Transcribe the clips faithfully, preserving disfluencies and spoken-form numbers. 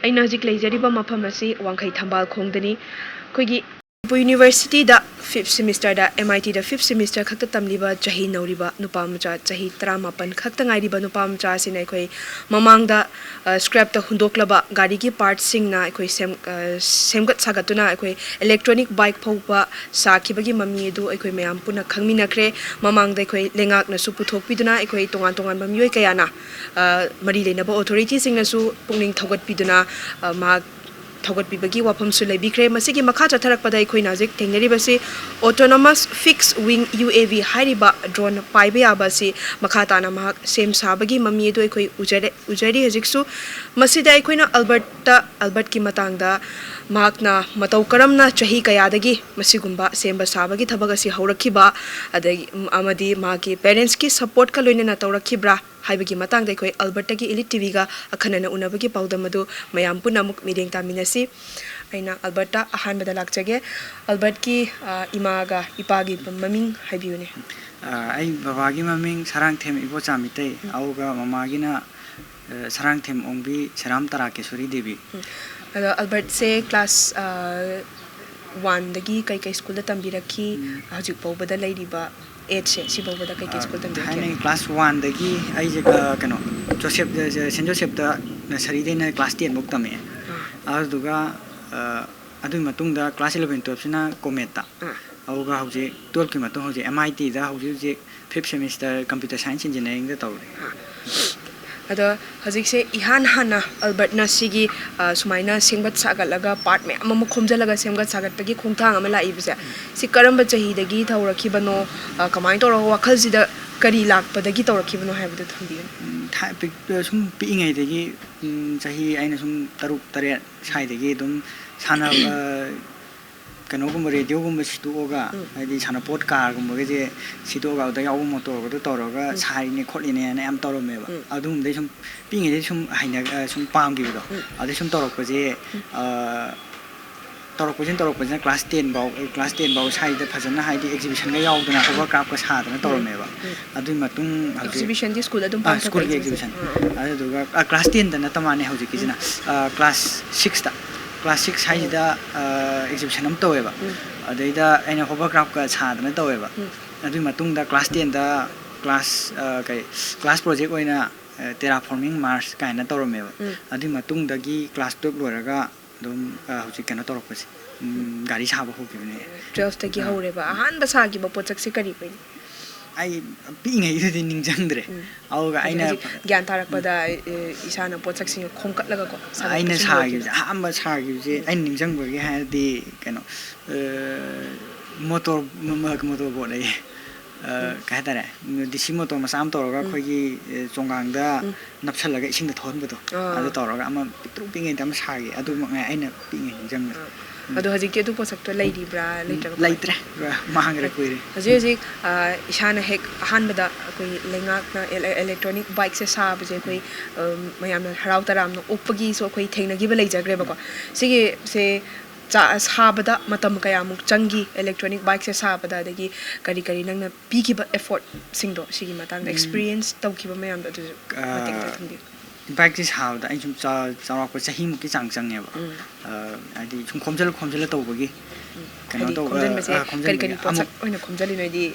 ꯑꯩꯅ ꯍꯧꯖꯤꯛ ꯂꯩꯖꯔꯤꯕ ꯃꯐꯝ ꯑꯁꯤ ꯋꯥꯡꯈꯩ ꯊꯝꯕꯥꯜ ꯈꯣꯡꯗꯅꯤ꯫ ꯑꯩꯈꯣꯏꯒꯤ ꯃꯅꯤꯄꯨꯔ ꯌꯨꯅꯤꯚꯔꯁꯤꯇꯤꯗ fifth semesterꯗ, M I Tꯗ fifth semester ꯈꯛꯇ ꯇꯝꯂꯤꯕ ꯆꯍꯤ ꯅꯧꯔꯤꯕ ꯅꯨꯄꯥ ꯃꯆꯥ ꯆꯍꯤ ꯇꯔꯥꯃꯥꯄꯟ ꯈꯛꯇ ꯉꯥꯏꯔꯤꯕ ꯅꯨꯄꯥ ꯃꯆꯥ ꯑꯁꯤꯅ ꯑꯩꯈꯣꯏ ꯃꯃꯥꯡꯗ, ꯑ, scrapꯇ ꯍꯨꯟꯗꯣꯛꯂꯕ ꯒꯥꯔꯤꯒꯤ partsꯁꯤꯡꯅ ꯑꯩꯈꯣꯏ ꯁꯦꯝ-, ꯑ, ꯁꯦꯝꯒꯠ ꯁꯥꯒꯠꯇꯨꯅ ꯑꯩꯈꯣꯏ electronic bike ꯐꯥꯎꯕ ꯁꯥꯈꯤꯕꯒꯤ ꯃꯃꯤ ꯑꯗꯨ ꯑꯩꯈꯣꯏ ꯃꯌꯥꯝ ꯄꯨꯟꯅ ꯈꯪꯃꯤꯟꯅꯈ꯭ꯔꯦ꯫ ꯃꯃꯥꯡꯗ ꯑꯩꯈꯣꯏ ꯂꯩꯉꯥꯛꯅꯁꯨ ꯄꯨꯊꯣꯛꯄꯤꯗꯨꯅ ꯑꯩꯈꯣꯏ ꯇꯣꯉꯥꯟ ꯇꯣꯉꯥꯟꯕ ꯃꯤꯑꯣꯏ ꯀꯌꯥꯅ, ꯑ, ꯃꯔꯤ ꯂꯩꯅꯕ authorityꯁꯤꯡꯅꯁꯨ ꯄꯨꯛꯅꯤꯡ ꯊꯧꯒꯠꯄꯤꯗꯨꯅ, ꯑ, ꯃꯍꯥꯛ ꯊꯧꯒꯠꯄꯤꯕꯒꯤ ꯋꯥꯐꯝꯁꯨ ꯂꯩꯕꯤꯈ꯭ꯔꯦ꯫ ꯃꯁꯤꯒꯤ ꯃꯈꯥ ꯆꯠꯊꯔꯛꯄꯗ ꯑꯩꯈꯣꯏꯅ ꯍꯧꯖꯤꯛ ꯊꯦꯡꯅꯔꯤꯕꯁꯤ autonomous fixed wing U A V ꯍꯥꯏꯔꯤꯕ drone ꯄꯥꯏꯕ ꯌꯥꯕ ꯑꯁꯤ ꯃꯈꯥ ꯇꯥꯅ ꯃꯍꯥꯛ ꯁꯦꯝ ꯁꯥꯕꯒꯤ ꯃꯃꯤ ꯑꯗꯨ ꯑꯩꯈꯣꯏ ꯎꯖꯔꯦ, ꯎꯖꯔꯤ ꯍꯧꯖꯤꯛꯁꯨ꯫ ꯃꯁꯤꯗ ꯑꯩꯈꯣꯏꯅ ꯑꯜꯕꯔꯠꯇ, ꯑꯜꯕꯔꯠꯀꯤ ꯃꯇꯥꯡꯗ ꯃꯍꯥꯛꯅ ꯃꯇꯧ ꯀꯔꯝꯅ ꯆꯍꯤ ꯀꯌꯥꯗꯒꯤ ꯃꯁꯤꯒꯨꯝꯕ ꯁꯦꯝꯕ ꯁꯥꯕꯒꯤ ꯊꯕꯛ ꯑꯁꯤ ꯍꯧꯔꯛꯈꯤꯕ, ꯑꯗꯒꯤ, ꯑꯃꯗꯤ ꯃꯍꯥꯛꯀꯤ parentsꯀꯤ supportꯀ ꯂꯣꯏꯅꯅ ꯇꯧꯔꯛꯈꯤꯕ꯭ꯔꯥ ꯍꯥꯏꯕꯒꯤ ꯃꯇꯥꯡꯗ ꯑꯩꯈꯣꯏ ꯑꯜꯕꯔꯠꯇꯒꯤ Elite TVꯒ ꯑꯈꯟꯅꯅ ꯎꯅꯕꯒꯤ ꯄꯥꯎꯗꯝ ꯑꯗꯨ ꯃꯌꯥꯝ ꯄꯨꯟꯅ ꯑꯃꯨꯛ ꯃꯤꯠꯌꯦꯡ ꯇꯥꯃꯤꯟꯅꯁꯤ꯫ ꯑꯩꯅ ꯑꯜꯕꯔꯠꯇ ꯑꯍꯥꯟꯕꯗ ꯂꯥꯛꯆꯒꯦ꯫ ꯑꯜꯕꯔꯠꯀꯤ, ꯑ, ꯏꯃꯥꯒ ꯏꯄꯥꯒꯤ ꯃꯃꯤꯡ ꯍꯥꯏꯕꯤꯌꯨꯅꯦ꯫ ꯑ, ꯑꯩ ꯕꯕꯥꯒꯤ ꯃꯃꯤꯡ ꯁꯔꯥꯡꯊꯦꯝ ꯏꯕꯣꯆꯥ ꯃꯤꯇꯩ, ꯎꯝ꯫ ꯑꯗꯨꯒ ꯃꯃꯥꯒꯤꯅ, ꯑ, ꯁꯔꯥꯡꯊꯦꯝ ꯑꯣꯡꯕꯤ ꯁꯦꯔꯥꯝ ꯇꯔꯥꯀꯦꯁꯣꯔꯤ ꯗꯦꯕꯤ꯫ ꯎꯝ꯫ ꯑꯗꯣ ꯑꯜꯕꯔꯠꯁꯦ class, ꯑ, oneꯗꯒꯤ ꯀꯩꯀꯩ schoolꯗ ꯇꯝꯕꯤꯔꯛꯈꯤ? ꯎꯝ꯫ ꯍꯧꯖꯤꯛ ꯐꯥꯎꯕꯗ ꯂꯩꯔꯤꯕ ageꯁꯦ, ꯁꯤ ꯐꯥꯎꯕꯗ ꯀꯩꯀꯩ school ꯇꯝꯕꯤꯔꯛꯀꯦ? ꯊꯥꯏꯅ class oneꯗꯒꯤ ꯑꯩꯁꯦ, ꯑ, ꯀꯩꯅꯣ, ꯖꯣꯁꯦꯞ, ꯑ, ꯁꯦꯟ ꯖꯣꯁꯦꯞꯇ nurseryꯗꯩꯅ class tenꯐꯧ ꯇꯝꯃꯛꯑꯦ꯫ ꯑꯥ꯫ ꯑꯗꯨꯗꯨꯒ, ꯑ, ꯑꯗꯨꯒꯤ ꯃꯇꯨꯡꯗ class eleven twelveꯁꯤꯅ ꯀꯣꯃꯦꯠꯇ꯫ ꯑꯥ꯫ ꯑꯗꯨꯒ ꯍꯧꯖꯤꯛ twelveꯀꯤ ꯃꯇꯨꯡ ꯍꯧꯖꯤꯛ M I Tꯗ ꯍꯧꯖꯤꯛ ꯍꯧꯖꯤꯛ fifth semester computer science engineeringꯗ ꯇꯧꯔꯤ꯫ ꯑꯗꯣ ꯍꯧꯖꯤꯛꯁꯦ ꯏꯍꯥꯟ ꯍꯥꯟꯅ ꯑꯜꯕꯔꯠꯅ ꯁꯤꯒꯤ, ꯑ, ꯁꯨꯃꯥꯏꯅ ꯁꯦꯝꯒꯠ ꯁꯥꯒꯠꯂꯒ part ꯃꯌꯥꯝ ꯑꯃ ꯈꯣꯝꯖꯤꯜꯂꯒ ꯁꯦꯝꯒꯠ ꯁꯥꯒꯠꯄꯒꯤ ꯈꯣꯡꯊꯥꯡ ꯑꯃ ꯂꯥꯛꯏꯕꯁꯦ, ꯎꯝ꯫ ꯁꯤ ꯀꯔꯝꯕ ꯆꯍꯤꯗꯒꯤ ꯇꯧꯔꯛꯈꯤꯕꯅꯣ? ꯑ, ꯀꯃꯥꯏꯅ ꯇꯧꯔꯒ ꯋꯥꯈꯜꯁꯤꯗ ꯀꯔꯤ ꯂꯥꯛꯄꯗꯒꯤ ꯇꯧꯔꯛꯈꯤꯕꯅꯣ ꯍꯥꯏꯕꯗꯨ ꯊꯝꯕꯤꯌꯨ꯫ ꯎꯝ, ꯊꯥ-, ꯄꯤꯛ-, ꯁꯨꯝ ꯄꯤꯛꯏꯉꯩꯗꯒꯤ, ꯎꯝ, ꯆꯍꯤ ꯑꯩꯅ ꯁꯨꯝ ꯇꯔꯨꯛ ꯇꯔꯦꯠ ꯁ꯭ꯋꯥꯏꯗꯒꯤ ꯑꯗꯨꯝ ꯁꯥꯟꯅꯕ, ꯀꯩꯅꯣꯒꯨꯝꯕ, radioꯒꯨꯝꯕ ꯁꯤꯠꯇꯣꯛꯑꯒ, ꯎꯝ꯫ ꯍꯥꯏꯗꯤ ꯁꯥꯟꯅꯄꯣꯠ carꯒꯨꯝꯕꯒꯁꯦ ꯁꯤꯠꯇꯣꯛꯑꯒ ꯑꯗꯨꯗ ꯌꯥꯎꯕ motorꯒꯗꯣ ꯇꯧꯔꯒ ꯎꯝ꯫ ꯁꯥꯔꯤꯅꯦ ꯈꯣꯠꯂꯤꯅꯦꯅ ꯌꯥꯝ ꯇꯧꯔꯝꯃꯦꯕ꯫ ꯎꯝ꯫ ꯑꯗꯨꯒꯨꯝꯕꯗꯩ ꯁꯨꯝ ꯄꯤꯛꯏꯉꯩꯗꯩ ꯁꯨꯝ ꯍꯩꯅ-, ꯑ, ꯁꯨꯝ ꯄꯥꯝꯈꯤꯕꯗꯣ꯫ ꯎꯝ꯫ ꯑꯗꯩ ꯁꯨꯝ ꯇꯧꯔꯛꯄꯁꯦ, ꯎꯝ꯫ ꯑ, ꯇꯧꯔꯛꯄꯁꯤꯅ ꯇꯧꯔꯛꯄꯁꯤꯅ class ten ꯐꯥꯎ, class ten ꯐꯥꯎ ꯁ꯭ꯋꯥꯏꯗ ꯐꯖꯅ, ꯍꯥꯏꯗꯤ, exhibitionꯒ ꯌꯥꯎꯗꯅ hovercraftꯀ ꯁꯥꯗꯅ ꯇꯧꯔꯝꯃꯦꯕ꯫ ꯑꯗꯨꯒꯤ ꯃꯇꯨꯡ ꯍꯧꯖꯤꯛ exhibitionꯗꯤ schoolꯗ ꯑꯗꯨꯝ ꯑꯥ, ꯄꯥꯡꯊꯣꯛꯄ schoolꯒꯤ exhibition? Exhibition꯫ ꯑꯗꯨꯗꯨꯒ, ꯑ, class tenꯗ ꯅꯠꯇ ꯃꯥꯅꯦ ꯍꯧꯖꯤꯛꯀꯤꯁꯤꯅ꯫ ꯑ, class sixꯇ, class six ꯍꯥꯏꯁꯤꯗ, ꯑ, exhibition ꯑꯃ ꯇꯧꯋꯦꯕ꯫ ꯑꯗꯩꯗ ꯑꯩꯅ hovercraftꯀ ꯁꯥꯗꯅ ꯇꯧꯋꯦꯕ꯫ ꯑꯗꯨꯒꯤ ꯃꯇꯨꯡꯗ class tenꯗ class, ꯑ, ꯀꯩ, class project ꯑꯣꯏꯅ, ꯑ, terraforming Mars ꯀꯥꯏꯅ ꯇꯧꯔꯝꯃꯦꯕ꯫ ꯑꯗꯨꯒꯤ ꯃꯇꯨꯡꯗꯒꯤ class twelve ꯂꯣꯏꯔꯒ ꯑꯗꯨꯝ, ꯑ, ꯍꯧꯖꯤꯛ ꯀꯩꯅꯣ ꯇꯧꯔꯛꯄꯁꯦ, ꯎꯝ, ꯒꯥꯔꯤ ꯁꯥꯕ ꯍꯧꯈꯤꯕꯅꯦ꯫ Twelveꯇꯒꯤ ꯑꯥ꯫ ꯍꯧꯔꯦꯕ꯫ ꯑꯍꯥꯟꯕ ꯁꯥꯈꯤꯕ ꯄꯣꯠꯁꯛꯁꯦ ꯀꯔꯤ ꯑꯣꯏꯅꯤ? ꯑꯩ ꯄꯤꯛꯏꯉꯩꯗꯨꯗꯤ ꯅꯤꯡꯁꯤꯡꯗ꯭ꯔꯦ꯫ ꯎꯝ꯫ ꯑꯗꯨꯒ ꯍꯧꯖꯤꯛ, ꯑꯩꯅ ꯍꯧꯖꯤꯛ ꯒ꯭ꯌꯥꯟ ꯇꯥꯔꯛꯄꯗ, ꯑꯦ, ꯏꯁꯥꯅ ꯄꯣꯠꯁꯛꯁꯤꯡ ꯈꯣꯝꯀꯠꯂꯒꯀꯣ, ꯑꯩꯅ ꯁꯥꯒꯠꯄꯁꯤꯡꯗꯣ ꯁꯥꯈꯤꯕꯁꯦ, ꯑꯣꯏꯗꯣꯏꯅꯦ꯫ ꯑꯍꯥꯟꯕ ꯁꯥꯈꯤꯕꯁꯦ ꯎꯝ꯫ ꯑꯩꯅ ꯅꯤꯡꯁꯤꯡꯕꯒꯤ ꯍꯥꯏꯔꯗꯤ ꯀꯩꯅꯣ, ꯑ, motor, ꯃ-, ꯃ-, motor boat ꯑꯌꯦ꯫ ꯑ, ꯎꯝ꯫ ꯀꯩ ꯍꯥꯏꯇꯥꯔꯦ, DC motor ꯃꯆꯥ ꯑꯃ ꯇꯧꯔꯒ ꯎꯝ꯫ ꯑꯩꯈꯣꯏꯒꯤ, ꯑ, ꯆꯣꯡꯒꯥꯡꯗ ꯎꯝ꯫ ꯅꯞꯁꯜꯂꯒ ꯏꯁꯤꯡꯗ ꯊꯧꯍꯟꯕꯗꯣ, ꯑꯥ꯫ ꯑꯗꯨ ꯇꯧꯔꯒ ꯑꯃ ꯄꯤꯛꯇ꯭ꯔꯨ ꯄꯤꯛꯏꯉꯩꯗ ꯑꯃ ꯁꯥꯈꯤ꯫ ꯑꯗꯨꯃꯛ ꯉꯥꯏ ꯑꯩꯅ ꯄꯤꯛꯏꯉꯩ ꯅꯤꯡꯁꯤꯡꯕ꯫ ꯑꯥ꯫ ꯎꯝ꯫ ꯑꯗꯣ ꯍꯧꯖꯤꯛꯇꯤ ꯑꯗꯨ ꯄꯣꯠꯁꯛꯇꯣ ꯂꯩꯔꯤꯕ꯭ꯔꯥ, ꯎꯝ, ꯅꯠꯇ꯭ꯔꯒ ꯀꯃꯥꯏ? ꯂꯩꯇ꯭ꯔꯦ꯫ ꯃꯥꯡꯈ꯭ꯔꯦ, ꯀꯨꯏꯔꯦ꯫ ꯍꯧꯖꯤꯛ ꯍꯧꯖꯤꯛ, ꯑ, ꯏꯁꯥꯅ ꯍꯦꯛ ꯑꯍꯥꯟꯕꯗ ꯑꯩꯈꯣꯏ ꯂꯩꯉꯥꯛꯅ ꯑꯦꯂꯦ-, electronic bikeꯁꯦ ꯁꯥꯕꯁꯦ ꯑꯩꯈꯣꯏ, ꯎꯝ꯫ ꯑ, ꯃꯌꯥꯝꯅ ꯍꯔꯥꯎ ꯇꯔꯥꯝꯅ ꯑꯣꯛꯄꯒꯤꯁꯨ ꯑꯩꯈꯣꯏ ꯊꯦꯡꯅꯈꯤꯕ ꯂꯩꯖꯈ꯭ꯔꯦꯕꯀꯣ꯫ ꯎꯝ꯫ ꯁꯤꯒꯤꯁꯦ ꯆꯥ-, ꯁꯥꯕꯗ ꯃꯇꯝ ꯀꯌꯥꯃꯨꯛ ꯆꯪꯈꯤ electronic bikeꯁꯦ ꯁꯥꯕꯗ, ꯑꯗꯒꯤ ꯀꯔꯤ ꯀꯔꯤ ꯅꯪꯅ ꯄꯤꯈꯤꯕ effortꯁꯤꯡꯗꯣ, ꯁꯤꯒꯤ ꯃꯇꯥꯡꯗ ꯎꯝ꯫ Experience ꯇꯧꯈꯤꯕ ꯃꯌꯥꯝꯗꯣ ꯑꯗꯨꯁꯨ ꯑ, ꯃꯇꯦꯛ ꯑꯃꯇ ꯊꯝꯕꯤꯌꯨ꯫ Bikeꯁꯦ ꯁꯥꯕꯗ ꯑꯩꯅ ꯁꯨꯝ ꯆꯥ-, ꯆꯥꯎꯔꯥꯛꯄ ꯆꯍꯤꯃꯨꯛꯀꯤ ꯆꯥꯡ ꯆꯪꯉꯦꯕ꯫ ꯎꯝ꯫ ꯑ, ꯍꯥꯏꯗꯤ ꯁꯨꯝ ꯈꯣꯝꯖꯤꯜꯂ ꯈꯣꯝꯖꯤꯜꯂ ꯇꯧꯕꯒꯤ ꯎꯝ꯫ ꯀꯩꯅꯣ ꯍꯥꯏꯗꯤ ꯇꯧꯕ, ꯈꯣꯝꯖꯤꯟꯕꯁꯦ ꯑ, ꯀꯔꯤ ꯈꯣꯝꯖꯤꯟꯕꯒꯤ ꯀꯔꯤ ꯄꯣꯠꯁꯛ ꯑꯃꯨꯛ ꯑꯣꯏꯅ ꯈꯣꯝꯖꯤꯜꯂꯤꯅꯣ? ꯍꯥꯏꯗꯤ,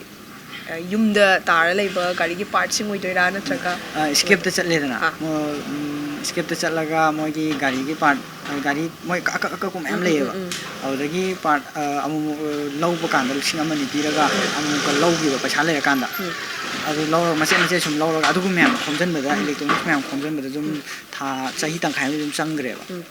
ꯑ, ꯌꯨꯝꯗ ꯇꯥꯔ ꯂꯩꯕ ꯒꯥꯔꯤꯒꯤ partꯁꯤꯡ ꯑꯣꯏꯗꯣꯏꯔꯥ, ꯅꯠꯇ꯭ꯔꯒ ꯑ, escapeꯇ ꯆꯠꯂꯦꯗꯅ꯫ ꯑꯥ꯫ ꯃꯣ-, ꯎꯝ, escapeꯇ ꯆꯠꯂꯒ ꯃꯣꯏꯒꯤ ꯒꯥꯔꯤꯒꯤ part, ꯑ, ꯒꯥꯔꯤ ꯃꯣꯏ ꯑꯀꯛ-, ꯑꯀꯛ-, ꯑꯀꯛꯄ ꯃꯌꯥꯝ ꯎꯝ, ꯎꯝ, ꯂꯩꯌꯦꯕ꯫ ꯎꯝ, ꯎꯝ꯫ ꯑꯗꯨꯗꯒꯤ part, ꯑ, ꯑꯃꯨꯛ, ꯑꯃꯨꯛ, ꯑ, ꯂꯧꯕ ꯀꯥꯟꯗ ꯂꯤꯁꯤꯡ ꯑꯃ ꯑꯅꯤ ꯄꯤꯔꯒ ꯎꯝ꯫ ꯑꯃꯨꯛꯀ ꯂꯧꯈꯤꯕ ꯄꯩꯁꯥ ꯂꯩꯔꯀꯥꯟꯗ꯫ ꯎꯝ꯫ ꯑꯗꯨ ꯂꯧꯔꯒ ꯃꯆꯦꯠ ꯃꯆꯦꯠ ꯁꯨꯝ ꯂꯧꯔꯒ ꯑꯗꯨꯒꯨꯝꯕ ꯃꯌꯥꯝꯗꯣ ꯈꯣꯝꯖꯤꯟꯕꯗ, ꯎꯝ꯫ Electronics ꯃꯌꯥꯝ ꯈꯣꯝꯖꯤꯟꯕꯗ ꯑꯗꯨꯝ ꯎꯝ꯫ ꯊꯥ, ꯆꯍꯤ ꯇꯪꯈꯥꯏ ꯑꯃꯗꯤ ꯑꯗꯨꯝ ꯆꯪꯈ꯭ꯔꯦꯕ꯫ ꯎꯝ꯫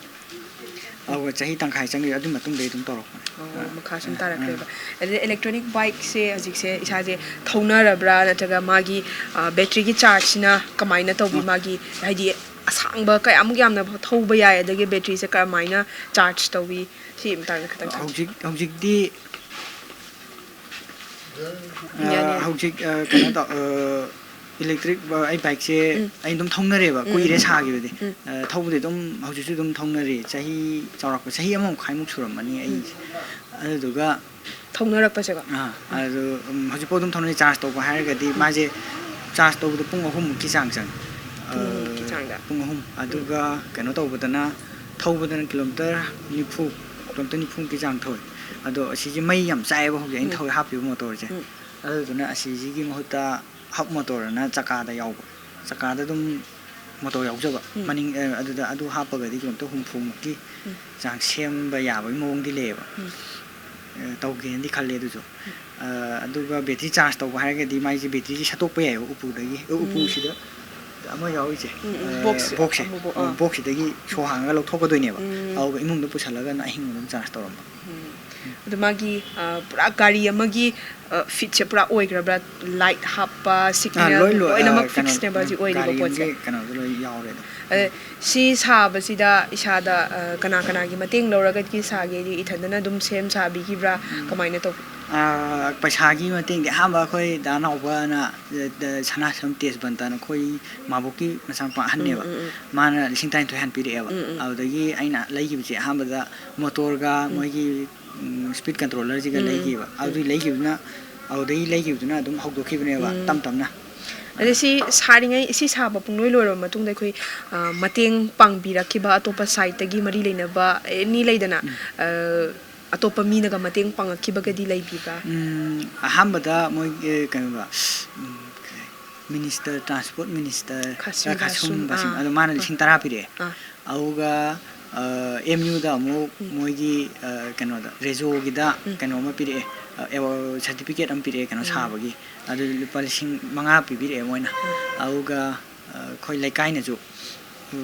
ꯑꯗꯨꯒ ꯆꯍꯤ ꯇꯪꯈꯥꯏ ꯆꯪꯈ꯭ꯔꯦ, ꯑꯗꯨ ꯃꯇꯨꯡꯗꯩ ꯑꯗꯨꯝ ꯇꯧꯔꯛꯄꯅꯦ꯫ ꯑꯣ, ꯑ, ꯃꯈꯥ ꯁꯨꯝ ꯑ, ꯑ꯫ ꯇꯥꯔꯛꯈ꯭ꯔꯦꯕ꯫ ꯑꯗꯨꯗꯤ electronic bikeꯁꯦ ꯍꯧꯖꯤꯛꯁꯦ ꯏꯁꯥꯁꯦ ꯊꯧꯅꯔꯕ꯭ꯔꯥ, ꯅꯠꯇ꯭ꯔꯒ ꯃꯥꯒꯤ, ꯑ, batteryꯒꯤ chargeꯁꯤꯅ ꯀꯃꯥꯏꯅ ꯇꯧꯕꯤ? ꯑ꯫ ꯃꯥꯒꯤ ꯍꯥꯏꯗꯤ ꯑꯁꯥꯡꯕ ꯀꯌꯥꯃꯨꯛ ꯌꯥꯝꯅ ꯊꯧꯕ ꯌꯥꯏ, ꯑꯗꯒꯤ batteryꯁꯦ ꯀꯃꯥꯏꯅ charge ꯇꯧꯋꯤ? ꯁꯤ ꯃꯇꯥꯡꯗ ꯈꯤꯇꯪ ꯊꯝꯕꯤꯌꯨ꯫ ꯍꯧꯖꯤꯛ, ꯍꯧꯖꯤꯛꯇꯤ, ꯑ, ꯌꯥꯅꯤ, ꯌꯥꯅꯤ꯫ ꯍꯧꯖꯤꯛ, ꯑ, ꯀꯩꯅꯣ ꯇꯧ-, ꯑ, ꯏꯂꯦꯛꯇ꯭ꯔꯤꯛ ꯑꯩ ꯕꯥꯏꯛꯁꯦ ꯎꯝ꯫ ꯑꯩ ꯑꯗꯨꯝ ꯊꯧꯅꯔꯦꯕ, ꯎꯝ, ꯀꯨꯏꯔꯦ ꯎꯝ꯫ ꯁꯥꯈꯤꯕꯗꯤ꯫ ꯎꯝ꯫ ꯑ, ꯊꯧꯕꯗꯤ ꯑꯗꯨꯝ ꯍꯧꯖꯤꯛꯁꯨ ꯑꯗꯨꯝ ꯊꯧꯅꯔꯤ꯫ ꯆꯍꯤ ꯆꯥꯎꯔꯥꯛꯄ ꯆꯍꯤ ꯑꯃ ꯃꯈꯥꯏꯃꯨꯛ ꯁꯨꯔꯝꯃꯅꯤ ꯎꯝ꯫ ꯑꯩꯁꯦ꯫ ꯑꯗꯨꯗꯨꯒ ꯊꯧꯅꯔꯛꯄꯁꯦꯀꯣ? ꯑꯥ, ꯑꯗꯨ, ꯎꯝ, ꯍꯧꯖꯤꯛꯐꯥꯎ ꯑꯗꯨꯝ ꯊꯧꯅꯔꯤ꯫ ꯆꯥꯔꯖ ꯇꯧꯕ ꯍꯥꯏꯔꯒꯗꯤ ꯎꯝ꯫ ꯃꯥꯁꯦ ꯆꯥꯔꯖ ꯇꯧꯕꯗ ꯄꯨꯡ ꯑꯍꯨꯝꯃꯨꯛꯀꯤ ꯆꯥꯡ ꯆꯪꯉꯤ꯫ ꯄꯨꯡ ꯑꯍꯨꯝꯃꯨꯛꯀꯤ ꯑ, ꯆꯥꯡꯗ? ꯄꯨꯡ ꯑꯍꯨꯝ꯫ ꯎꯝ꯫ ꯑꯗꯨꯒ ꯀꯩꯅꯣ ꯇꯧꯕꯗꯅ, ꯊꯧꯕꯗꯅ ꯀꯤꯂꯣꯃꯤꯇꯔ ꯅꯤꯐꯨ, ꯀꯤꯂꯣꯃꯤꯇꯔ ꯅꯤꯐꯨꯃꯨꯛꯀꯤ ꯆꯥꯡ ꯊꯧꯋꯤ꯫ ꯑꯗꯣ ꯑꯁꯤꯁꯦ ꯃꯩ ꯌꯥꯝ ꯆꯥꯏꯌꯦꯕ ꯍꯧꯖꯤꯛ ꯑꯩꯅ ꯎꯝ꯫ ꯊꯧꯔꯤ ꯍꯥꯞꯄꯤꯕ ꯃꯣꯇꯣꯔꯁꯦ꯫ ꯎꯝ꯫ ꯑꯗꯨꯗꯨꯅ ꯑꯁꯤꯁꯤꯒꯤ ꯃꯍꯨꯠꯇ ꯍꯕ ꯃꯣꯇꯣꯔ ꯑꯅ ꯆꯀꯥꯗ ꯌꯥꯎꯕ, ꯆꯀꯥꯗ ꯑꯗꯨꯝ ꯃꯣꯇꯣꯔ ꯌꯥꯎꯖꯕ ꯎꯝ꯫ ꯃꯅꯤꯡ, ꯑ, ꯑꯗꯨꯗ ꯑꯗꯨ ꯍꯥꯞꯄꯒꯗꯤ ꯀꯤꯂꯣꯃꯤꯇꯔ ꯍꯨꯝꯐꯨꯃꯨꯛꯀꯤ ꯎꯝ꯫ ꯆꯥꯡ ꯁꯦꯝꯕ ꯌꯥꯕꯒꯤ ꯃꯑꯣꯡꯗꯤ ꯂꯩꯌꯦꯕ꯫ ꯎꯝ꯫ ꯑ, ꯇꯧꯒꯦꯅꯗꯤ ꯈꯜꯂꯦ ꯑꯗꯨꯁꯨ꯫ ꯎꯝ꯫ ꯑ, ꯑꯗꯨꯒ ꯕꯦꯇ꯭ꯔꯤ ꯆꯥꯔꯖ ꯇꯧꯕ ꯍꯥꯏꯔꯒꯗꯤ ꯃꯥꯏꯁꯦ ꯕꯦꯇ꯭ꯔꯤꯁꯦ ꯁꯠꯇꯣꯛꯄ ꯌꯥꯏꯌꯦꯕ ꯎꯄꯨꯗꯒꯤ, ꯑ, ꯎꯝ꯫ ꯎꯄꯨꯁꯤꯗ ꯑꯃ ꯌꯥꯎꯔꯤꯁꯦ꯫ ꯎꯝ, ꯎꯝ, ꯑ, ꯕꯣꯛꯁ ꯕꯣꯛꯁꯁꯦ꯫ ꯑꯃꯨꯕ, ꯑ, ꯑꯥ꯫ ꯕꯣꯛꯁꯁꯤꯗꯒꯤ ꯁꯣ ꯍꯥꯡꯉꯒ ꯂꯧꯊꯣꯛꯀꯗꯣꯏꯅꯦꯕ꯫ ꯎꯝ꯫ ꯑꯗꯨꯒ ꯏꯃꯨꯡꯗ ꯄꯨꯁꯜꯂꯒꯅ ꯑꯍꯤꯡ ꯑꯗꯨꯝ ꯆꯥꯔꯖ ꯇꯧꯔꯝꯕ꯫ ꯎꯝ꯫ ꯑꯗꯨ ꯃꯥꯒꯤ, ꯑ, ꯄꯨꯔꯥ ꯒꯥꯔꯤ ꯑꯃꯒꯤ, ꯑ, ꯐꯤꯠꯁꯦ ꯄꯨꯔꯥ ꯑꯣꯏꯈ꯭ꯔꯕ꯭ꯔꯥ? ꯂꯥꯏꯠ ꯍꯥꯞꯄ, ꯑꯥ, ꯁꯤꯒꯅꯦꯜ ꯂꯣꯏ, ꯂꯣꯏ, ꯑ, ꯂꯣꯏꯅꯃꯛ ꯀꯩꯅꯣ, ꯐꯤꯛꯁꯅꯦꯕ ꯎꯝ, ꯍꯧꯖꯤꯛ ꯑꯣꯏꯔꯤꯕ ꯒꯥꯔꯤ ꯄꯣꯠꯁꯦ? ꯑꯃꯒꯤ ꯀꯩꯅꯣꯗꯣ ꯂꯣꯏ ꯌꯥꯎꯔꯦ ꯑꯗꯨꯝ꯫ ꯑꯗ ꯁꯤ ꯁꯥꯕꯁꯤꯗ ꯏꯁꯥꯗ, ꯑ, ꯀꯅꯥ ꯀꯅꯥꯒꯤ ꯃꯇꯦꯡ ꯂꯧꯔꯒꯗꯤ ꯁꯥꯒꯦ? ꯍꯥꯏꯗꯤ ꯏꯊꯟꯗꯅ ꯑꯗꯨꯝ ꯁꯦꯝ ꯁꯥꯕꯤꯈꯤꯕ꯭ꯔꯥ? ꯎꯝ꯫ ꯀꯃꯥꯏꯅ ꯇꯧꯕ? ꯑ, ꯄꯩꯁꯥꯒꯤ ꯃꯇꯦꯡꯗꯤ ꯑꯍꯥꯟꯕ ꯑꯩꯈꯣꯏ ꯗꯥ ꯅꯥꯎꯕꯅ, ꯑ, ꯗ-, ꯁꯅꯥꯁꯝ ꯇꯦꯖꯕꯟꯇꯅ ꯑꯩꯈꯣꯏ ꯃꯥꯕꯣꯛꯀꯤ ꯃꯆꯥꯅꯨꯄꯥ ꯑꯍꯟꯅꯦꯕ꯫ ꯎꯝ, ꯎꯝ, ꯎꯝ꯫ ꯃꯥꯅ ꯂꯤꯁꯤꯡ ꯇꯔꯥꯅꯤꯊꯣꯏ ꯍꯥꯟꯅ ꯄꯤꯔꯛꯑꯦꯕ꯫ ꯎꯝ, ꯎꯝ꯫ ꯑꯗꯨꯗꯒꯤ ꯑꯩꯅ ꯂꯩꯈꯤꯕꯁꯦ ꯑꯍꯥꯟꯕꯗ ꯃꯣꯇꯣꯔꯒ ꯎꯝ꯫ ꯃꯣꯏꯒꯤ, ꯎꯝ, ꯁ꯭ꯄꯤꯠ ꯀꯟꯇ꯭ꯔꯣꯂꯔꯁꯤꯒ ꯎꯝ, ꯎꯝ, ꯂꯩꯈꯤꯕ꯫ ꯎꯝ꯫ ꯑꯗꯨꯒꯤ ꯂꯩꯈꯤꯕꯗꯨꯅ, ꯑꯗꯨꯗꯒꯤ ꯂꯩꯈꯤꯕꯗꯨꯅ ꯑꯗꯨꯝ ꯍꯧꯗꯣꯛꯈꯤꯕꯅꯦꯕ, ꯎꯝ꯫ ꯇꯞ ꯇꯞꯅ꯫ ꯑꯗ ꯁꯤ ꯁꯥꯔꯤꯉꯩ, ꯁꯤ ꯁꯥꯕ ꯄꯨꯡꯂꯣꯏ ꯂꯣꯏꯔꯕ ꯃꯇꯨꯡꯗ ꯑꯩꯈꯣꯏ, ꯑ, ꯃꯇꯦꯡ ꯄꯥꯡꯕꯤꯔꯛꯈꯤꯕ ꯑꯇꯣꯞꯄ ꯁꯥꯏꯠꯇꯒꯤ ꯃꯔꯤ ꯂꯩꯅꯕ ꯑꯦꯅꯤ ꯂꯩꯗꯅ, ꯎꯝ꯫ ꯑ, ꯑꯇꯣꯞꯄ ꯃꯤꯅꯒ ꯃꯇꯦꯡ ꯄꯥꯡꯉꯛꯈꯤꯕꯒꯗꯤ ꯂꯩꯕꯤꯕ꯭ꯔꯥ? ꯎꯝ, ꯑꯍꯥꯟꯕꯗ ꯃꯣꯏꯒꯤ ꯀꯩꯅꯣꯗꯣ, ꯎꯝ, ꯀꯩ, ꯃꯤꯅꯤꯁꯇꯔ, ꯇ꯭ꯔꯥꯟꯁꯄꯣꯔꯠ ꯃꯤꯅꯤꯁꯇꯔ ꯈꯥꯁꯤꯝ ꯈꯥꯁꯨꯝ, ꯈꯥꯁꯨꯝ, ꯕꯥꯁꯤꯝ, ꯑꯥ, ꯑꯗꯣ ꯃꯥꯅ ꯑꯥ꯫ ꯂꯤꯁꯤꯡ ꯇꯔꯥ ꯄꯤꯔꯛꯑꯦ꯫ ꯑꯥ꯫ ꯑꯗꯨꯒ, ꯑ, ꯑꯦꯝ ꯌꯨꯗ ꯑꯃꯨꯛ ꯎꯝ꯫ ꯃꯣꯏꯒꯤ, ꯑ, ꯀꯩꯅꯣꯗ, ꯔꯦꯖꯣꯒꯤꯗ ꯎꯝ꯫ ꯀꯩꯅꯣ ꯑꯃ ꯄꯤꯔꯛꯑꯦ, ꯑ, ꯑꯦꯋꯥ-, ꯁꯥꯔꯇꯤꯐꯤꯀꯦꯠ ꯑꯃ ꯄꯤꯔꯛꯑꯦ, ꯀꯩꯅꯣ ꯎꯝ꯫ ꯁꯥꯕꯒꯤ꯫ ꯑꯗꯨ ꯂꯨꯄꯥ ꯂꯤꯁꯤꯡ ꯃꯉꯥ ꯄꯤꯕꯤꯔꯛꯑꯦ ꯃꯣꯏꯅ꯫ ꯎꯝ꯫ ꯑꯗꯨꯒ, ꯑ, ꯑꯩꯈꯣꯏ ꯂꯩꯀꯥꯏꯅꯁꯨ, ꯎ,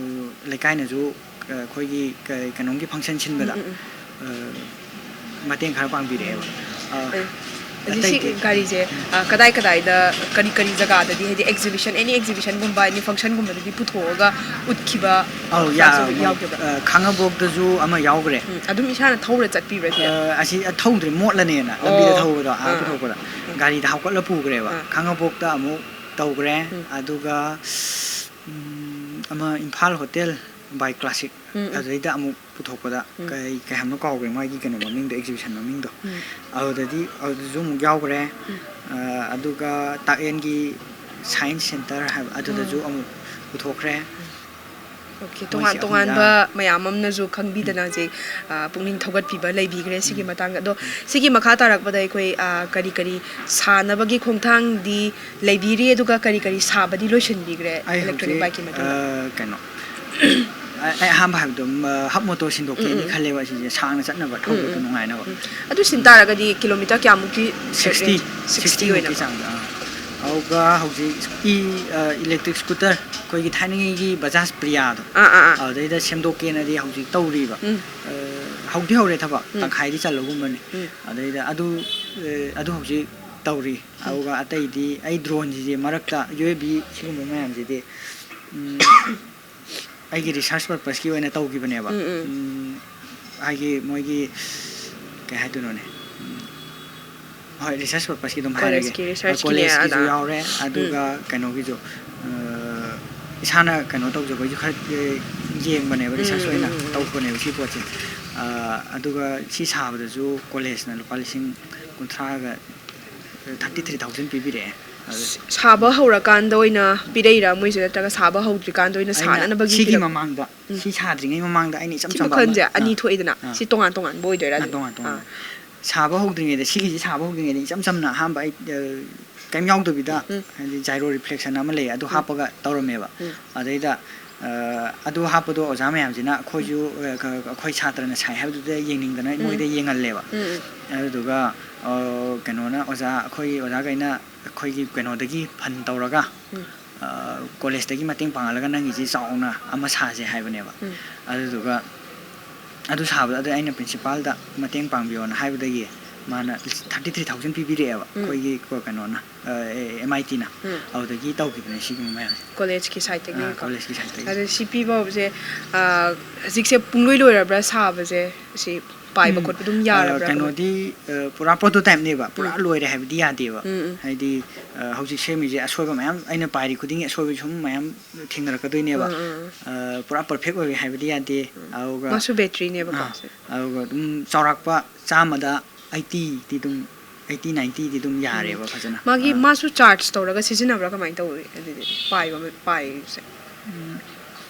ꯂꯩꯀꯥꯏꯅꯁꯨ, ꯑ, ꯑꯩꯈꯣꯏꯒꯤ ꯀ-, ꯀꯩꯅꯣꯝꯒꯤ ꯐꯪꯁꯟ ꯁꯤꯟꯕꯗ, ꯎꯝ, ꯎꯝ, ꯎꯝ꯫ ꯑ, ꯃꯇꯦꯡ ꯈꯔ ꯄꯥꯡꯕꯤꯔꯛꯑꯦꯕ꯫ ꯑ, ꯑꯦ, ꯍꯧꯖꯤꯛ ꯁꯤ ꯑꯇꯩꯗꯤ ꯒꯥꯔꯤꯁꯦ, ꯑ, ꯀꯗꯥꯏ ꯀꯗꯥꯏꯗ, ꯀꯔꯤ ꯀꯔꯤ ꯖꯒꯥꯗꯗꯤ, ꯍꯥꯏꯗꯤ exhibition, any exhibition ꯒꯨꯝꯕ, any function ꯒꯨꯝꯕꯗꯗꯤ ꯄꯨꯊꯣꯛꯑꯒ ꯎꯠꯈꯤꯕ ꯑꯧ, ꯌꯥ-, ꯀ꯭ꯂꯥꯁ ꯑꯣꯏꯕ ꯌꯥꯎꯈꯤꯕ꯭ꯔꯥ? ꯑ, ꯈꯥꯡꯉꯕꯣꯛꯇꯁꯨ ꯑꯃ ꯌꯥꯎꯈ꯭ꯔꯦ꯫ ꯎꯝ, ꯑꯗꯨꯝ ꯏꯁꯥꯅ ꯊꯧꯔ ꯆꯠꯄꯤꯕ꯭ꯔꯥ ꯁꯤꯗ? ꯑ, ꯑꯁꯤ, ꯑ, ꯊꯧꯗ꯭ꯔꯦ, ꯃꯣꯠꯂꯅꯦꯅ ꯂꯝꯕꯤꯗ ꯑꯣ, ꯊꯧꯕꯗꯣ, ꯑꯥ ꯑꯥ, ꯄꯨꯊꯣꯛꯄꯗ꯫ ꯑꯥ꯫ ꯒꯥꯔꯤꯗ ꯍꯥꯞꯀꯠꯂ ꯄꯨꯈ꯭ꯔꯦꯕ꯫ ꯑꯥ꯫ ꯈꯥꯡꯉꯕꯣꯛꯇ ꯑꯃꯨꯛ ꯇꯧꯈ꯭ꯔꯦ꯫ ꯎꯝ꯫ ꯑꯗꯨꯒ, ꯎꯝ, ꯑꯃ ꯏꯝꯐꯥꯜ ꯍꯣꯇꯦꯜ by Classic, ꯎꯝ, ꯎꯝ꯫ ꯑꯗꯨꯗꯩꯗ ꯑꯃꯨꯛ ꯄꯨꯊꯣꯛꯄꯗ, ꯎꯝ꯫ ꯀꯩ, ꯀꯩ ꯍꯥꯏꯕꯅꯣ ꯀꯥꯎꯈ꯭ꯔꯦ ꯃꯥꯒꯤ ꯀꯩꯅꯣ ꯃꯃꯤꯡꯗꯣ, exhibition ꯃꯃꯤꯡꯗꯣ꯫ ꯎꯝ꯫ ꯑꯗꯨꯗꯗꯤ, ꯑꯗꯨꯗꯁꯨ ꯑꯃꯨꯛ ꯌꯥꯎꯈ꯭ꯔꯦ꯫ ꯎꯝ꯫ ꯑ, ꯑꯗꯨꯒ ꯇꯥꯛꯌꯦꯜꯒꯤ Science Centre ꯍꯥꯏꯕ, ꯑꯗꯨꯗꯁꯨ ꯎꯝ꯫ ꯑꯃꯨꯛ ꯄꯨꯊꯣꯛꯈ꯭ꯔꯦ꯫ ꯎꯝ꯫ OK, ꯃꯣꯏꯁꯦ ꯇꯣꯉꯥꯟ ꯑꯍꯨꯝꯗ ꯇꯣꯉꯥꯟꯕ ꯃꯌꯥꯝ ꯑꯃꯅꯁꯨ ꯈꯪꯕꯤꯗꯅ ꯎꯝ꯫ ꯍꯧꯖꯤꯛ, ꯑ, ꯄꯨꯛꯅꯤꯡ ꯊꯧꯒꯠꯄꯤꯕ ꯂꯩꯕꯤꯈ꯭ꯔꯦ꯫ ꯁꯤꯒꯤ ꯎꯝ꯫ ꯃꯇꯥꯡꯗ, ꯑꯗꯣ ꯎꯝ꯫ ꯁꯤꯒꯤ ꯃꯈꯥ ꯇꯥꯔꯛꯄꯗ ꯑꯩꯈꯣꯏ, ꯑ, ꯀꯔꯤ ꯀꯔꯤ ꯁꯥꯟꯅꯕꯒꯤ ꯈꯣꯡꯊꯥꯡꯗꯤ ꯂꯩꯕꯤꯔꯤ, ꯑꯗꯨꯒ ꯀꯔꯤ ꯀꯔꯤ ꯁꯥꯕꯗꯤ ꯂꯣꯏꯁꯤꯟꯕꯤꯈ꯭ꯔꯦ ꯑꯩ electronic ꯍꯧꯖꯤꯛ, bikeꯀꯤ ꯃꯇꯥꯡꯗ? ꯑ, ꯀꯩꯅꯣ, ꯑꯩ, ꯑꯩ ꯑꯍꯥꯟꯕ ꯍꯥꯏꯕꯗꯣ, ꯎꯝ, ꯍꯞ ꯃꯣꯇꯣꯔ ꯁꯤꯟꯗꯣꯛꯀꯦꯅ ꯎꯝ, ꯎꯝ꯫ ꯈꯜꯂꯦꯕ, ꯑꯁꯤꯁꯦ ꯁꯥꯡꯅ ꯆꯠꯅꯕ, ꯎꯝ, ꯊꯧꯕꯗ ꯎꯝ꯫ ꯅꯨꯡꯉꯥꯏꯅꯕ꯫ ꯎꯝ꯫ ꯑꯗꯨ ꯁꯤꯟ ꯇꯥꯔꯒꯗꯤ ꯀꯤꯂꯣꯃꯤꯇꯔ ꯀꯌꯥꯃꯨꯛꯇꯤ ꯆꯠꯂꯦ? Sixty, sixty ꯁꯤꯛꯁꯇꯤ ꯑꯣꯏꯅ? ꯃꯨꯛꯀꯤ ꯆꯥꯡꯗ, ꯑꯥ꯫ ꯑꯗꯨꯒ ꯍꯧꯖꯤꯛ ꯏ, ꯑ, electric scooter, ꯑꯩꯈꯣꯏꯒꯤ ꯊꯥꯏꯅꯉꯩꯒꯤ Bajaj Priyaꯗꯣ, ꯑꯥ, ꯑꯥ, ꯑꯥ꯫ ꯑꯗꯨꯗꯩꯗ ꯁꯦꯝꯗꯣꯛꯀꯦꯅꯗꯤ ꯍꯧꯖꯤꯛ ꯇꯧꯔꯤꯕ꯫ ꯎꯝ꯫ ꯑ, ꯍꯧꯗꯤ ꯍꯧꯔꯦ ꯊꯕꯛ, ꯎꯝ꯫ ꯇꯪꯈꯥꯏꯗꯤ ꯆꯜꯂꯒꯨꯝꯕꯅꯤ꯫ ꯎꯝ꯫ ꯑꯗꯩꯗ ꯑꯗꯨ, ꯑ, ꯑꯗꯨ ꯍꯧꯖꯤꯛ ꯇꯧꯔꯤ꯫ ꯎꯝ꯫ ꯑꯗꯨꯒ ꯑꯇꯩꯗꯤ ꯑꯩ droneꯁꯤꯗꯤ ꯃꯔꯛꯇ UAV ꯁꯤꯒꯨꯝꯕ ꯃꯌꯥꯝꯁꯤꯗꯤ, ꯎꯝ, ꯑꯩꯒꯤ research purposeꯀꯤ ꯑꯣꯏꯅ ꯇꯧꯈꯤꯕꯅꯦꯕ꯫ ꯎꯝ, ꯎꯝ꯫ ꯎꯝ, ꯍꯥꯏꯗꯤ ꯃꯣꯏꯒꯤ, ꯀꯩ ꯍꯥꯏꯗꯣꯏꯅꯣꯅꯦ? ꯎꯝ, ꯍꯣꯏ, research purposeꯀꯤ ꯑꯗꯨꯝ ꯍꯥꯏꯔꯒꯦ꯫ Collegeꯀꯤ researchꯀꯤꯅꯦ, ꯀꯣꯂꯦꯖꯀꯤꯁꯨ ꯑꯗ꯫ ꯌꯥꯎꯔꯦ, ꯎꯝ꯫ ꯑꯗꯨꯒ ꯀꯩꯅꯣꯒꯤꯁꯨ, ꯑ, ꯏꯁꯥꯅ ꯀꯩꯅꯣ ꯇꯧꯖꯕꯒꯤꯁꯨ ꯈꯔ, ꯑ, ꯌꯦꯡꯕꯅꯦꯕ, ꯎꯝ, research ꯎꯝ, ꯑꯣꯏꯅ ꯎꯝ, ꯎꯝ, ꯎꯝ꯫ ꯇꯧꯕꯅꯦꯕ ꯁꯤ ꯄꯣꯠꯁꯦ꯫ ꯑ, ꯑꯗꯨꯒ ꯁꯤ ꯁꯥꯕꯗꯁꯨ ꯀꯣꯂꯦꯖꯅ ꯂꯨꯄꯥ ꯂꯤꯁꯤꯡ ꯀꯨꯟꯊ꯭ꯔꯥꯒ thirty three thousand ꯄꯤꯕꯤꯔꯛꯑꯦ꯫ ꯑꯗꯨ ꯁꯥꯕ ꯍꯧꯔꯀꯥꯟꯗ ꯑꯣꯏꯅ ꯄꯤꯔꯛꯏꯔꯥ ꯃꯣꯏꯁꯦ, ꯅꯠꯇ꯭ꯔꯒ ꯁꯥꯕ ꯍꯧꯗ꯭ꯔꯤꯀꯥꯟꯗ ꯑꯣꯏꯅ ꯑꯩꯅ ꯁꯥꯟꯅꯅꯕꯒꯤ ꯁꯤꯒꯤ ꯄꯤꯔꯛ-, ꯃꯃꯥꯡꯗ, ꯎꯝ꯫ ꯁꯤ ꯁꯥꯗ꯭ꯔꯤꯉꯩ ꯃꯃꯥꯡꯗ ꯑꯩꯅ ꯏꯆꯝ ꯁꯤ ꯆꯝꯕ ꯑꯃ, ꯃꯈꯜꯁꯦ ꯑꯅꯤ ꯑꯥ, ꯊꯣꯛꯏꯗꯅ, ꯑꯥ꯫ ꯁꯤ ꯇꯣꯉꯥꯟ ꯇꯣꯉꯥꯟꯕ ꯑꯣꯏꯗꯣꯏꯔꯥ ꯑꯥ, ꯑꯗꯨꯗꯤ? ꯇꯣꯉꯥꯟ ꯇꯣꯉꯥꯟꯕ꯫ ꯑꯥ꯫ ꯁꯥꯕ ꯍꯧꯗ꯭ꯔꯤꯉꯩꯗ, ꯁꯤꯒꯤꯁꯤ ꯁꯥꯕ ꯍꯧꯗ꯭ꯔꯤꯉꯩꯗ ꯏꯆꯝ ꯆꯝꯅ ꯑꯍꯥꯟꯕ ꯑꯩ, ꯑ, ꯀꯩꯝ ꯌꯥꯎꯗꯕꯤꯗ, ꯎꯝ꯫ ꯍꯥꯏꯗꯤ gyro reflection ꯑꯃ ꯂꯩ, ꯑꯗꯨ ꯎꯝ꯫ ꯍꯥꯞꯄꯒ ꯇꯧꯔꯝꯃꯦꯕ꯫ ꯎꯝ꯫ ꯑꯗꯩꯗ, ꯑ, ꯑꯗꯨ ꯍꯥꯞꯄꯗꯣ ꯑꯣꯖꯥ ꯃꯌꯥꯝꯁꯤꯅ ꯑꯩꯈꯣꯏꯁꯨ, ꯎꯝ꯫ ꯑ, ꯀ-, ꯑꯩꯈꯣꯏ ꯁꯥꯇ꯭ꯔꯅ ꯁꯥꯏ ꯍꯥꯏꯕꯗꯨꯗ ꯌꯦꯡꯅꯤꯡꯗꯅ ꯎꯝ꯫ ꯃꯣꯏꯗ ꯌꯦꯡꯍꯜꯂꯦꯕ꯫ ꯎꯝ, ꯎꯝ꯫ ꯑꯗꯨꯗꯨꯒ, ꯑ, ꯀꯩꯅꯣꯅ ꯑꯣꯖꯥ, ꯑꯩꯈꯣꯏꯒꯤ ꯑꯣꯖꯥꯈꯩꯅ ꯑꯩꯈꯣꯏꯒꯤ ꯀꯩꯅꯣꯗꯒꯤ fund ꯇꯧꯔꯒ, ꯎꯝ꯫ ꯑ, ꯀꯣꯂꯦꯖꯇꯒꯤ ꯃꯇꯦꯡ ꯄꯥꯡꯍꯜꯂꯒ ꯅꯪꯒꯤꯁꯤ ꯆꯥꯎꯅ ꯑꯃ ꯁꯥꯁꯦ ꯍꯥꯏꯕꯅꯦꯕ꯫ ꯎꯝ꯫ ꯑꯗꯨꯗꯨꯒ ꯑꯗꯨ ꯁꯥꯕꯗ, ꯑꯗꯨ ꯑꯩꯅ principalꯗ ꯃꯇꯦꯡ ꯄꯥꯡꯕꯤꯌꯣꯅ ꯍꯥꯏꯕꯗꯒꯤ ꯃꯥꯅ thirty three thousand ꯄꯤꯕꯤꯔꯛꯑꯦꯕ, ꯎꯝ꯫ ꯑꯩꯈꯣꯏꯒꯤ ꯀꯣ-, ꯀꯩꯅꯣꯅ, ꯑ, ꯑꯦ, MITꯅ꯫ ꯎꯝ꯫ ꯑꯗꯨꯗꯒꯤ ꯇꯧꯈꯤꯕꯅꯦ ꯁꯤꯒꯨꯝꯕ ꯃꯌꯥꯝꯁꯦ꯫ ꯀꯣꯂꯦꯖꯀꯤ sideꯇꯒꯤ ꯑꯥ, ꯀꯣ? ꯀꯣꯂꯦꯖꯀꯤ sideꯇꯒꯤ꯫ ꯑꯗꯣ ꯁꯤ ꯄꯤꯕ ꯍꯧꯕꯁꯦ, ꯑ, ꯍꯧꯖꯤꯛꯁꯦ ꯄꯨꯡꯂꯣꯏ ꯂꯣꯏꯔꯕ꯭ꯔꯥ ꯁꯥꯕꯁꯦ? ꯁꯤ ꯄꯥꯏꯕ ꯎꯝ꯫ ꯈꯣꯠꯄ ꯑꯗꯨꯝ ꯑ, ꯌꯥꯔꯕ꯭ꯔꯥ? ꯀꯩꯅꯣꯗꯤ, ꯑ, ꯄꯨꯔꯥ prototype ꯅꯦꯕ, ꯄꯨꯔꯥ ꯎꯝ꯫ ꯂꯣꯏꯔꯦ ꯍꯥꯏꯕꯗꯤ ꯌꯥꯗꯦꯕ꯫ ꯎꯝ, ꯎꯝ꯫ ꯍꯥꯏꯗꯤ, ꯑ, ꯍꯧꯖꯤꯛ ꯁꯦꯝꯃꯤꯁꯦ ꯑꯁꯣꯏꯕ ꯃꯌꯥꯝ, ꯑꯩꯅ ꯄꯥꯏꯔꯤ ꯈꯨꯗꯤꯡꯒꯤ ꯑꯁꯣꯏꯕ ꯁꯨꯝ ꯃꯌꯥꯝ ꯊꯦꯡꯅꯔꯛꯀꯗꯣꯏꯅꯦꯕ꯫ ꯎꯝ, ꯎꯝ, ꯎꯝ꯫ ꯑ, ꯄꯨꯔꯥ perfect ꯑꯣꯏꯔꯦ ꯍꯥꯏꯕꯗꯤ ꯌꯥꯗꯦ꯫ ꯎꯝ꯫ ꯑꯗꯨꯒ, ꯃꯥꯁꯨ battery ꯅꯦꯕꯀꯣ, ꯑꯥ, ꯁꯦ꯫ ꯑꯗꯨꯒ ꯑꯗꯨꯝ ꯆꯥꯎꯔꯥꯛꯄ ꯆꯥꯝꯃꯗ eighty ꯗꯤ ꯑꯗꯨꯝ, eighty, ninety ꯗꯤ ꯑꯗꯨꯝ ꯎꯝ꯫ ꯌꯥꯔꯦꯕ ꯐꯖꯅ꯫ ꯃꯥꯒꯤ, ꯑꯥ꯫ ꯃꯥꯁꯨ charge ꯇꯧꯔꯒ ꯁꯤꯖꯤꯟꯅꯕ꯭ꯔꯥ ꯀꯃꯥꯏꯅ ꯇꯧꯏ? ꯑꯗꯨꯗꯤ ꯄꯥꯏꯕ ꯑꯃ, ꯄꯥꯏꯔꯤꯁꯦ꯫ ꯎꯝ꯫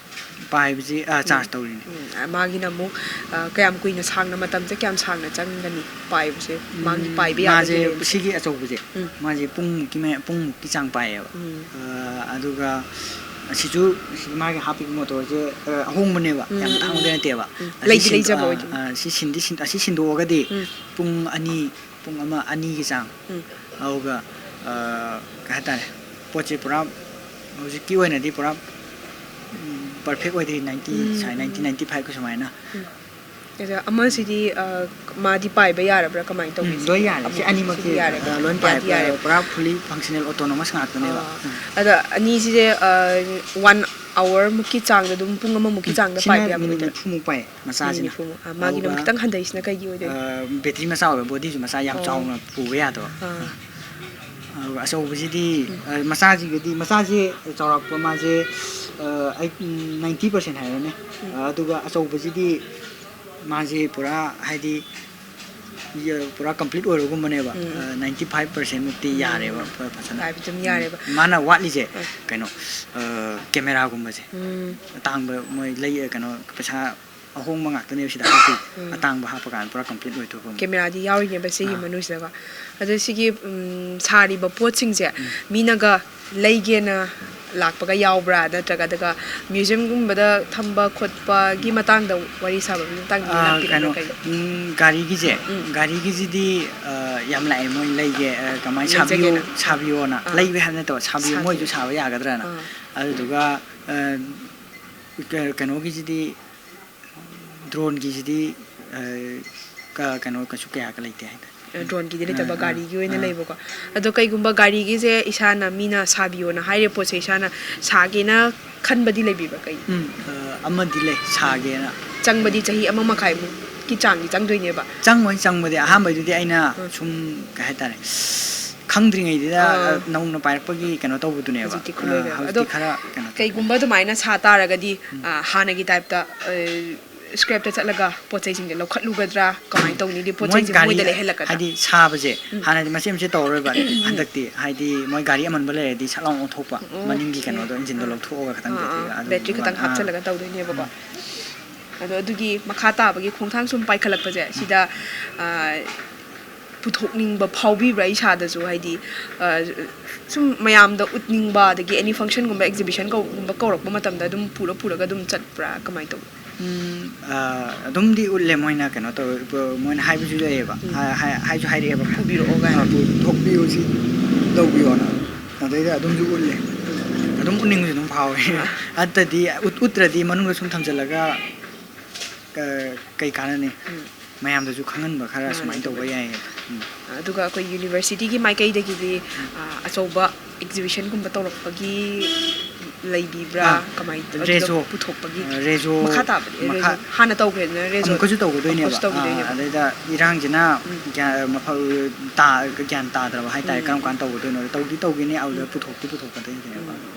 ꯄꯥꯏꯕꯁꯤ, ꯑꯥ, ꯎꯝ꯫ Charge ꯇꯧꯔꯤꯅꯤ꯫ ꯎꯝ꯫ ꯑ, ꯃꯥꯒꯤꯅ ꯑꯃꯨꯛ, ꯑ, ꯀꯌꯥꯝ ꯀꯨꯏꯅ ꯁꯥꯡꯅ, ꯃꯇꯝꯁꯦ ꯀꯌꯥꯝ ꯁꯥꯡꯅ ꯆꯪꯒꯅꯤ ꯄꯥꯏꯕꯁꯦ? ꯃꯥꯒꯤ ꯎꯝ, ꯄꯥꯏꯕ ꯌꯥꯕꯒꯤ ꯃꯥꯁꯦ range ꯁꯦ? ꯁꯤꯒꯤ ꯑꯆꯧꯕꯁꯦ, ꯎꯝ꯫ ꯃꯥꯁꯦ ꯄꯨꯡꯃꯨꯛꯀꯤ ꯃꯌꯥ-, ꯄꯨꯡꯃꯨꯛꯀꯤ ꯆꯥꯡ ꯄꯥꯏꯌꯦꯕ꯫ ꯎꯝ꯫ ꯑ, ꯑꯗꯨꯒ ꯑꯁꯤꯁꯨ, ꯁꯤ ꯃꯥꯒꯤ ꯍꯥꯞꯄꯤꯕ motor ꯁꯦ, ꯑ, ꯑꯍꯣꯡꯕꯅꯦꯕ, ꯎꯝ, ꯌꯥꯝ ꯎꯝ꯫ ꯇꯥꯡꯕꯗꯤ ꯅꯠꯇꯦꯕ꯫ ꯎꯝ꯫ ꯑꯁꯤ ꯂꯩꯗꯤ ꯁꯤꯟ-, ꯂꯩꯖꯕ ꯑ, ꯑꯣꯏꯗꯣꯏꯅꯤ꯫ ꯑ, ꯁꯤ ꯁꯤꯟꯗꯤ ꯁꯤꯟ-, ꯑꯁꯤ ꯁꯤꯟꯗꯣꯛꯑꯒꯗꯤ ꯎꯝ꯫ ꯄꯨꯡ ꯑꯅꯤ, ꯄꯨꯡ ꯑꯃ, ꯑꯅꯤꯒꯤ ꯆꯥꯡ꯫ ꯎꯝ꯫ ꯑꯗꯨꯒ, ꯑ, ꯀꯩ ꯍꯥꯏꯇꯥꯔꯦ, ꯄꯣꯠꯁꯦ ꯄꯨꯔꯥ ꯍꯧꯖꯤꯛꯀꯤ ꯑꯣꯏꯅꯗꯤ ꯄꯨꯔꯥ, ꯎꯝ, perfect ꯑꯣꯏꯗ꯭ꯔꯤ, ninety ꯎꯝ, ꯁꯥꯏ, ninety, ꯎꯝ꯫ Ninety five ꯀ ꯁꯨꯃꯥꯏꯅ꯫ ꯎꯝ꯫ ꯑꯗ ꯑꯃꯁꯤꯗꯤ, ꯑ, ꯃꯥꯗꯤ ꯄꯥꯏꯕ ꯌꯥꯔꯕ꯭ꯔꯥ? ꯀꯃꯥꯏꯅ ꯇꯧꯒꯦ? ꯎꯝ, ꯂꯣꯏ ꯌꯥꯔꯦ꯫ ꯁꯤ ꯑꯃꯨꯛ ꯑꯅꯤꯃꯛꯁꯤ, ꯁꯤꯗꯤ ꯌꯥꯔꯦꯀꯣ? ꯑ, ꯂꯣꯏ ꯌꯥꯗꯤ ꯄꯥꯏꯕ, ꯌꯥꯔꯦ꯫ ꯄꯨꯔꯥ fully functional autonomous ꯉꯥꯛꯇꯅꯦꯕ꯫ ꯑꯥ꯫ ꯎꯝ꯫ ꯑꯗ ꯑꯅꯤꯁꯤꯁꯦ, ꯑ, one hour ꯃꯨꯛꯀꯤ ꯆꯥꯡꯗ ꯑꯗꯨꯝ, ꯄꯨꯡ ꯑꯃꯃꯨꯛꯀꯤ ꯎꯝ, ꯆꯥꯡꯗ ꯁꯤꯅ ꯄꯥꯏꯕ ꯌꯥꯕ minute ꯑꯣꯏꯗꯣꯏꯔꯥ? ꯅꯤꯐꯨꯃꯨꯛ ꯄꯥꯏ꯫ ꯃꯆꯥꯁꯤꯅ꯫ ꯃꯤꯅꯤꯠ ꯅꯤꯐꯨꯃꯨꯛ꯫ ꯑꯥ, ꯃꯥꯒꯤꯅ ꯑꯗꯨꯒ, ꯑꯃꯨꯛ ꯈꯤꯇꯪ ꯍꯟꯊꯩꯁꯤꯅ ꯀꯩꯒꯤ ꯑꯣꯏꯗꯣꯏꯅꯣ? ꯑꯥ, battery ꯃꯆꯥ ꯑꯣꯏꯕ, body ꯁꯨ ꯃꯆꯥ ꯌꯥꯝ ꯑꯣ꯫ ꯆꯥꯎꯅ ꯄꯨꯕ ꯌꯥꯗꯕ꯫ ꯑꯥ꯫ ꯑꯗꯨꯒ ꯑꯆꯧꯕꯁꯤꯗꯤ, ꯎꯝ꯫ ꯑꯥ, ꯃꯆꯥꯁꯤꯒꯗꯤ, ꯃꯆꯥꯁꯤ ꯆꯥꯎꯔꯥꯛꯄ ꯃꯥꯁꯦ, ꯑꯥ, ꯑꯩ, ꯎꯝ, ninety percent ꯍꯥꯏꯔꯅꯦ꯫ ꯎꯝ꯫ ꯑꯥ, ꯑꯗꯨꯒ ꯑꯆꯧꯕꯁꯤꯗꯤ ꯃꯥꯁꯦ ꯄꯨꯔꯥ ꯍꯥꯏꯗꯤ, ꯌ-, ꯄꯨꯔꯥ complete ꯑꯣꯏꯔꯒꯨꯝꯕꯅꯦꯕ꯫ ꯎꯝ꯫ ꯑꯥ, ninety five percent ꯃꯨꯛꯇꯤ ꯎꯝ꯫ ꯌꯥꯔꯦꯕ ꯐ-, ꯐꯖꯅ꯫ ꯍꯥꯏꯕ ꯑꯗꯨꯝ ꯎꯝ꯫ ꯌꯥꯔꯦꯕ꯫ ꯃꯥꯅ ꯋꯥꯠꯂꯤꯁꯦ, ꯑꯥ꯫ ꯀꯩꯅꯣ, ꯑꯥ, camera ꯒꯨꯝꯕꯁꯦ꯫ ꯎꯝ꯫ ꯑꯇꯥꯡꯕ ꯃꯣꯏ ꯂꯩ, ꯀꯩꯅꯣ, ꯄꯩꯁꯥ ꯑꯍꯣꯡꯕ ꯉꯥꯛꯇꯅꯦꯕ ꯁꯤꯗ ꯍꯥꯞꯄꯤ꯫ ꯎꯝ꯫ ꯑꯇꯥꯡꯕ ꯍꯥꯞꯄ ꯀꯥꯟꯗ ꯄꯨꯔꯥ complete ꯑꯣꯏꯊꯣꯛꯄ꯫ Camera ꯗꯤ ꯌꯥꯎꯔꯤꯅꯦꯕ ꯁꯤꯒꯤ ꯑꯥ꯫ ꯃꯅꯨꯡꯁꯤꯗꯀꯣ꯫ ꯑꯗꯣ ꯁꯤꯒꯤ, ꯎꯝ, ꯁꯥꯔꯤꯕ ꯄꯣꯠꯁꯤꯡꯁꯦ ꯎꯝ꯫ ꯃꯤꯅꯒ ꯂꯩꯒꯦꯅ ꯂꯥꯛꯄꯒ ꯌꯥꯎꯕ꯭ꯔꯥ? ꯅꯠꯇ꯭ꯔꯒ ꯑꯗꯨꯒ museum ꯒꯨꯝꯕꯗ ꯊꯝꯕ ꯈꯣꯠꯄꯒꯤ ꯃꯇꯥꯡꯗ ꯋꯥꯔꯤ ꯁꯥꯕꯒꯤ ꯃꯇꯥꯡꯗ ꯑꯥ, ꯂꯥꯛꯄꯤꯔꯤꯕ꯭ꯔꯥ ꯀꯩꯅꯣ, ꯀꯩꯅꯣ? ꯎꯝ, ꯒꯥꯔꯤꯒꯤꯁꯦ, ꯎꯝ꯫ ꯒꯥꯔꯤꯒꯤꯁꯤꯗꯤ, ꯑꯥ, ꯌꯥꯝ ꯂꯥꯛꯑꯦ ꯃꯣꯏ ꯂꯩꯒꯦ, ꯑꯥ, ꯀꯃꯥꯏꯅ ꯁꯥꯕꯤꯌꯨ, ꯂꯩꯖꯒꯦꯅ꯫ ꯁꯥꯕꯤꯌꯣꯅ꯫ ꯑꯥ꯫ ꯂꯩꯕ ꯍꯥꯏꯕ ꯅꯠꯇꯕ, ꯁꯥꯕꯤꯌꯨ, ꯁꯥꯕꯤꯌꯨ꯫ ꯃꯣꯏꯁꯨ ꯁꯥꯕ ꯌꯥꯒꯗ꯭ꯔꯅ꯫ ꯑꯥ꯫ ꯑꯗꯨꯗꯨꯒ, ꯑꯥ, ꯀ-, ꯀꯩꯅꯣꯒꯤꯁꯤꯗꯤ, drone ꯒꯤꯁꯤꯗꯤ, ꯑ, ꯀ-, ꯀꯩꯅꯣ, ꯀꯩꯁꯨ ꯀꯌꯥ ꯂꯩꯇꯦ ꯍꯥꯏꯇꯥꯔꯦ꯫ ꯑ, drone ꯒꯤꯗꯤ ꯂꯩꯇꯕ, ꯑ, ꯑ, ꯒꯥꯔꯤꯒꯤ ꯑꯣꯏꯅ ꯑ꯫ ꯂꯩꯕꯀꯣ꯫ ꯑꯗꯣ ꯀꯩꯒꯨꯝꯕ ꯒꯥꯔꯤꯒꯤꯁꯦ ꯏꯁꯥꯅ ꯃꯤꯅ ꯁꯥꯕꯤꯌꯣꯅ ꯍꯥꯏꯔꯤꯕ ꯄꯣꯠꯁꯦ ꯏꯁꯥꯅ ꯁꯥꯒꯦꯅ ꯈꯟꯕꯗꯤ ꯂꯩꯕꯤꯕ꯭ꯔꯥ? ꯀꯩ? ꯎꯝ, ꯑ, ꯑꯃꯗꯤ ꯂꯩ, ꯁꯥꯒꯦꯅ꯫ ꯆꯪꯕꯗꯤ ꯆꯍꯤ ꯑꯃ ꯃꯈꯥꯏꯃꯨꯛ? ꯀꯤ ꯆꯥꯡꯗꯤ ꯆꯪꯗꯣꯏꯅꯦꯕ꯫ ꯆꯪꯉꯣꯏ, ꯆꯪꯕꯗꯤ ꯑꯍꯥꯟꯕꯩꯗꯨꯗꯤ ꯑꯩꯅ ꯎꯝ꯫ ꯁꯨꯝ, ꯀꯩ ꯍꯥꯏꯇꯥꯔꯦ, ꯈꯪꯗ꯭ꯔꯤꯉꯩꯗꯨꯗ, ꯑꯥ꯫ ꯅꯧꯅ ꯄꯥꯏꯔꯛꯄꯒꯤ ꯀꯩꯅꯣ ꯇꯧꯕꯗꯨꯅꯦꯕ꯫ ꯍꯧꯖꯤꯛꯇꯤ ꯈꯨꯠꯂꯣꯏ ꯑꯥ, ꯂꯣꯏꯕ꯫ ꯍꯧꯖꯤꯛꯇꯤ ꯑꯗꯣ ꯈꯔ ꯀꯩꯅꯣ ꯇꯧꯔꯦ꯫ ꯀꯩꯒꯨꯝꯕ ꯑꯗꯨꯃꯥꯏꯅ ꯁꯥ ꯇꯥꯔꯒꯗꯤ, ꯎꯝ꯫ ꯑꯥ, ꯍꯥꯟꯅꯒꯤ type ꯇ, ꯑ, scrap ꯇ ꯆꯠꯂꯒ ꯄꯣꯠ ꯆꯩꯁꯤꯡꯁꯦ ꯂꯧꯈꯠꯂꯨꯒꯗ꯭ꯔꯥ? ꯀꯃꯥꯏꯅ ꯇꯧꯅꯤ? ꯍꯥꯏꯗꯤ ꯄꯣꯠ ꯃꯣꯏ ꯆꯩꯁꯦ ꯒꯥꯔꯤ, ꯃꯣꯏꯗ ꯂꯩꯍꯜꯂꯛꯀꯗ꯭ꯔꯥ? ꯍꯥꯏꯗꯤ ꯁꯥꯕꯁꯦ ꯎꯝ꯫ ꯍꯥꯟꯅꯗꯤ ꯃꯆꯦꯠ ꯃꯆꯦꯠ ꯇꯧꯔꯔꯣꯏꯕ꯫ ꯎꯝ꯫ ꯍꯟꯗꯛꯇꯤ ꯍꯥꯏꯗꯤ ꯃꯣꯏ ꯒꯥꯔꯤ ꯑꯃꯟꯕ ꯂꯩꯔꯗꯤ ꯁꯠ ꯂꯥꯎꯅ ꯑꯣꯟꯊꯣꯛꯄ꯫ ꯑꯣ꯫ ꯃꯅꯤꯡꯒꯤ ꯀꯩꯅꯣꯗꯣ, ꯏꯟꯖꯤꯟꯗꯣ ꯑꯥ꯫ ꯂꯧꯊꯣꯛꯑꯒ ꯈꯇꯪ ꯑꯥ, ꯑꯥ꯫ ꯕꯦꯇ꯭ꯔꯤꯒ ꯕꯦꯇ꯭ꯔꯤ ꯈꯇꯪ ꯃꯥ-, ꯑꯥ꯫ ꯍꯥꯞꯆꯜꯂꯒ ꯇꯧꯗꯣꯏꯅꯦꯕꯀꯣ꯫ ꯎꯝ꯫ ꯑꯗꯣ ꯑꯗꯨꯒꯤ ꯃꯈꯥ ꯇꯥꯕꯒꯤ ꯈꯣꯡꯊꯥꯡ ꯁꯨꯝ ꯄꯥꯏꯈꯠꯂꯛꯄꯁꯦ, ꯎꯝ꯫ ꯁꯤꯗ, ꯑ, ꯄꯨꯊꯣꯛꯅꯤꯡꯕ ꯐꯥꯎꯕꯤꯕ꯭ꯔꯥ ꯏꯁꯥꯗꯁꯨ? ꯍꯥꯏꯗꯤ, ꯑ, ꯁꯨꯝ ꯃꯌꯥꯝꯗ ꯎꯠꯅꯤꯡꯕ, ꯑꯗꯒꯤ any function ꯒꯨꯝꯕ, exhibition ꯀꯧ-, ꯒꯨꯝꯕ ꯀꯧꯔꯛꯄ ꯃꯇꯝꯗ ꯑꯗꯨꯝ ꯄꯨꯔ ꯄꯨꯔꯒ ꯑꯗꯨꯝ ꯆꯠꯄ꯭ꯔꯥ? ꯀꯃꯥꯏꯅ ꯇꯧꯏ? ꯎꯝ, ꯑ, ꯑꯗꯨꯝꯗꯤ ꯎꯠꯂꯦ ꯃꯣꯏꯅ ꯀꯩꯅꯣ ꯇꯧꯋꯦ, ꯄ-, ꯃꯣꯏꯅ ꯍꯥꯏꯕꯁꯨ ꯂꯩꯌꯦꯕ꯫ ꯎꯝ꯫ ꯍꯥꯏ-, ꯍꯥꯏ-, ꯍꯥꯏꯁꯨ ꯍꯥꯏꯔꯛꯑꯦꯕ꯫ ꯄꯨꯕꯤꯔꯛꯑꯣ ꯀꯥꯏꯅ꯫ ꯑ, ꯄꯨꯊꯣꯛꯄꯤꯌꯨ ꯁꯤ, ꯂꯧꯕꯤꯌꯣꯅ꯫ ꯑꯗꯩꯗ ꯑꯗꯨꯝꯁꯨ ꯎꯠꯂꯦ꯫ ꯑꯗꯨꯝ ꯎꯠꯅꯤꯡꯕꯁꯨ ꯑꯗꯨꯝ ꯐꯥꯎꯋꯦ꯫ ꯑꯥ꯫ ꯑꯗꯨꯗꯤ ꯎꯠ-, ꯎꯠꯇ꯭ꯔꯗꯤ ꯃꯅꯨꯡꯗ ꯁꯨꯝ ꯊꯝꯖꯤꯜꯂꯒ ꯀ-, ꯀꯩ ꯀꯥꯟꯅꯅꯤ? ꯎꯝ꯫ ꯃꯌꯥꯝꯗꯁꯨ ꯈꯪꯍꯟꯕ ꯈꯔ ꯃꯥꯅꯦ, ꯁꯨꯃꯥꯏꯅ ꯇꯧꯕ ꯑꯗꯨꯕꯨꯗꯤ꯫ ꯌꯥꯏꯌꯦ꯫ ꯎꯝ꯫ ꯑꯗꯨꯒ ꯑꯩꯈꯣꯏ university ꯒꯤ ꯃꯥꯏꯀꯩꯗꯒꯤꯗꯤ, ꯎꯝ꯫ ꯑ, ꯑꯆꯧꯕ exhibition ꯒꯨꯝꯕ ꯇꯧꯔꯛꯄꯒꯤ ꯂꯩꯕꯤꯕ꯭ꯔꯥ? ꯑꯥ, ꯀꯃꯥꯏꯅ ꯇꯧ-, ꯑꯗꯨꯒ ꯔꯦꯖꯣ꯫ ꯄꯨꯊꯣꯛꯄꯒꯤ ꯑ, ꯔꯦꯖꯣ ꯃꯈꯥ ꯇꯥꯕꯗꯤ? ꯃꯈꯥ ꯔꯦꯖꯣ ꯍꯥꯟꯅ ꯇꯧꯈ꯭ꯔꯦꯗꯅ, ꯔꯦꯖꯣ ꯑꯃꯨꯛꯀꯁꯨ ꯇꯧꯒꯗꯣꯏꯅꯦꯕ꯫ ꯑꯃꯨꯛꯀꯁꯨ ꯇꯧꯈꯤꯗꯣꯏꯅꯦꯕ꯫ ꯑꯥ, ꯑꯗꯩꯗ ꯏꯔꯥꯡꯁꯤꯅ ꯎꯝ꯫ ꯒ꯭ꯌꯥ-, ꯃꯐ-, ꯇꯥ-, ꯒ꯭ꯌꯥꯟ ꯇꯥꯗ꯭ꯔꯕ ꯍꯥꯏꯇꯥꯔꯦ, ꯎꯝ꯫ ꯀꯔꯝ ꯀꯥꯟꯅ ꯇꯧꯒꯗꯣꯏꯅꯣ꯫ ꯇꯧꯗꯤ ꯇꯧꯒꯅꯤ, ꯑꯗꯨꯗ ꯎꯝ꯫ ꯄꯨꯊꯣꯛꯇꯤ ꯄꯨꯊꯣꯛꯀꯗꯣꯏꯅꯦꯕ꯫ ꯎꯝ꯫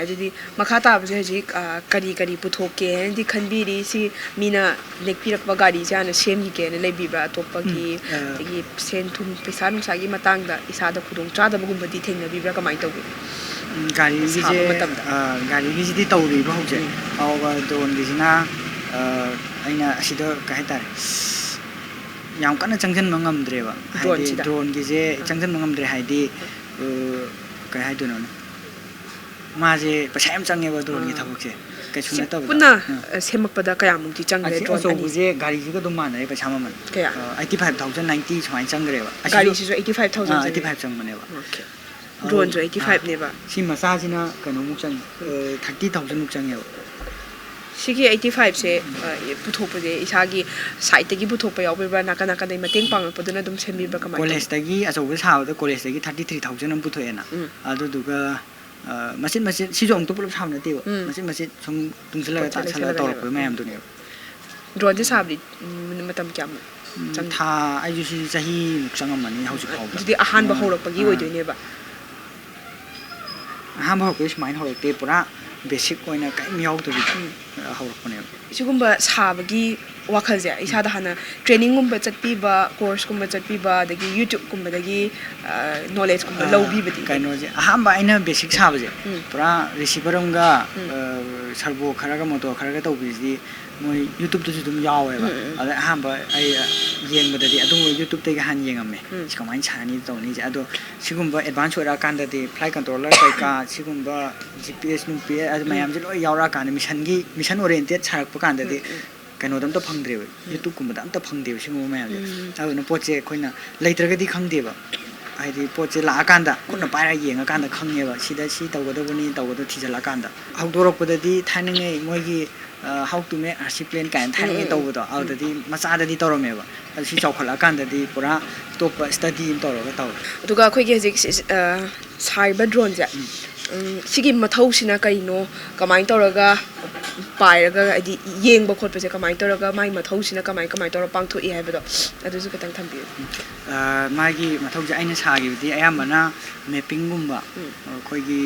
ꯑꯗꯨꯗꯤ ꯃꯈꯥ ꯇꯥꯕꯁꯦ ꯍꯧꯖꯤꯛ, ꯑ, ꯀꯔꯤ ꯀꯔꯤ ꯄꯨꯊꯣꯛꯀꯦ ꯍꯥꯏꯅꯗꯤ ꯈꯟꯕꯤꯔꯤ? ꯁꯤ ꯃꯤꯅ ꯅꯦꯛꯄꯤꯔꯛꯄ ꯒꯥꯔꯤꯁꯦ ꯍꯥꯟꯅ ꯁꯦꯝꯈꯤꯒꯦꯅ ꯂꯩꯕꯤꯕ꯭ꯔꯥ? ꯑꯇꯣꯞꯄꯒꯤ, ꯎꯝ, ꯑ, ꯑꯗꯒꯤ ꯁꯦꯟ ꯊꯨꯝ, ꯄꯩꯁꯥ ꯅꯨꯡꯁꯥꯒꯤ ꯃꯇꯥꯡꯗ ꯏꯁꯥꯗ ꯈꯨꯗꯣꯡ ꯆꯥꯗꯕꯒꯨꯝꯕꯗꯤ ꯊꯦꯡꯅꯕꯤꯕ꯭ꯔꯥ? ꯀꯃꯥꯏꯅ ꯇꯧꯒꯦ? ꯎꯝ, ꯒꯥꯔꯤꯒꯤꯁꯦ, ꯁꯥꯕ ꯃꯇꯝꯗ꯫ ꯑ, ꯒꯥꯔꯤꯒꯤꯁꯤꯗꯤ ꯇꯧꯔꯤꯕ ꯍꯧꯖꯤꯛ꯫ ꯎꯝ꯫ ꯑꯗꯨꯒ drone ꯒꯤꯁꯤꯅ, ꯑ, ꯑꯩꯅ ꯑꯁꯤꯗ, ꯀꯩ ꯍꯥꯏꯇꯥꯔꯦ, ꯌꯥꯝ ꯀꯟꯅ ꯆꯪꯁꯤꯟꯕ ꯉꯝꯗ꯭ꯔꯦꯕ꯫ ꯍꯥꯏꯗꯤ drone ꯁꯤꯗ? drone ꯒꯤꯁꯦ ꯑꯥ꯫ ꯆꯪꯁꯤꯟꯕ ꯉꯝꯗ꯭ꯔꯦ ꯍꯥꯏꯗꯤ, ꯑ, ꯀꯩ ꯍꯥꯏꯗꯣꯏꯅꯣꯅꯦ? ꯃꯥꯁꯦ ꯄꯩꯁꯥ ꯌꯥꯝ ꯆꯪꯉꯦꯕ drone ꯒꯤ ꯑꯥ꯫ ꯊꯕꯛꯁꯦ꯫ ꯀꯩꯁꯨ ꯁꯤ ꯅꯠꯇꯕꯗ꯫ ꯄꯨꯟꯅ, ꯑꯥ꯫ ꯑ, ꯁꯦꯝꯃꯛꯄꯗ ꯀꯌꯥꯃꯨꯛꯇꯤ ꯆꯪꯈ꯭ꯔꯦ ꯑꯁꯤ drone ꯑꯅꯤꯁꯦ? ꯑꯆꯧꯕꯁꯦ ꯒꯥꯔꯤꯁꯤꯒ ꯑꯗꯨꯝ ꯃꯥꯟꯅꯔꯦ ꯄꯩꯁꯥ ꯃꯃꯜ꯫ ꯀꯌꯥ? ꯑ, eighty five thousand, ninety ꯁꯨꯃꯥꯏꯅ ꯆꯪꯈ꯭ꯔꯦꯕ꯫ ꯑꯁꯤꯁꯨ, ꯒꯥꯔꯤꯁꯤꯁꯨ eighty five thousand ꯑꯥ, ꯆꯪꯉꯦ? Eighty five ꯆꯪꯕꯅꯦꯕ꯫ Okay꯫ ꯑꯗꯨ, drone ꯁꯨ eighty five ꯅꯦꯕ? ꯑꯥ, ꯁꯤ ꯃꯆꯥꯁꯤꯅ ꯀꯩꯅꯣꯃꯨꯛ ꯆꯪꯉꯦ, ꯎꯝ꯫ ꯑ, thirty thousand ꯃꯨꯛ ꯆꯪꯉꯦꯕ꯫ ꯁꯤꯒꯤ eighty five ꯁꯦ, ꯑ, ꯄꯨꯊꯣꯛꯄꯁꯦ ꯏꯁꯥꯒꯤ side ꯇꯒꯤ ꯄꯨꯊꯣꯛꯄ ꯌꯥꯎꯕꯤꯕ꯭ꯔꯥ? ꯅꯥꯀꯟ ꯅꯥꯀꯟꯗꯩ ꯃꯇꯦꯡ ꯄꯥꯡꯉꯛꯄꯗꯨꯅ ꯑꯗꯨꯝ ꯁꯦꯝꯕꯤꯕ꯭ꯔꯥ? ꯀꯃꯥꯏꯅ ꯇꯧꯒꯦ? College ꯇꯒꯤ, ꯑꯆꯧꯕꯗ ꯁꯥꯕꯗ college ꯇꯒꯤ thirty three thousand ꯑꯃ ꯄꯨꯊꯣꯛꯑꯦꯅ꯫ ꯎꯝ꯫ ꯑꯗꯨꯗꯨꯒ, ꯑ, ꯃꯆꯤꯠ ꯃꯆꯤꯠ, ꯁꯤꯁꯨ ꯑꯃꯨꯛꯇ ꯄꯨꯂꯞ ꯁꯥꯕ ꯅꯠꯇꯦꯕ꯫ ꯎꯝ꯫ ꯃꯆꯤꯠ ꯃꯆꯤꯠ ꯁꯨꯝ ꯇꯨꯡꯁꯤꯜꯂꯒ ꯀꯣꯟꯁꯤꯜꯂ ꯇꯥꯁꯜꯂꯒ ꯀꯣꯟꯁꯤꯜꯂꯒꯅꯦꯕ꯫ ꯇꯧꯔꯛꯄ ꯃꯌꯥꯝꯗꯨꯅꯦꯕ꯫ ꯗ꯭ꯔꯣꯟꯁꯦ ꯁꯥꯕꯗꯤ ꯎꯝ, ꯃꯇꯝ ꯀꯌꯥꯃꯨꯛ ꯆꯪꯒꯦ? ꯊꯥ ꯑꯩꯁꯨ ꯁꯤ ꯆꯍꯤꯃꯨꯛ ꯆꯪꯉꯝꯃꯅꯤ ꯍꯧꯖꯤꯛ ꯐꯥꯎꯕꯗ꯫ ꯑꯗꯨꯗꯤ ꯑꯍꯥꯟꯕ ꯑꯥ, ꯍꯧꯔꯛꯄꯒꯤ ꯑꯥ꯫ ꯑꯣꯏꯗꯣꯏꯅꯦꯕ? ꯑꯍꯥꯟꯕ ꯍꯧꯔꯛꯄꯗꯤ ꯁꯨꯃꯥꯏꯅ ꯍꯧꯔꯛꯇꯦ, ꯄꯨꯔꯥ ꯕꯦꯁꯤꯛ ꯑꯣꯏꯅ ꯀꯔꯤꯝ ꯌꯥꯎꯗꯕꯤꯗ ꯍꯧꯔꯛꯄꯅꯦꯕ꯫ ꯁꯤꯒꯨꯝꯕ ꯁꯥꯕꯒꯤ ꯋꯥꯈꯜꯁꯦ ꯏꯁꯥꯗ ꯍꯥꯟꯅ ꯇ꯭ꯔꯦꯅꯤꯡꯒꯨꯝꯕ ꯆꯠꯄꯤꯕ, ꯀꯣꯔꯁꯀꯨꯝꯕ ꯆꯠꯄꯤꯕ, ꯑꯗꯒꯤ ꯌꯨꯇ꯭ꯌꯨꯕꯀꯨꯝꯕꯗꯒꯤ ꯅꯣꯂꯦꯖꯀꯨꯝꯕ ꯂꯧꯕꯤꯕꯗꯤ? ꯀꯩꯅꯣꯁꯦ, ꯑꯍꯥꯟꯕ ꯑꯩꯅ ꯕꯦꯁꯤꯛ ꯁꯥꯕꯁꯦ ꯎꯝ꯫ ꯄꯨꯔꯥ ꯔꯤꯁꯤꯚꯔ ꯑꯃꯒ ꯎꯝ꯫ ꯁꯔꯕꯣ ꯈꯔꯒ ꯃꯣꯇꯣꯔ ꯈꯔꯒ ꯇꯧꯕꯤꯁꯤꯗꯤ ꯃꯣꯏ ꯌꯨꯇ꯭ꯌꯨꯕꯇꯁꯨ ꯑꯗꯨꯝ ꯌꯥꯎꯋꯦꯕ꯫ ꯎꯝ, ꯎꯝ꯫ ꯑꯗ ꯑꯍꯥꯟꯕ ꯑꯩ ꯌꯦꯡꯕꯗꯗꯤ ꯑꯗꯨꯝ ꯌꯨꯇ꯭ꯌꯨꯕꯇꯒꯤ ꯍꯥꯟꯅ ꯌꯦꯡꯉꯝꯃꯦ, ꯎꯝ꯫ ꯁꯤ ꯀꯃꯥꯏꯅ ꯁꯥꯅꯤ ꯇꯧꯅꯤꯁꯦ꯫ ꯑꯗꯣ ꯁꯤꯒꯨꯝꯕ ꯑꯦꯗꯚꯥꯟꯁ ꯑꯣꯏꯔꯛꯑꯀꯥꯟꯗꯗꯤ ꯐ꯭ꯂꯥꯏꯠ ꯀꯟꯇ꯭ꯔꯣꯂꯔ ꯀꯩꯀꯥ, ꯁꯤꯒꯨꯝꯕ ꯖꯤ ꯄꯤ ꯑꯦꯁ ꯅꯨꯡ ꯄꯤ ꯑꯦꯁ ꯑꯗꯨ ꯎꯝ꯫ ꯃꯌꯥꯝꯁꯦ ꯂꯣꯏ ꯌꯥꯎꯔꯛꯑꯀꯥꯟꯗ, ꯃꯤꯁꯟꯒꯤ, ꯃꯤꯁꯟ ꯑꯣꯔꯤꯌꯦꯟꯇꯦꯠ ꯁꯥꯔꯛꯄ ꯀꯥꯟꯗꯗꯤ ꯎꯝ, ꯎꯝ꯫ ꯀꯩꯅꯣꯗ ꯑꯝꯇ ꯐꯪꯗ꯭ꯔꯦꯕ, ꯌꯨꯇ꯭ꯌꯨꯕꯀꯨꯝꯕꯗ ꯑꯝꯇ ꯐꯪꯗꯦꯕ ꯁꯤꯒꯨꯝꯕ ꯃꯌꯥꯝꯁꯦ꯫ ꯎꯝ꯫ ꯑꯗꯨꯅ ꯄꯣꯠꯁꯦ ꯑꯩꯈꯣꯏꯅ ꯂꯩꯇ꯭ꯔꯒꯗꯤ ꯈꯪꯗꯦꯕ, ꯍꯥꯏꯗꯤ ꯄꯣꯠꯁꯦ ꯂꯥꯛꯑꯀꯥꯟꯗ ꯈꯨꯠꯅ ꯄꯥꯏꯔꯒ ꯌꯦꯡꯉꯀꯥꯟꯗ ꯈꯪꯉꯦꯕ, ꯁꯤꯗ ꯁꯤ ꯇꯧꯒꯗꯕꯅꯤ, ꯇꯧꯒꯗꯕ ꯊꯤꯖꯤꯜꯂꯀꯥꯟꯗ꯫ ꯍꯧꯗꯣꯔꯛꯄꯗꯗꯤ ꯊꯥꯏꯅꯉꯩ ꯃꯣꯏꯒꯤ how to make R C plan ꯀꯥꯏꯅ ꯊꯥꯏꯅꯉꯩ ꯎꯝ, ꯎꯝ꯫ ꯇꯧꯕꯗꯣ, ꯑꯗꯨꯗꯗꯤ ꯃꯆꯥꯗꯗꯤ ꯇꯧꯔꯝꯃꯦꯕ꯫ ꯑꯗꯨ ꯁꯤ ꯆꯥꯎꯈꯠꯂꯛꯑꯀꯥꯟꯗꯗꯤ ꯄꯨꯔꯥ ꯑꯇꯣꯞꯄ ꯁ꯭ꯇꯗꯤ ꯑꯃ ꯇꯧꯔꯒ ꯇꯧꯔꯦ꯫ ꯑꯗꯨꯒ ꯑꯩꯈꯣꯏꯒꯤ ꯍꯧꯖꯤꯛ ꯁꯤ-, ꯑ, ꯁꯥꯔꯤꯕ ꯗ꯭ꯔꯣꯟꯁꯦ, ꯎꯝ, ꯁꯤꯒꯤ ꯃꯊꯧꯁꯤꯅ ꯀꯩꯅꯣ? ꯀꯃꯥꯏꯅ ꯇꯧꯔꯒ ꯄꯥꯏꯔꯒ, ꯍꯥꯏꯗꯤ, ꯌꯦꯡꯕ ꯈꯣꯠꯄꯁꯦ ꯀꯃꯥꯏꯅ ꯇꯧꯔꯒ, ꯃꯥꯏ ꯃꯊꯧꯁꯤꯅ ꯀꯃꯥꯏ, ꯀꯃꯥꯏꯅ ꯇꯧꯔꯒ ꯄꯥꯡꯊꯣꯛꯏ ꯍꯥꯏꯕꯗꯣ ꯑꯗꯨꯁꯨ ꯈꯤꯇꯪ ꯊꯝꯕꯤꯌꯨ꯫ ꯑ, ꯃꯥꯒꯤ ꯃꯊꯧꯁꯦ ꯑꯩꯅ ꯁꯥꯈꯤꯕꯗꯤ ꯑꯌꯥꯝꯕꯅ ꯃꯦꯞꯄꯤꯡꯒꯨꯝꯕ, ꯎꯝ꯫ ꯑꯩꯈꯣꯏꯒꯤ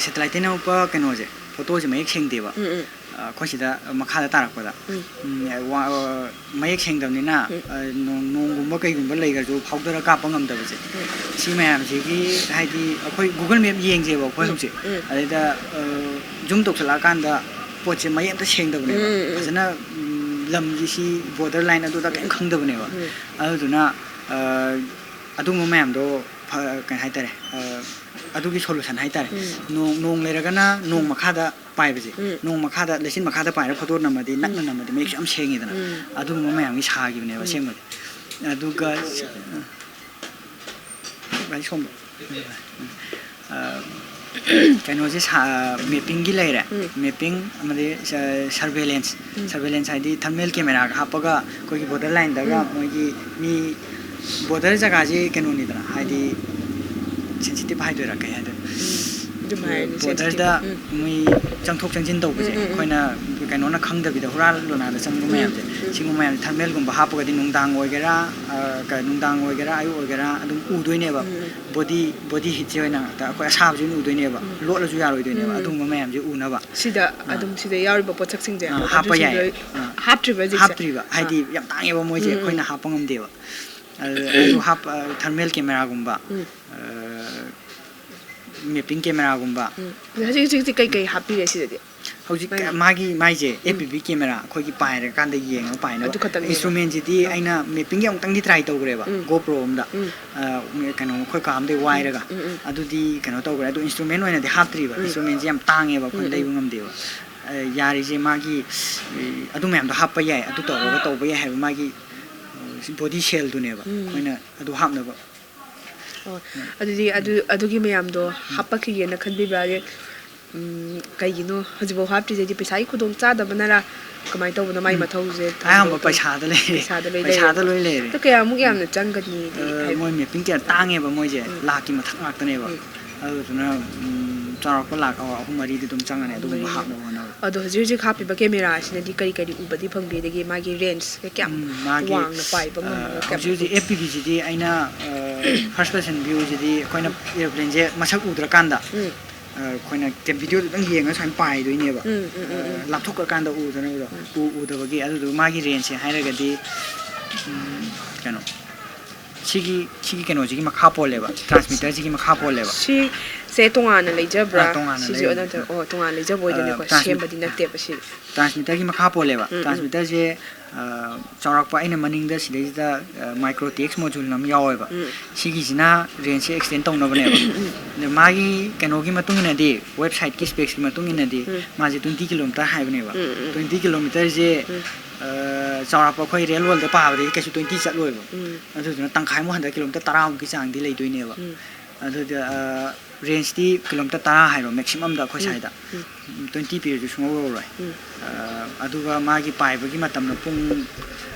ꯁꯦꯇꯦꯂꯥꯏꯠꯇꯒꯤ ꯅꯝꯃꯛꯄ ꯀꯩꯅꯣꯁꯦ, ꯐꯣꯇꯣꯁꯦ ꯃꯌꯦꯛ ꯁꯦꯡꯗꯦꯕ꯫ ꯎꯝ, ꯎꯝ꯫ ꯑ, ꯑꯩꯈꯣꯏ ꯁꯤꯗ ꯃꯈꯥꯗ ꯇꯥꯔꯛꯄꯗ, ꯎꯝ꯫ ꯎꯝ, ꯋꯥ-, ꯑ, ꯃꯌꯦꯛ ꯁꯦꯡꯗꯕꯅꯤꯅ, ꯎꯝ꯫ ꯑ, ꯅꯣꯡ-, ꯅꯣꯡꯒꯨꯝꯕ ꯀꯩꯒꯨꯝꯕ ꯂꯩꯈ꯭ꯔꯁꯨ ꯐꯥꯎꯗꯔ ꯀꯥꯞꯄ ꯉꯝꯗꯕꯁꯦ꯫ ꯎꯝ꯫ ꯁꯤ ꯃꯌꯥꯝꯁꯤꯒꯤ, ꯍꯥꯏꯗꯤ, ꯑꯩꯈꯣꯏ ꯒꯨꯒꯜ ꯃꯦꯞ ꯌꯦꯡꯁꯦꯕ ꯑꯩꯈꯣꯏ ꯎꯝ, ꯍꯧꯖꯤꯛ꯫ ꯎꯝ꯫ ꯑꯗꯩꯗ, ꯑ, ꯖꯨꯝ ꯇꯧꯁꯜꯂꯛꯑꯀꯥꯟꯗ ꯄꯣꯠꯁꯦ ꯃꯌꯦꯛ ꯑꯝꯇ ꯁꯦꯡꯗꯕꯅꯦꯕ꯫ ꯎꯝ, ꯎꯝ꯫ ꯐꯖꯅ, ꯎꯝ, ꯂꯝꯒꯤ ꯁꯤ ꯕꯣꯔꯗꯔ ꯂꯥꯏꯟ ꯑꯗꯨꯗ ꯀꯔꯤꯝ ꯈꯪꯗꯕꯅꯦꯕ꯫ ꯎꯝ꯫ ꯑꯗꯨꯗꯨꯅ, ꯑ, ꯑꯗꯨꯒꯨꯝꯕ ꯃꯌꯥꯝꯗꯣ ꯐ-, ꯀꯩ ꯍꯥꯏꯇꯥꯔꯦ, ꯑ, ꯑꯗꯨꯒꯤ ꯁꯣꯂꯨꯁꯟ ꯍꯥꯏꯇꯥꯔꯦ꯫ ꯎꯝ꯫ ꯅꯣꯡ, ꯅꯣꯡ ꯂꯩꯔꯒꯅ ꯅꯣꯡ ꯃꯈꯥꯗ ꯄꯥꯏꯕꯁꯦ, ꯎꯝ꯫ ꯅꯣꯡ ꯃꯈꯥꯗ, ꯂꯩꯆꯤꯟ ꯃꯈꯥꯗ ꯄꯥꯏꯔ ꯐꯣꯇꯣ ꯅꯝꯃꯗꯤ, ꯅꯛꯅ ꯅꯝꯃꯗꯤ ꯃꯌꯦꯛꯁꯨ ꯌꯥꯝ ꯁꯦꯡꯉꯤꯗꯅ꯫ ꯎꯝ꯫ ꯑꯗꯨꯒꯨꯝꯕ ꯃꯌꯥꯝꯒꯤ ꯁꯥꯈꯤꯕꯅꯦꯕ ꯎꯝ꯫ ꯑꯁꯦꯡꯕꯗꯤ꯫ ꯑꯗꯨꯒ, ꯚꯥꯏ ꯁꯣꯝꯗ꯫ ꯑ, ꯀꯩꯅꯣꯁꯦ ꯁꯥ-, ꯃꯦꯞꯄꯤꯡꯒꯤ ꯂꯩꯔꯦ꯫ ꯎꯝ꯫ ꯃꯦꯞꯄꯤꯡ ꯑꯃꯗꯤ ꯁ-, ꯁꯔꯚꯦꯂꯦꯟꯁ꯫ ꯎꯝ꯫ ꯁꯔꯚꯦꯂꯦꯟꯁ ꯍꯥꯏꯗꯤ ꯊꯔꯃꯦꯜ ꯀꯦꯃꯦꯔꯥꯒ ꯍꯥꯞꯄꯒ ꯑꯩꯈꯣꯏꯒꯤ ꯕꯣꯔꯗꯔ ꯂꯥꯏꯟꯗꯒ ꯎꯝ꯫ ꯃꯣꯏꯒꯤ ꯃꯤ ꯕꯣꯔꯗꯔ ꯖꯒꯥꯁꯤ ꯀꯩꯅꯣꯅꯤꯗꯅ, ꯍꯥꯏꯗꯤ ꯁꯦꯟꯁꯤꯇꯤꯞ ꯍꯥꯏꯗꯣꯏꯔꯥ ꯀꯩ ꯍꯥꯏꯗꯣꯏꯅꯣ? ꯕꯣꯔꯗꯔꯗ ꯃꯣꯏ ꯆꯪꯊꯣꯛ ꯆꯪꯁꯤꯟ ꯇꯧꯕꯁꯦ, ꯑꯩꯈꯣꯏꯅ ꯀꯩꯅꯣꯅ ꯈꯪꯗꯕꯤꯗ ꯍꯨꯔꯥꯟ ꯂꯣꯅꯥꯗ ꯆꯪꯕ ꯃꯌꯥꯝꯁꯦ, ꯁꯤꯒꯨꯝꯕ ꯃꯌꯥꯝꯁꯦ ꯊꯔꯃꯦꯜꯒꯨꯝꯕ ꯍꯥꯞꯄꯒꯗꯤ ꯅꯨꯡꯗꯥꯡ ꯑꯣꯏꯒꯦꯔꯥ, ꯑ, ꯀ-, ꯅꯨꯡꯗꯥꯡ ꯑꯣꯏꯒꯦꯔꯥ, ꯑꯌꯨꯛ ꯑꯣꯏꯒꯦꯔꯥ, ꯑꯗꯨꯝ ꯎꯗꯣꯏꯅꯦꯕ꯫ ꯕꯣꯗꯤ, ꯕꯣꯗꯤ ꯍꯤꯠꯁꯦ ꯑꯣꯏꯅ ꯉꯥꯛꯇ ꯑꯩꯈꯣꯏ ꯑꯁꯥꯕꯁꯦ ꯑꯣꯏꯅ ꯎꯗꯣꯏꯅꯦꯕ꯫ ꯂꯣꯠꯂꯁꯨ ꯌꯥꯔꯣꯏꯗꯣꯏꯅꯦꯕ ꯑꯗꯨꯒꯨꯝꯕ ꯃꯌꯥꯝꯁꯦ ꯎꯅꯕ꯫ ꯁꯤꯗ ꯑꯗꯨꯝ ꯁꯤꯗ ꯌꯥꯎꯔꯤꯕ ꯄꯣꯠꯁꯛꯁꯤꯡꯁꯦ ꯑ, ꯍꯥꯞꯄ ꯌꯥꯏ꯫ ꯑꯗꯨꯁꯤꯡꯁꯦ ꯑ, ꯍꯥꯞꯇ꯭ꯔꯤꯕ ꯍꯧꯖꯤꯛꯁꯦ? ꯍꯥꯞꯇ꯭ꯔꯤꯕ, ꯍꯥꯏꯗꯤ ꯌꯥꯝ ꯇꯥꯡꯉꯦꯕ ꯃꯣꯏꯁꯦ, ꯑꯩꯈꯣꯏꯅ ꯍꯥꯞꯄ ꯉꯝꯗꯦꯕ꯫ ꯑꯗꯨ, ꯑꯗꯨ ꯍꯥꯞ-, ꯑ, ꯊꯔꯃꯦꯜ ꯀꯦꯃꯦꯔꯥꯒꯨꯝꯕ, ꯑ, ꯃꯦꯞꯄꯤꯡ ꯀꯦꯃꯦꯔꯥꯒꯨꯝꯕ꯫ ꯎꯝ꯫ ꯑꯗꯣ ꯍꯧꯖꯤꯛ, ꯍꯧꯖꯤꯛ, ꯍꯧꯖꯤꯛ ꯀꯩꯀꯩ ꯍꯥꯞꯄꯤꯔꯦ ꯁꯤꯗꯗꯤ? ꯍꯧꯖꯤꯛ ꯃꯥꯒꯤ ꯃꯥꯏꯁꯦ ꯎꯝ꯫ ꯑꯦꯐ ꯄꯤ ꯚꯤ ꯀꯦꯃꯦꯔꯥ, ꯑꯩꯈꯣꯏꯒꯤ ꯄꯥꯏꯔꯀꯥꯟꯗ ꯌꯦꯡꯉꯒ ꯄꯥꯏꯅꯕ꯫ ꯑꯗꯨ ꯈꯛꯇꯪꯅꯦꯕ? ꯏꯟꯁꯇ꯭ꯔꯨꯃꯦꯟꯁꯤꯗꯤ ꯑꯥ꯫ ꯑꯩꯅ ꯃꯦꯞꯄꯤꯡꯒꯤ ꯑꯃꯨꯛꯇꯪꯗꯤ ꯇ꯭ꯔꯥꯏ ꯇꯧꯈ꯭ꯔꯦꯕ, ꯎꯝ꯫ GoPro ꯑꯝꯗ꯫ ꯎꯝ꯫ ꯑ, ꯀꯩꯅꯣ, ꯑꯩꯈꯣꯏ ꯀꯥ ꯑꯝꯗꯩ ꯋꯥꯏꯔꯒ꯫ ꯎꯝ, ꯎꯝ꯫ ꯑꯗꯨꯗꯤ ꯀꯩꯅꯣ ꯇꯧꯈ꯭ꯔꯦ, ꯑꯗꯣ ꯏꯟꯁꯇ꯭ꯔꯨꯃꯦꯟ ꯑꯣꯏꯅꯗꯤ ꯍꯥꯞꯇ꯭ꯔꯤꯕ꯫ ꯎꯝ꯫ ꯏꯟꯁꯇ꯭ꯔꯨꯃꯦꯟꯁꯤ ꯌꯥꯝ ꯇꯥꯡꯉꯦꯕ, ꯑꯩꯈꯣꯏꯅ ꯎꯝ, ꯎꯝ꯫ ꯂꯩꯕ ꯉꯝꯗꯦꯕ꯫ ꯑ, ꯌꯥꯔꯤꯁꯦ ꯃꯥꯒꯤ, ꯑ, ꯑꯗꯨ ꯃꯌꯥꯝꯗꯣ ꯍꯥꯞꯄ ꯌꯥꯏ, ꯑꯗꯨ ꯇꯧꯔꯒ ꯇꯧꯕ ꯌꯥꯏ ꯍꯥꯏꯕ ꯃꯥꯒꯤ, ꯑ, ꯕꯣꯗꯤ ꯁꯦꯜꯗꯨꯅꯦꯕ ꯎꯝ꯫ ꯑꯩꯈꯣꯏꯅ ꯑꯗꯨ ꯍꯥꯞꯅꯕ꯫ ꯑꯣ, ꯑꯗꯨꯗꯤ ꯑꯗꯨ, ꯑꯗꯨꯒꯤ ꯃꯌꯥꯝꯗꯣ ꯍꯥꯞꯄꯛꯈꯤꯒꯦꯅ ꯈꯟꯕꯤꯕ꯭ꯔꯥ? ꯍꯥꯏꯗꯤ, ꯎꯝ, ꯀꯩꯒꯤꯅꯣ ꯍꯧꯖꯤꯛꯐꯥꯎ ꯍꯥꯞꯇ꯭ꯔꯤꯁꯦ? ꯍꯥꯏꯗꯤ ꯄꯩꯁꯥꯒꯤ ꯈꯨꯗꯣꯡ ꯆꯥꯗꯕꯅꯔ? ꯀꯃꯥꯏꯅ ꯇꯧꯕꯅꯣ ꯃꯥꯏ ꯎꯝ꯫ ꯃꯊꯧꯁꯦ? ꯑꯌꯥꯝꯕ ꯄꯩꯁꯥꯗ ꯂꯩꯔꯦ꯫ ꯄꯩꯁꯥꯗ ꯂꯣꯏ ꯄꯩꯁꯥꯗ ꯂꯩꯔꯦꯕ꯫ ꯂꯣꯏ ꯂꯩꯔꯦ꯫ ꯑꯗꯣ ꯀꯌꯥꯃꯨꯛ ꯎꯝ꯫ ꯌꯥꯝꯅ ꯆꯪꯒꯅꯤꯗꯤ ꯑ, ꯍꯥꯏꯕ? ꯃꯣꯏ ꯃꯦꯞꯄꯤꯡ ꯀꯌꯥ ꯇꯥꯡꯉꯦꯕ ꯃꯣꯏꯁꯦ, ꯎꯝ꯫ ꯂꯥꯛꯀꯤ ꯃꯊꯛ ꯉꯥꯛꯇꯅꯦꯕ꯫ ꯎꯝ꯫ ꯑꯗꯨꯗꯨꯅ, ꯎꯝ, ꯆꯥꯎꯔꯥꯛꯄ ꯂꯥꯛ ꯑꯍꯨꯝ ꯃꯔꯤꯗꯤ ꯑꯗꯨꯝ ꯆꯪꯉꯅꯤ ꯑꯗꯨꯒꯨꯝꯕ ꯃꯔꯤ꯫ ꯍꯥꯞꯅꯕ ꯍꯣꯠꯅꯕꯗ꯫ ꯑꯗꯣ ꯍꯧꯖꯤꯛ ꯍꯧꯖꯤꯛ ꯍꯥꯞꯄꯤꯕ ꯀꯦꯃꯦꯔꯥꯁꯤꯅꯗꯤ ꯀꯔꯤ ꯀꯔꯤ ꯎꯕꯗꯤ ꯐꯪꯕꯤ? ꯑꯗꯒꯤ ꯃꯥꯒꯤ ꯔꯦꯟꯖꯁꯦ ꯀꯌꯥꯝ ꯎꯝ, ꯃꯥꯒꯤ, ꯋꯥꯡꯅ ꯄꯥꯏꯕ ꯑ, ꯉꯝꯃꯤꯅꯣ? ꯀꯌꯥꯝ ꯍꯧꯖꯤꯛ ꯍꯧꯖꯤꯛ ꯎꯕꯤ? ꯑꯦꯐ ꯄꯤ ꯚꯤꯁꯤꯗꯤ ꯑꯩꯅ, ꯑ, ꯐꯥꯔꯁ ꯄꯔꯁꯟ ꯚ꯭ꯌꯨꯁꯤꯗꯤ ꯑꯩꯈꯣꯏꯅ ꯑꯦꯔꯣꯄ꯭ꯂꯦꯟꯁꯦ ꯃꯁꯛ ꯎꯗ꯭ꯔꯀꯥꯟꯗ, ꯎꯝ꯫ ꯑ, ꯑꯩꯈꯣꯏꯅ ꯀꯦ-, ꯚꯤꯗꯤꯑꯣꯗꯨꯗꯪ ꯌꯦꯡꯉꯒ ꯁꯨꯃꯥꯏꯅ ꯄꯥꯏꯗꯣꯏꯅꯦꯕ꯫ ꯎꯝ, ꯎꯝ, ꯎꯝ, ꯎꯝ꯫ ꯑ, ꯂꯥꯞꯊꯣꯛꯈ꯭ꯔꯀꯥꯟꯗ ꯎꯗꯅꯕꯗꯣ, ꯎꯝ꯫ ꯎ-, ꯎꯗꯕꯒꯤ꯫ ꯑꯗꯨꯗꯨꯒ ꯃꯥꯒꯤ ꯔꯦꯟꯖꯁꯦ ꯍꯥꯏꯔꯒꯗꯤ, ꯎꯝ, ꯀꯩꯅꯣ, ꯁꯤꯒꯤ, ꯁꯤꯒꯤ ꯀꯩꯅꯣꯁꯤꯒꯤ ꯃꯈꯥ ꯄꯣꯜꯂꯦꯕ, ꯇ꯭ꯔꯥꯟꯁꯃꯤꯇꯔꯁꯤꯒꯤ ꯃꯈꯥ ꯄꯣꯜꯂꯦꯕ꯫ ꯁꯤꯁꯦ ꯇꯣꯉꯥꯟꯅ ꯂꯩꯖꯕ꯭ꯔꯥ? ꯑꯥ, ꯇꯣꯉꯥꯟꯅ ꯁꯤꯁꯦ ꯂꯩ꯫ ꯅꯠꯇ꯭ꯔ-, ꯑꯣ, ꯇꯣꯉꯥꯟꯅ ꯂꯩꯖꯕ ꯑꯣꯏꯗꯣꯏꯅꯦꯀꯣ, ꯑꯥ, ꯇ꯭ꯔꯥꯟꯁꯃꯤꯠ-, ꯁꯦꯝꯕꯗꯤ ꯅꯠꯇꯦꯕ ꯁꯤ꯫ ꯇ꯭ꯔꯥꯟꯁꯃꯤꯇꯔꯒꯤ ꯃꯈꯥ ꯄꯣꯜꯂꯦꯕ꯫ ꯎꯝ, ꯎꯝ꯫ ꯇ꯭ꯔꯥꯟꯁꯃꯤꯇꯔꯁꯦ, ꯑ, ꯆꯥꯎꯔꯥꯛꯄ ꯑꯩꯅ ꯃꯅꯤꯡꯗ ꯁꯤꯗꯩꯁꯤꯗ, ꯑ, ꯃꯥꯏꯀ꯭ꯔꯣ ꯇꯤ ꯑꯦꯛꯁ ꯃꯣꯖꯨꯜ ꯑꯃ ꯌꯥꯎꯋꯦꯕ꯫ ꯎꯝ꯫ ꯁꯤꯒꯤꯁꯤꯅ ꯔꯦꯟꯖꯁꯦ ꯑꯦꯛꯁꯇꯦꯟ ꯇꯧꯅꯕꯅꯦꯕ꯫ ꯎꯝ꯫ ꯑꯗ ꯃꯥꯒꯤ ꯀꯩꯅꯣꯒꯤ ꯃꯇꯨꯡ ꯏꯟꯅꯗꯤ, ꯋꯦꯕꯁꯥꯏꯠꯀꯤ ꯁ꯭ꯄꯦꯛꯁꯀꯤ ꯃꯇꯨꯡ ꯏꯟꯅꯗꯤ, ꯎꯝ꯫ ꯃꯥꯁꯦ ꯇ꯭ꯋꯦꯟꯇꯤ ꯀꯤꯂꯣꯃꯤꯇꯔ ꯍꯥꯏꯕꯅꯦꯕ꯫ ꯎꯝ, ꯎꯝ꯫ ꯇ꯭ꯋꯦꯟꯇꯤ ꯀꯤꯂꯣꯃꯤꯇꯔꯁꯦ, ꯎꯝ꯫ ꯑ, ꯆꯥꯎꯔꯥꯛꯄ ꯑꯩꯈꯣꯏ ꯔꯤꯌꯦꯜ ꯋꯥꯔꯜꯗ ꯄꯥꯕꯗꯗꯤ ꯀꯩꯁꯨ ꯇ꯭ꯋꯦꯟꯇꯤ ꯆꯠꯂꯣꯏꯕ꯫ ꯎꯝ꯫ ꯑꯗꯨꯗꯨꯅ ꯇꯪꯈꯥꯏꯃꯨꯛ ꯍꯟꯊ ꯀꯤꯂꯣꯃꯤꯇꯔ ꯇꯔꯥꯃꯨꯛꯀꯤ ꯆꯥꯡꯗꯤ ꯂꯩꯗꯣꯏꯅꯦꯕ꯫ ꯎꯝ꯫ ꯑꯗꯨꯗ, ꯑ, ꯔꯦꯟꯖꯇꯤ ꯀꯤꯂꯣꯃꯤꯇꯔ ꯇꯔꯥ ꯍꯥꯏꯔꯣ, ꯃꯦꯛꯁꯤꯃꯝꯗ ꯑꯩꯈꯣꯏ ꯎꯝ, ꯁ꯭ꯋꯥꯏꯗ꯫ ꯎꯝ꯫ ꯇ꯭ꯋꯦꯟꯇꯤ ꯄꯤꯔꯁꯨ ꯁꯨꯡꯌꯧ ꯌꯧꯔꯣꯏ꯫ ꯎꯝ꯫ ꯑ, ꯑꯗꯨꯒ ꯃꯥꯒꯤ ꯄꯥꯏꯕꯒꯤ ꯃꯇꯝꯅ ꯄꯨꯡ,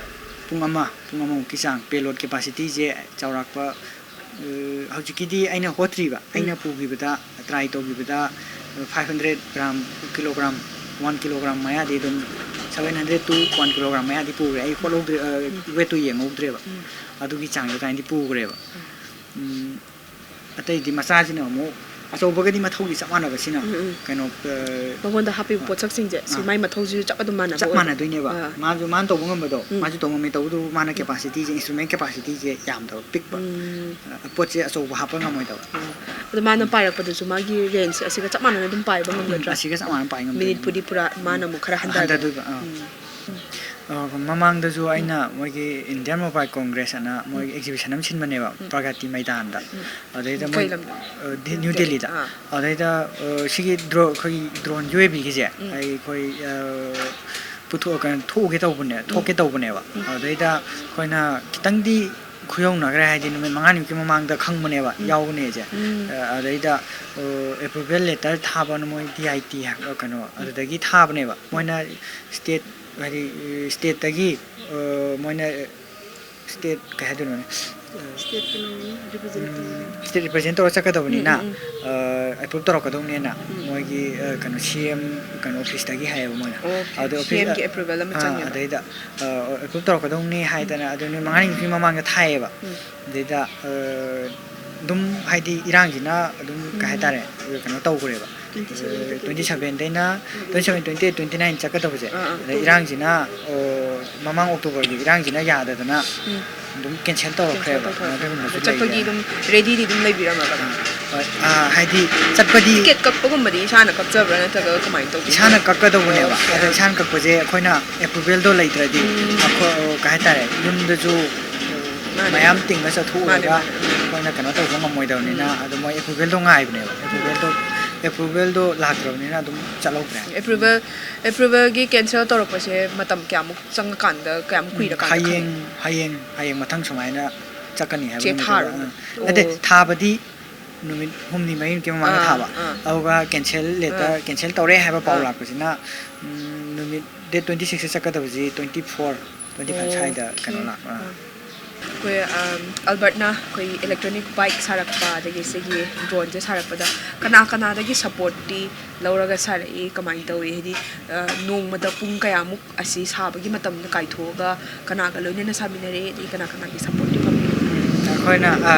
ꯄꯨꯡ ꯑꯃ, ꯄꯨꯡ ꯑꯃꯃꯨꯛꯀꯤ ꯆꯥꯡ꯫ ꯄꯦꯂꯣꯗ ꯀꯦꯄꯥꯁꯤꯇꯤꯁꯦ ꯆꯥꯎꯔꯥꯛꯄ, ꯑ, ꯍꯧꯖꯤꯛꯀꯤꯗꯤ ꯑꯩꯅ ꯍꯣꯠꯇ꯭ꯔꯤꯕ, ꯎꯝ꯫ ꯑꯩꯅ ꯄꯨꯈꯤꯕꯗ ꯇ꯭ꯔꯥꯏ ꯇꯧꯈꯤꯕꯗ five hundred gram, kilogram, one kilogram ꯃꯌꯥꯗꯤ ꯑꯗꯨꯝ, seven hundred to one kilogram ꯃꯌꯥꯗꯤ ꯄꯨꯈ꯭ꯔꯦ꯫ ꯑꯩ ꯍꯣꯠꯍꯧꯗ꯭ꯔꯦ, ꯋꯦꯠꯇꯨ ꯌꯦꯡꯍꯧꯗ꯭ꯔꯦꯕ꯫ ꯑꯗꯨꯒꯤ ꯆꯥꯡꯗꯣ ꯑꯗꯨꯃꯥꯏꯅꯗꯤ ꯄꯨꯈ꯭ꯔꯦꯕ꯫ ꯎꯝ, ꯑꯇꯩꯗꯤ ꯃꯆꯥꯁꯤꯅ ꯑꯃꯨꯛ ꯑꯆꯧꯕꯒꯗꯤ ꯃꯊꯧꯗꯤ ꯆꯞ ꯃꯥꯟꯅꯕꯁꯤꯅ ꯎꯝ, ꯎꯝ꯫ ꯀꯩꯅꯣ, ꯑ, ꯃꯉꯣꯟꯗ ꯍꯥꯞꯄꯤꯕ ꯑ, ꯄꯣꯠꯁꯛꯁꯤꯡꯁꯦ ꯁꯤ ꯑ꯫ ꯃꯥꯏ ꯃꯊꯧꯁꯤꯁꯨ ꯆꯞ ꯑꯗꯨꯝ ꯃꯥꯟꯅꯕ ꯆꯞ ꯑꯣꯏꯕ꯫ ꯃꯥꯟꯅꯗꯣꯏꯅꯦꯕ꯫ ꯑ꯫ ꯃꯥꯁꯨ, ꯃꯥꯅ ꯇꯧꯕ ꯉꯝꯕꯗꯣ ꯎꯝ꯫ ꯃꯥꯁꯨ ꯇꯧꯕ ꯉꯝꯃꯦ, ꯇꯧꯕꯇꯕꯨ ꯃꯥꯅ ꯎꯝ꯫ ꯀꯦꯄꯥꯁꯤꯇꯤꯁꯦ, ꯏꯟꯁꯇ꯭ꯔꯨꯃꯦꯟ ꯀꯦꯄꯥꯁꯤꯇꯤꯁꯦ ꯌꯥꯝꯗꯕ, ꯄꯤꯛꯄ꯫ ꯎꯝ꯫ ꯑ, ꯄꯣꯠꯁꯦ ꯑꯆꯧꯕ ꯍꯥꯞꯄ ꯉꯝꯃꯣꯏꯗꯕ꯫ ꯎꯝ꯫ ꯑꯗꯣ ꯃꯥꯅ ꯄꯥꯏꯔꯛꯄꯗꯁꯨ ꯃꯥꯒꯤ ꯔꯦꯟꯖꯁꯦ ꯑꯁꯤꯒ ꯆꯞ ꯃꯥꯟꯅꯅ ꯑꯗꯨꯝ ꯄꯥꯏꯕ ꯎꯝ, ꯉꯝꯒꯗ꯭ꯔꯥ? ꯑꯁꯤꯒ ꯆꯞ ꯃꯥꯟꯅꯅ ꯄꯥꯏ ꯉꯝꯗꯣꯏꯅꯦ꯫ ꯃꯤꯅꯤꯠꯄꯨꯗꯤ ꯄꯨꯔꯥ ꯃꯥꯅ ꯎꯝ꯫ ꯑꯃꯨꯛ ꯈꯔ ꯍꯟꯊꯔꯛꯀꯅꯤ꯫ ꯍꯟꯊꯗꯣꯏꯕ, ꯑꯥ꯫ ꯎꯝ꯫ ꯑ, ꯃꯃꯥꯡꯗꯁꯨ ꯑꯩꯅ ꯃꯣꯏꯒꯤ Indian Mobile Congress ꯑꯅ ꯃꯣꯏꯒꯤ ꯎꯝ꯫ ꯑꯦꯛꯖꯤꯕꯤꯁꯟ ꯑꯃ ꯁꯤꯟꯕꯅꯦꯕ, ꯎꯝ꯫ ꯄ꯭ꯔꯒꯇꯤ ꯃꯩꯗꯥꯟꯗ꯫ ꯎꯝ꯫ ꯑꯗꯩꯗ ꯀꯩ ꯃꯣꯏ, ꯂꯝꯗ? ꯑ, ꯗꯤ-, ꯅ꯭ꯌꯨ ꯅ꯭ꯌꯨ ꯗꯦꯜꯂꯤꯗ꯫ ꯗꯦꯜꯂꯤꯗ꯫ ꯑꯥ꯫ ꯑꯗꯩꯗ, ꯑ, ꯁꯤꯒꯤ ꯗ꯭ꯔꯣ-, ꯑꯩꯈꯣꯏꯒꯤ ꯗ꯭ꯔꯣꯟ ꯌꯨ ꯑꯦ ꯚꯤꯒꯤꯁꯦ ꯎꯝ꯫ ꯑꯩꯈꯣꯏ, ꯑ, ꯄꯨꯊꯣꯛ-, ꯀꯩꯅꯣ, ꯊꯣꯛꯎꯒꯦ ꯇꯧꯕꯅꯦ-, ꯎꯝ꯫ ꯊꯣꯛꯀꯦ ꯇꯧꯕꯅꯦꯕ꯫ ꯎꯝ꯫ ꯑꯗꯩꯗ ꯑꯩꯈꯣꯏꯅ ꯈꯤꯇꯪꯗꯤ ꯈꯨꯌꯧꯅꯈ꯭ꯔꯦ, ꯍꯥꯏꯗꯤ ꯅꯨꯃꯤꯠ ꯃꯉꯥꯅꯤꯃꯨꯛꯀꯤ ꯃꯃꯥꯡꯗ ꯈꯪꯕꯅꯦꯕ ꯎꯝ꯫ ꯌꯥꯎꯒꯅꯦꯁꯦ꯫ ꯎꯝ꯫ ꯑ, ꯑꯗꯩꯗ, ꯑ, ꯑꯦꯄ꯭ꯔꯨꯚꯦꯜ ꯂꯦꯇꯔ ꯊꯥꯕꯅ ꯃꯣꯏ ꯗꯤ ꯑꯥꯏ ꯇꯤ ꯍꯥꯏꯕ ꯀꯩꯅꯣ, ꯎꯝ꯫ ꯑꯗꯨꯗꯒꯤ ꯊꯥꯕꯅꯦꯕ꯫ ꯃꯣꯏꯅ ꯁ꯭ꯇꯦꯠ, ꯍꯥꯏꯗꯤ, ꯁ꯭ꯇꯦꯠꯇꯒꯤ, ꯑ, ꯃꯣꯏꯅ ꯁ꯭ꯇꯦꯠ, ꯀꯩ ꯍꯥꯏꯗꯣꯏꯅꯣꯅꯦ? ꯁ꯭ꯇꯦꯠꯀꯤ ꯃꯃꯤꯡ ꯔꯤꯄ꯭ꯔꯖꯦꯟ ꯇꯧꯔꯒ꯫ ꯎꯝ, ꯁ꯭ꯇꯦꯠ ꯔꯤꯄ꯭ꯔꯖꯦꯟ ꯇꯧꯔꯒ ꯆꯠꯀꯗꯕꯅꯤꯅ, ꯎꯝ, ꯎꯝ, ꯎꯝ꯫ ꯑ, ꯑꯦꯄ꯭ꯔꯨꯞ ꯇꯧꯔꯛꯀꯗꯧꯅꯦꯅ ꯎꯝ꯫ ꯃꯣꯏꯒꯤ, ꯑ, ꯀꯩꯅꯣ, ꯁꯤ ꯑꯦꯝ ꯀꯩꯅꯣ ꯑꯣꯐꯤꯁꯇꯒꯤ ꯍꯥꯏꯌꯦꯕ ꯃꯣꯏꯅ꯫ ꯑꯣꯀꯦ, ꯑꯗꯣ ꯁꯤ ꯑꯣꯐꯤꯁ, ꯑꯦꯝꯒꯤ ꯑ, ꯑꯦꯄ꯭ꯔꯨꯚꯦꯜ ꯑꯃ ꯑ, ꯆꯪꯉꯦꯕ꯫ ꯑꯗꯩꯗ, ꯑ, ꯑꯦꯄ꯭ꯔꯨꯞ ꯇꯧꯔꯛꯀꯗꯧꯅꯤ ꯍꯥꯏꯗꯅ, ꯎꯝ꯫ ꯑꯗꯨ ꯅꯨꯃꯤꯠ ꯃꯉꯥꯅꯤꯃꯨꯛꯀꯤ ꯃꯃꯥꯡꯗ ꯊꯥꯏꯌꯦꯕ꯫ ꯎꯝ꯫ ꯑꯗꯩꯗ, ꯑ, ꯑꯗꯨꯝ ꯍꯥꯏꯗꯤ ꯏꯔꯥꯡꯁꯤꯅ ꯑꯗꯨꯝ ꯀꯩ ꯎꯝ꯫ ꯍꯥꯏꯇꯥꯔꯦ, ꯀꯩꯅꯣ ꯇꯧꯈ꯭ꯔꯦꯕ꯫ Twenty seven, twenty seven ꯗꯩꯅ, ꯎꯝ, ꯎꯝ꯫ Twenty seven, twenty eight, twenty nine ꯆꯠꯀꯗꯕꯁꯦ꯫ ꯑꯥ, ꯑꯥ, ꯑꯗ ꯇꯣꯛꯑꯦ꯫ ꯏꯔꯥꯡꯁꯤꯅ, ꯑ, ꯃꯃꯥꯡ ꯑꯣꯛꯇꯣꯕꯔꯒꯤ ꯏꯔꯥꯡꯁꯤꯅ ꯌꯥꯗꯗꯅ ꯎꯝ꯫ ꯑꯗꯨꯝ ꯀꯦꯟꯁꯦꯜ ꯇꯧꯔꯛꯈ꯭ꯔꯦꯕ꯫ ꯀꯦꯟꯁꯦꯜ ꯇꯧꯊꯣꯛꯈ꯭ꯔꯦ꯫ ꯑꯗꯨꯒꯨꯝꯕꯁꯨ ꯆꯠꯄꯒꯤ ꯂꯩꯔꯦ꯫ ꯑꯗꯨꯝ ꯔꯦꯗꯤꯗꯤ ꯑꯗꯨꯝ ꯂꯩꯕꯤꯔꯝꯃꯕ? ꯑꯥ, ꯍꯣꯏ꯫ ꯑꯥ, ꯍꯥꯏꯗꯤ ꯆꯠꯄꯗꯤ ꯇꯤꯀꯦꯠ ꯀꯛꯄꯒꯨꯝꯕꯗꯤ ꯏꯁꯥꯅ ꯀꯛꯆꯕ꯭ꯔꯥ ꯅꯠꯇ꯭ꯔꯒ ꯀꯃꯥꯏꯅ ꯇꯧꯒꯦ? ꯏꯁꯥꯅ ꯀꯛꯀꯗꯧꯕꯅꯦꯕ꯫ ꯑꯣꯀꯦ꯫ ꯑꯗ ꯏꯁꯥꯅ ꯀꯛꯄꯁꯦ ꯑꯩꯈꯣꯏꯅ ꯑꯦꯄ꯭ꯔꯨꯚꯦꯜꯗꯣ ꯂꯩꯇ꯭ꯔꯗꯤ ꯎꯝ꯫ ꯑꯩꯈꯣꯏ, ꯀꯩ ꯍꯥꯏꯇꯥꯔꯦ, ꯌꯨꯝꯗꯁꯨ ꯃꯥꯅꯦ꯫ ꯃꯌꯥꯝ ꯇꯤꯡꯉ ꯆꯠꯊꯣꯛꯎꯔꯒ ꯃꯥꯅꯦ, ꯃꯥꯅꯦ꯫ ꯑꯩꯈꯣꯏꯅ ꯀꯩꯅꯣ ꯇꯧꯕ ꯉꯝꯃꯣꯏꯗꯕꯅꯤꯅ, ꯎꯝ꯫ ꯑꯗꯣ ꯃꯣꯏ ꯑꯦꯄ꯭ꯔꯨꯚꯦꯜꯗꯣ ꯉꯥꯏꯕꯅꯦꯕ꯫ ꯎꯝ꯫ ꯑꯦꯄ꯭ꯔꯨꯚꯦꯜꯗꯣ, ꯑꯦꯄ꯭ꯔꯨꯚꯦꯜꯗꯣ ꯂꯥꯛꯇ꯭ꯔꯕꯅꯤꯅ ꯑꯗꯨꯝ ꯆꯠꯍꯧꯗ꯭ꯔꯦ꯫ ꯑꯦꯄ꯭ꯔꯨꯚꯦꯜ, ꯑꯦꯄ꯭ꯔꯨꯚꯦꯜꯒꯤ ꯀꯦꯟꯁꯦꯜ ꯇꯧꯔꯛꯄꯁꯦ ꯃꯇꯝ ꯀꯌꯥꯃꯨꯛ ꯆꯪꯉꯀꯥꯟꯗ, ꯀꯌꯥꯝ ꯎꯝ, ꯀꯨꯏꯔꯀꯥꯟꯗ ꯍꯌꯦꯡ, ꯈꯪꯉꯤ? ꯍꯌꯦꯡ, ꯍꯌꯦꯡ ꯃꯊꯪ ꯁꯨꯃꯥꯏꯅ ꯆꯠꯀꯅꯤ ꯍꯥꯏꯕ ꯆꯦ ꯅꯨꯃꯤꯠꯇꯨꯗ, ꯊꯥꯔꯣ? ꯑꯥ꯫ ꯅꯠꯇꯦ, ꯑꯣ꯫ ꯊꯥꯕꯗꯤ ꯅꯨꯃꯤꯠ ꯍꯨꯝꯅꯤ ꯃꯔꯤꯅꯤꯃꯨꯛꯀꯤ ꯃꯃꯥꯡꯗ ꯑꯥ, ꯊꯥꯕ꯫ ꯑꯥ꯫ ꯑꯗꯨꯒ ꯀꯦꯟꯁꯦꯜ ꯂꯦꯇꯔ, ꯑꯥ꯫ ꯀꯦꯟꯁꯦꯜ ꯇꯧꯔꯦ ꯍꯥꯏꯕ ꯄꯥꯎ ꯑꯥ꯫ ꯂꯥꯛꯄꯁꯤꯅ, ꯎꯝ, ꯅꯨꯃꯤꯠ date twenty sixꯇ ꯆꯠꯀꯗꯕꯁꯤ twenty four, twenty five ꯑꯣ, ꯁ꯭ꯋꯥꯏꯗ ꯑꯣꯀꯦ꯫ ꯀꯩꯅꯣ ꯂꯥꯛꯄ꯫ ꯑꯥ꯫ ꯑꯥ꯫ ꯑꯩꯈꯣꯏ ꯑꯜꯕꯔꯠꯅ ꯑꯩꯈꯣꯏ ꯏꯂꯦꯛꯇ꯭ꯔꯣꯅꯤꯛ ꯕꯥꯏꯛ ꯁꯥꯔꯛꯄ, ꯑꯗꯒꯤ ꯁꯤꯒꯤ ꯗ꯭ꯔꯣꯟꯁꯦ ꯁꯥꯔꯛꯄꯗ ꯀꯅꯥ ꯀꯅꯥꯗꯒꯤ ꯁꯞꯄꯣꯔꯠꯇꯤ ꯂꯧꯔꯒ ꯁꯥꯔꯛꯏ, ꯀꯃꯥꯏꯅ ꯇꯧꯏ? ꯍꯥꯏꯗꯤ ꯅꯣꯡꯃꯗ ꯄꯨꯡ ꯀꯌꯥꯃꯨꯛ ꯑꯁꯤ ꯁꯥꯕꯒꯤ ꯃꯇꯝꯗ ꯀꯥꯏꯊꯣꯛꯑꯒ ꯀꯅꯥꯒ ꯂꯣꯏꯅꯅ ꯁꯥꯃꯤꯟꯅꯔꯦ, ꯑꯗꯒꯤ ꯀꯅꯥ ꯀꯅꯥꯒꯤ ꯁꯞꯄꯣꯔꯠꯇꯤ ꯐꯪꯉꯤ? ꯑꯩꯈꯣꯏꯅ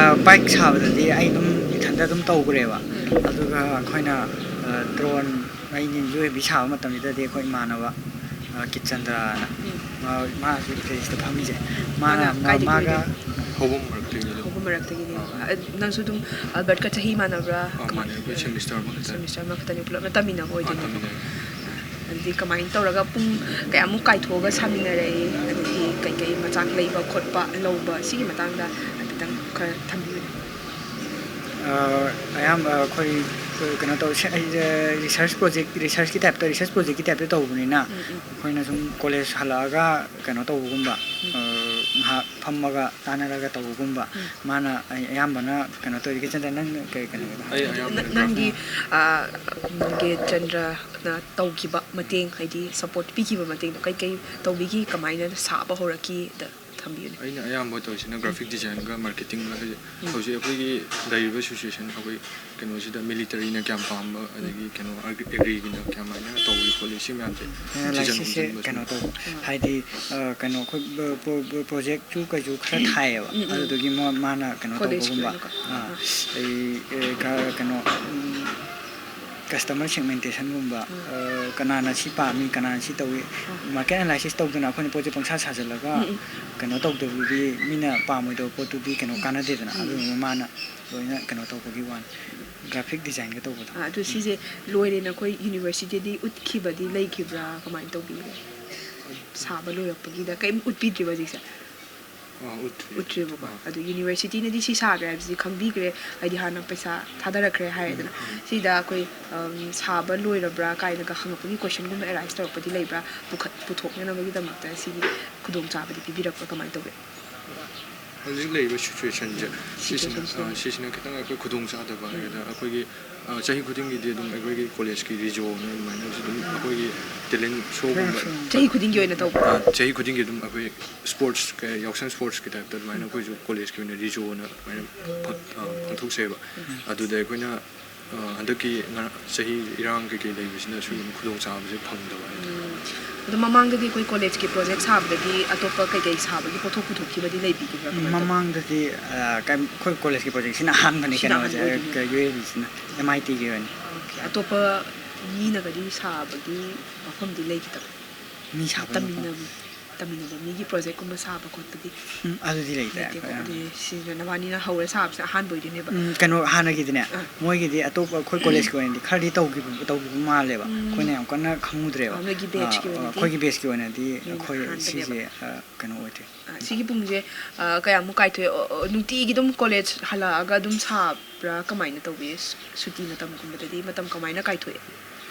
ꯕꯥꯏꯛ ꯁꯥꯕꯗꯗꯤ ꯑꯩ ꯑꯗꯨꯝ ꯏꯊꯟꯇ ꯑꯗꯨꯝ ꯇꯧꯈ꯭ꯔꯦꯕ꯫ ꯑꯗꯨꯒ ꯑꯩꯈꯣꯏꯅ ꯗ꯭ꯔꯣꯟ ꯑꯩꯅ ꯌꯨ ꯑꯦ ꯕꯤ ꯁꯥꯕ ꯃꯇꯝꯁꯤꯗꯗꯤ ꯑꯩꯈꯣꯏ ꯏꯃꯥꯟꯅꯕ ꯀꯤꯠꯆꯟꯗ꯭ꯔꯅ, ꯃꯥꯁꯨ ꯏꯐꯦꯁꯇ ꯐꯝꯃꯤꯁꯦ, ꯃꯥꯅ ꯃꯥꯒ ꯍꯧꯕ ꯃꯔꯛꯇꯒꯤꯅꯦ꯫ ꯅꯪꯁꯨ ꯑꯗꯨꯝ ꯑꯜꯕꯔꯠꯀ ꯆꯍꯤ ꯃꯥꯟꯅꯕ꯭ꯔꯥ? ꯃꯥꯟꯅꯩ, ꯑꯩꯈꯣꯏ ꯁꯦꯃꯤꯁꯇꯔ ꯑꯃꯈꯛꯇꯅꯤ꯫ ꯁꯦꯃꯤꯁꯇꯔ ꯑꯃꯈꯛꯇꯅꯤ, ꯄꯨꯂꯞꯅ ꯇꯝꯃꯤꯟꯅꯕ ꯑꯣꯏꯗꯣꯏꯅꯦꯕꯀꯣ꯫ ꯑꯗꯨꯗꯤ ꯀꯃꯥꯏꯅ ꯇꯧꯔꯒ ꯄꯨꯡ ꯀꯌꯥꯃꯨꯛ ꯀꯥꯏꯊꯣꯛꯑꯒ ꯁꯥꯃꯤꯟꯅꯔꯛꯏ? ꯑꯗꯒꯤ ꯀꯩꯀꯩ ꯃꯆꯥꯛ ꯂꯩꯕ ꯈꯣꯠꯄ ꯂꯧꯕ, ꯁꯤꯒꯤ ꯃꯇꯥꯡꯗ ꯍꯥꯏꯐꯦꯠꯇꯪ ꯈꯔ ꯊꯝꯕꯤꯌꯨꯅꯦ꯫ ꯑꯌꯥꯝꯕ ꯑꯩꯈꯣꯏ ꯀꯩꯅꯣ ꯇꯧ, research project, researchꯀꯤ typeꯇ, research projectꯀꯤ typeꯇ ꯇꯧꯕꯅꯤꯅ, ꯑꯩꯈꯣꯏꯅ ꯁꯨꯝ college ꯍꯜꯂꯛꯑꯒ ꯀꯩꯅꯣ ꯇꯧꯕꯒꯨꯝꯕ, ꯉꯥꯏꯍꯥꯛ ꯐꯝꯃꯒ ꯇꯥꯟꯅꯔꯒ ꯇꯧꯕꯒꯨꯝꯕ꯫ ꯃꯥꯅ ꯑꯌꯥꯝꯕꯅ ꯀꯩꯅꯣ ꯇꯧꯔꯤꯒꯦ꯫ ꯆꯟꯗ꯭ꯔ, ꯅꯪ ꯀꯩ ꯀꯩꯅꯣ? ꯅꯪꯒꯤ ꯒꯦꯠ ꯆꯟꯗ꯭ꯔꯅ ꯇꯧꯈꯤꯕ ꯃꯇꯦꯡ, ꯍꯥꯏꯗꯤ ꯁꯞꯄꯣꯔꯠ ꯄꯤꯈꯤꯕ ꯃꯇꯦꯡꯗꯣ ꯀꯩꯀꯩ ꯇꯧꯕꯤꯈꯤ, ꯀꯃꯥꯏꯅ ꯁꯥꯕ ꯍꯧꯔꯛꯈꯤꯗ ꯊꯝꯕꯤꯌꯨꯅꯦ꯫ ꯑꯩꯅ ꯑꯌꯥꯝꯕ ꯇꯧꯔꯤꯁꯤꯅ graphic designꯒ marketingꯒ ꯍꯥꯏꯗꯤ ꯍꯧꯖꯤꯛ ꯑꯩꯈꯣꯏꯒꯤ ꯂꯩꯔꯤꯕ situation ꯑꯩꯈꯣꯏ ꯀꯩꯅꯣꯁꯤꯗ militaryꯅ ꯀꯌꯥꯝ ꯄꯥꯝꯕ, ꯑꯗꯒꯤ ꯀꯩꯅꯣ agriꯒꯤꯅ ꯀꯌꯥꯝ ꯍꯥꯏꯅ ꯇꯧꯔꯤ ꯈꯣꯠꯂꯤ, ꯁꯤ ꯃꯌꯥꯝꯁꯦ ꯁꯤꯖꯟ ꯂꯥꯏꯔꯤꯛꯁꯤꯡꯁꯦ ꯈꯣꯝꯖꯤꯟꯕꯁꯨ꯫ ꯀꯩꯅꯣ ꯇꯧꯕ ꯍꯥꯏꯗꯤ, ꯀꯩꯅꯣ ꯑꯩꯈꯣꯏ projectꯁꯨ ꯀꯩꯁꯨ ꯈꯔ ꯊꯥꯏꯌꯦꯕ꯫ ꯑꯗꯨꯗꯨꯒꯤ ꯃꯥꯅ ꯀꯩꯅꯣ ꯇꯧꯕꯒꯨꯝꯕ, ꯑꯩ ꯀꯩꯅꯣ customer segmentationꯒꯨꯝꯕ, ꯀꯅꯥꯅ ꯁꯤ ꯄꯥꯝꯃꯤ, ꯀꯅꯥꯅ ꯁꯤ ꯇꯧꯏ, market analysis ꯇꯧꯗꯅ ꯑꯩꯈꯣꯏꯅ ꯄꯣꯠꯁꯦ ꯄꯪꯁꯥ ꯁꯥꯖꯜꯂꯒ ꯀꯩꯅꯣ ꯇꯧꯗꯕꯗꯨꯗꯤ, ꯃꯤꯅ ꯄꯥꯝꯃꯣꯏꯗꯕ ꯄꯣꯠꯇꯨꯗꯤ ꯀꯩꯅꯣ ꯀꯥꯟꯅꯗꯦꯗꯅ꯫ ꯑꯗꯨꯗꯨꯅ ꯃꯥꯅ ꯂꯣꯏꯅ ꯀꯩꯅꯣ ꯇꯧꯕꯒꯤ ꯋꯥꯅꯤ, graphic designꯒ ꯇꯧꯕꯗꯣ꯫ ꯑꯗꯨ ꯁꯤꯁꯦ ꯂꯣꯏꯔꯦꯅ ꯑꯩꯈꯣꯏ universityꯗꯤ ꯎꯠꯈꯤꯕꯗꯤ ꯂꯩꯈꯤꯕ꯭ꯔꯥ, ꯀꯃꯥꯏꯅ ꯇꯧꯕꯤꯒꯦ? ꯁꯥꯕ ꯂꯣꯏꯔꯛꯄꯒꯤꯗ ꯀꯩꯝ ꯎꯠꯄꯤꯗ꯭ꯔꯤꯕ ꯍꯧꯖꯤꯛꯁꯦ? ꯎꯠꯇ꯭ꯔꯤꯕꯀꯣ꯫ ꯑꯗꯨ universityꯅꯗꯤ ꯁꯤ ꯁꯥꯈ꯭ꯔꯦ ꯍꯥꯏꯕꯁꯤꯗꯤ ꯈꯪꯕꯤꯈ꯭ꯔꯦ, ꯍꯥꯏꯗꯤ ꯍꯥꯟꯅ ꯄꯩꯁꯥ ꯊꯥꯗꯔꯛꯈ꯭ꯔꯦ ꯍꯥꯏꯔꯦꯗꯅ꯫ ꯁꯤꯗ ꯑꯩꯈꯣꯏ ꯁꯥꯕ ꯂꯣꯏꯔꯕ꯭ꯔꯥ ꯀꯥꯏꯅꯒ ꯍꯪꯉꯛꯄꯒꯤ questionꯒꯨꯝꯕ arise ꯇꯧꯔꯛꯄꯗꯤ ꯂꯩꯕ꯭ꯔꯥ? ꯄꯨꯈꯠ ꯄꯨꯊꯣꯛꯅꯅꯕꯒꯤꯗꯃꯛꯇ ꯁꯤꯒꯤ ꯈꯨꯗꯣꯡꯆꯥꯕꯗꯤ ꯄꯤꯕꯤꯔꯛꯄ꯭ꯔꯥ, ꯀꯃꯥꯏꯅ ꯇꯧꯒꯦ? ꯍꯧꯖꯤꯛ ꯂꯩꯔꯤꯕ ꯁꯤꯆꯨꯋꯦꯁꯟꯁꯦ, ꯁꯤꯁꯤꯅ, ꯁꯤꯆꯨꯋꯦꯁꯟꯁꯤꯅ꯫ ꯑ, ꯁꯤꯁꯤꯅ ꯈꯤꯇꯪ ꯑꯩꯈꯣꯏ ꯈꯨꯗꯣꯡ ꯆꯥꯗꯕ ꯍꯥꯏꯒꯗ꯭ꯔꯥ, ꯑꯩꯈꯣꯏꯒꯤ, ꯑ, ꯆꯍꯤ ꯈꯨꯗꯤꯡꯒꯤꯗꯤ ꯑꯗꯨꯝ ꯑꯩꯈꯣꯏꯒꯤ ꯀꯣꯂꯦꯖꯀꯤ ꯔꯤꯖꯣꯅ ꯑꯗꯨꯃꯥꯏꯅꯁꯨ ꯑꯗꯨꯝ ꯑꯩꯈꯣꯏꯒꯤ ꯇꯦꯂꯦꯟ ꯁꯣꯒꯨꯝꯕ ꯆꯍꯤ ꯈꯨꯗꯤꯡꯒꯤ ꯑꯣꯏꯅ ꯇꯧꯕ? ꯑ, ꯆꯍꯤ ꯈꯨꯗꯤꯡꯒꯤ ꯑꯗꯨꯝ ꯑꯩꯈꯣꯏ ꯁ꯭ꯄꯣꯔꯠꯁ, ꯀ-, ꯌꯥꯎꯁꯪ ꯁ꯭ꯄꯣꯔꯠꯁꯀꯤ ꯇꯥꯏꯞꯇ ꯑꯗꯨꯃꯥꯏꯅ ꯑꯩꯈꯣꯏꯁꯨ ꯀꯣꯂꯦꯖꯀꯤ ꯑꯣꯏꯅ ꯔꯤꯖꯣꯅ ꯑꯗꯨꯃꯥꯏꯅ ꯐꯪ-, ꯑ, ꯄꯥꯡꯊꯣꯛꯆꯩꯑꯕ꯫ ꯑꯗꯨꯗ ꯑꯩꯈꯣꯏꯅ, ꯑ, ꯍꯟꯗꯛꯀꯤ ꯉ-, ꯆꯍꯤ ꯏꯔꯥꯡ ꯀꯩꯀꯩ ꯂꯩꯕꯁꯤꯅ ꯁꯤꯒꯨꯝꯕ ꯈꯨꯗꯣꯡꯆꯥꯕꯁꯦ ꯐꯪꯗꯕ ꯍꯥꯏꯇꯥꯔꯦ꯫ ꯎꯝ꯫ ꯑꯗꯣ ꯃꯃꯥꯡꯗꯗꯤ ꯑꯩꯈꯣꯏ ꯀꯣꯂꯦꯖꯀꯤ ꯄ꯭ꯔꯣꯖꯦꯛ ꯁꯥꯕꯗꯒꯤ ꯑꯇꯣꯞꯄ ꯀꯩꯀꯩ ꯁꯥꯕꯒꯤ ꯄꯣꯠꯊꯣꯛ ꯄꯨꯊꯣꯛꯈꯤꯕꯗꯤ ꯂꯩꯕꯤꯈꯤꯕ꯭ꯔꯥ? ꯀꯃꯥꯏꯅ ꯇꯧ- ꯃꯃꯥꯡꯗꯗꯤ, ꯑ, ꯀꯩꯝ-, ꯑꯩꯈꯣꯏ ꯀꯣꯂꯦꯖꯀꯤ ꯄ꯭ꯔꯣꯖꯦꯛꯁꯤꯅ ꯑꯍꯥꯟꯕꯅꯤ ꯁꯤꯅ ꯀꯩꯅꯣꯁꯦ, ꯑꯍꯥꯟꯕ ꯑꯣꯏꯗꯣꯏꯅꯦ꯫ ꯀ-, ꯌꯨ ꯑꯦꯜ ꯕꯤꯁꯤꯅ, ꯑꯦꯝ ꯑꯥꯏ ꯇꯤꯒꯤ ꯑꯣꯏꯅ꯫ ꯑꯣꯀꯦ꯫ ꯑꯇꯣꯞꯄ ꯃꯤꯅꯒꯗꯤ ꯁꯥꯕꯒꯤ ꯃꯐꯝꯗꯤ ꯂꯩꯈꯤꯗꯕ꯭ꯔꯥ? ꯃꯤ ꯁꯥꯕꯒꯤ ꯃꯐꯝ? ꯇꯝꯃꯤꯟꯅꯕ, ꯇꯝꯃꯤꯟꯅꯕ ꯃꯤꯒꯤ ꯄ꯭ꯔꯣꯖꯦꯛꯀꯨꯝꯕ ꯁꯥꯕ ꯈꯣꯠꯄꯗꯤ? ꯎꯝ, ꯑꯗꯨꯗꯤ ꯂꯩꯇꯦ ꯂꯩꯇꯦꯀꯣ? ꯑꯩꯈꯣꯏ, ꯑꯥ꯫ ꯑꯗꯨꯗꯤ ꯁꯤꯁꯤꯅ ꯅꯕꯥꯅꯤꯅ ꯍꯧꯔ ꯁꯥꯕꯁꯤꯅ ꯑꯍꯥꯟꯕ ꯑꯣꯏꯗꯣꯏꯅꯦꯕ? ꯎꯝ, ꯀꯩꯅꯣ, ꯍꯥꯟꯅꯒꯤꯗꯤꯅꯦ, ꯑꯥ꯫ ꯃꯣꯏꯒꯤꯗꯤ ꯑꯇꯣꯞꯄ ꯑꯩꯈꯣꯏ ꯀꯣꯂꯦꯖꯀꯤ ꯑꯣꯏꯅꯗꯤ ꯈꯔꯗꯤ ꯇꯧꯈꯤꯕ, ꯇꯧꯈꯤꯕ ꯃꯥꯜꯂꯦꯕ꯫ ꯎꯝ꯫ ꯑꯩꯈꯣꯏꯅ ꯌꯥꯝ ꯀꯟꯅ ꯈꯪꯉꯨꯗ꯭ꯔꯦꯕ꯫ ꯑꯥ, ꯅꯣꯏꯒꯤ ꯑꯥ, ꯕꯦꯠꯁꯀꯤ ꯑꯣꯏꯅꯗꯤ ꯑꯩꯈꯣꯏꯒꯤ ꯕꯦꯠꯁꯀꯤ ꯑꯣꯏꯅꯗꯤ ꯅꯣꯏꯅ ꯑꯩꯈꯣꯏ ꯑꯍꯥꯟꯕꯅꯦꯕ꯫ ꯁꯤꯁꯦ, ꯑꯥ, ꯀꯩꯅꯣ ꯑꯣꯏꯗ꯭ꯔꯤ꯫ ꯑꯥ, ꯁꯤꯒꯤ ꯄꯨꯡꯁꯦ, ꯑꯥ, ꯀꯌꯥꯃꯨꯛ ꯀꯥꯏꯊꯣꯛꯑꯦ? ꯑꯣ, ꯑꯣ, ꯅꯨꯡꯇꯤꯒꯤ ꯑꯗꯨꯝ ꯀꯣꯂꯦꯖ ꯍꯜꯂꯛꯑꯒ ꯑꯗꯨꯝ ꯁꯥꯕ꯭ꯔꯥ? ꯀꯃꯥꯏꯅ ꯇꯧꯒꯦ? ꯁꯨꯇꯤ ꯃꯇꯝꯒꯨꯝꯕꯗꯗꯤ ꯃꯇꯝ ꯀꯃꯥꯏꯅ ꯀꯥꯏꯊꯣꯛꯑꯦ?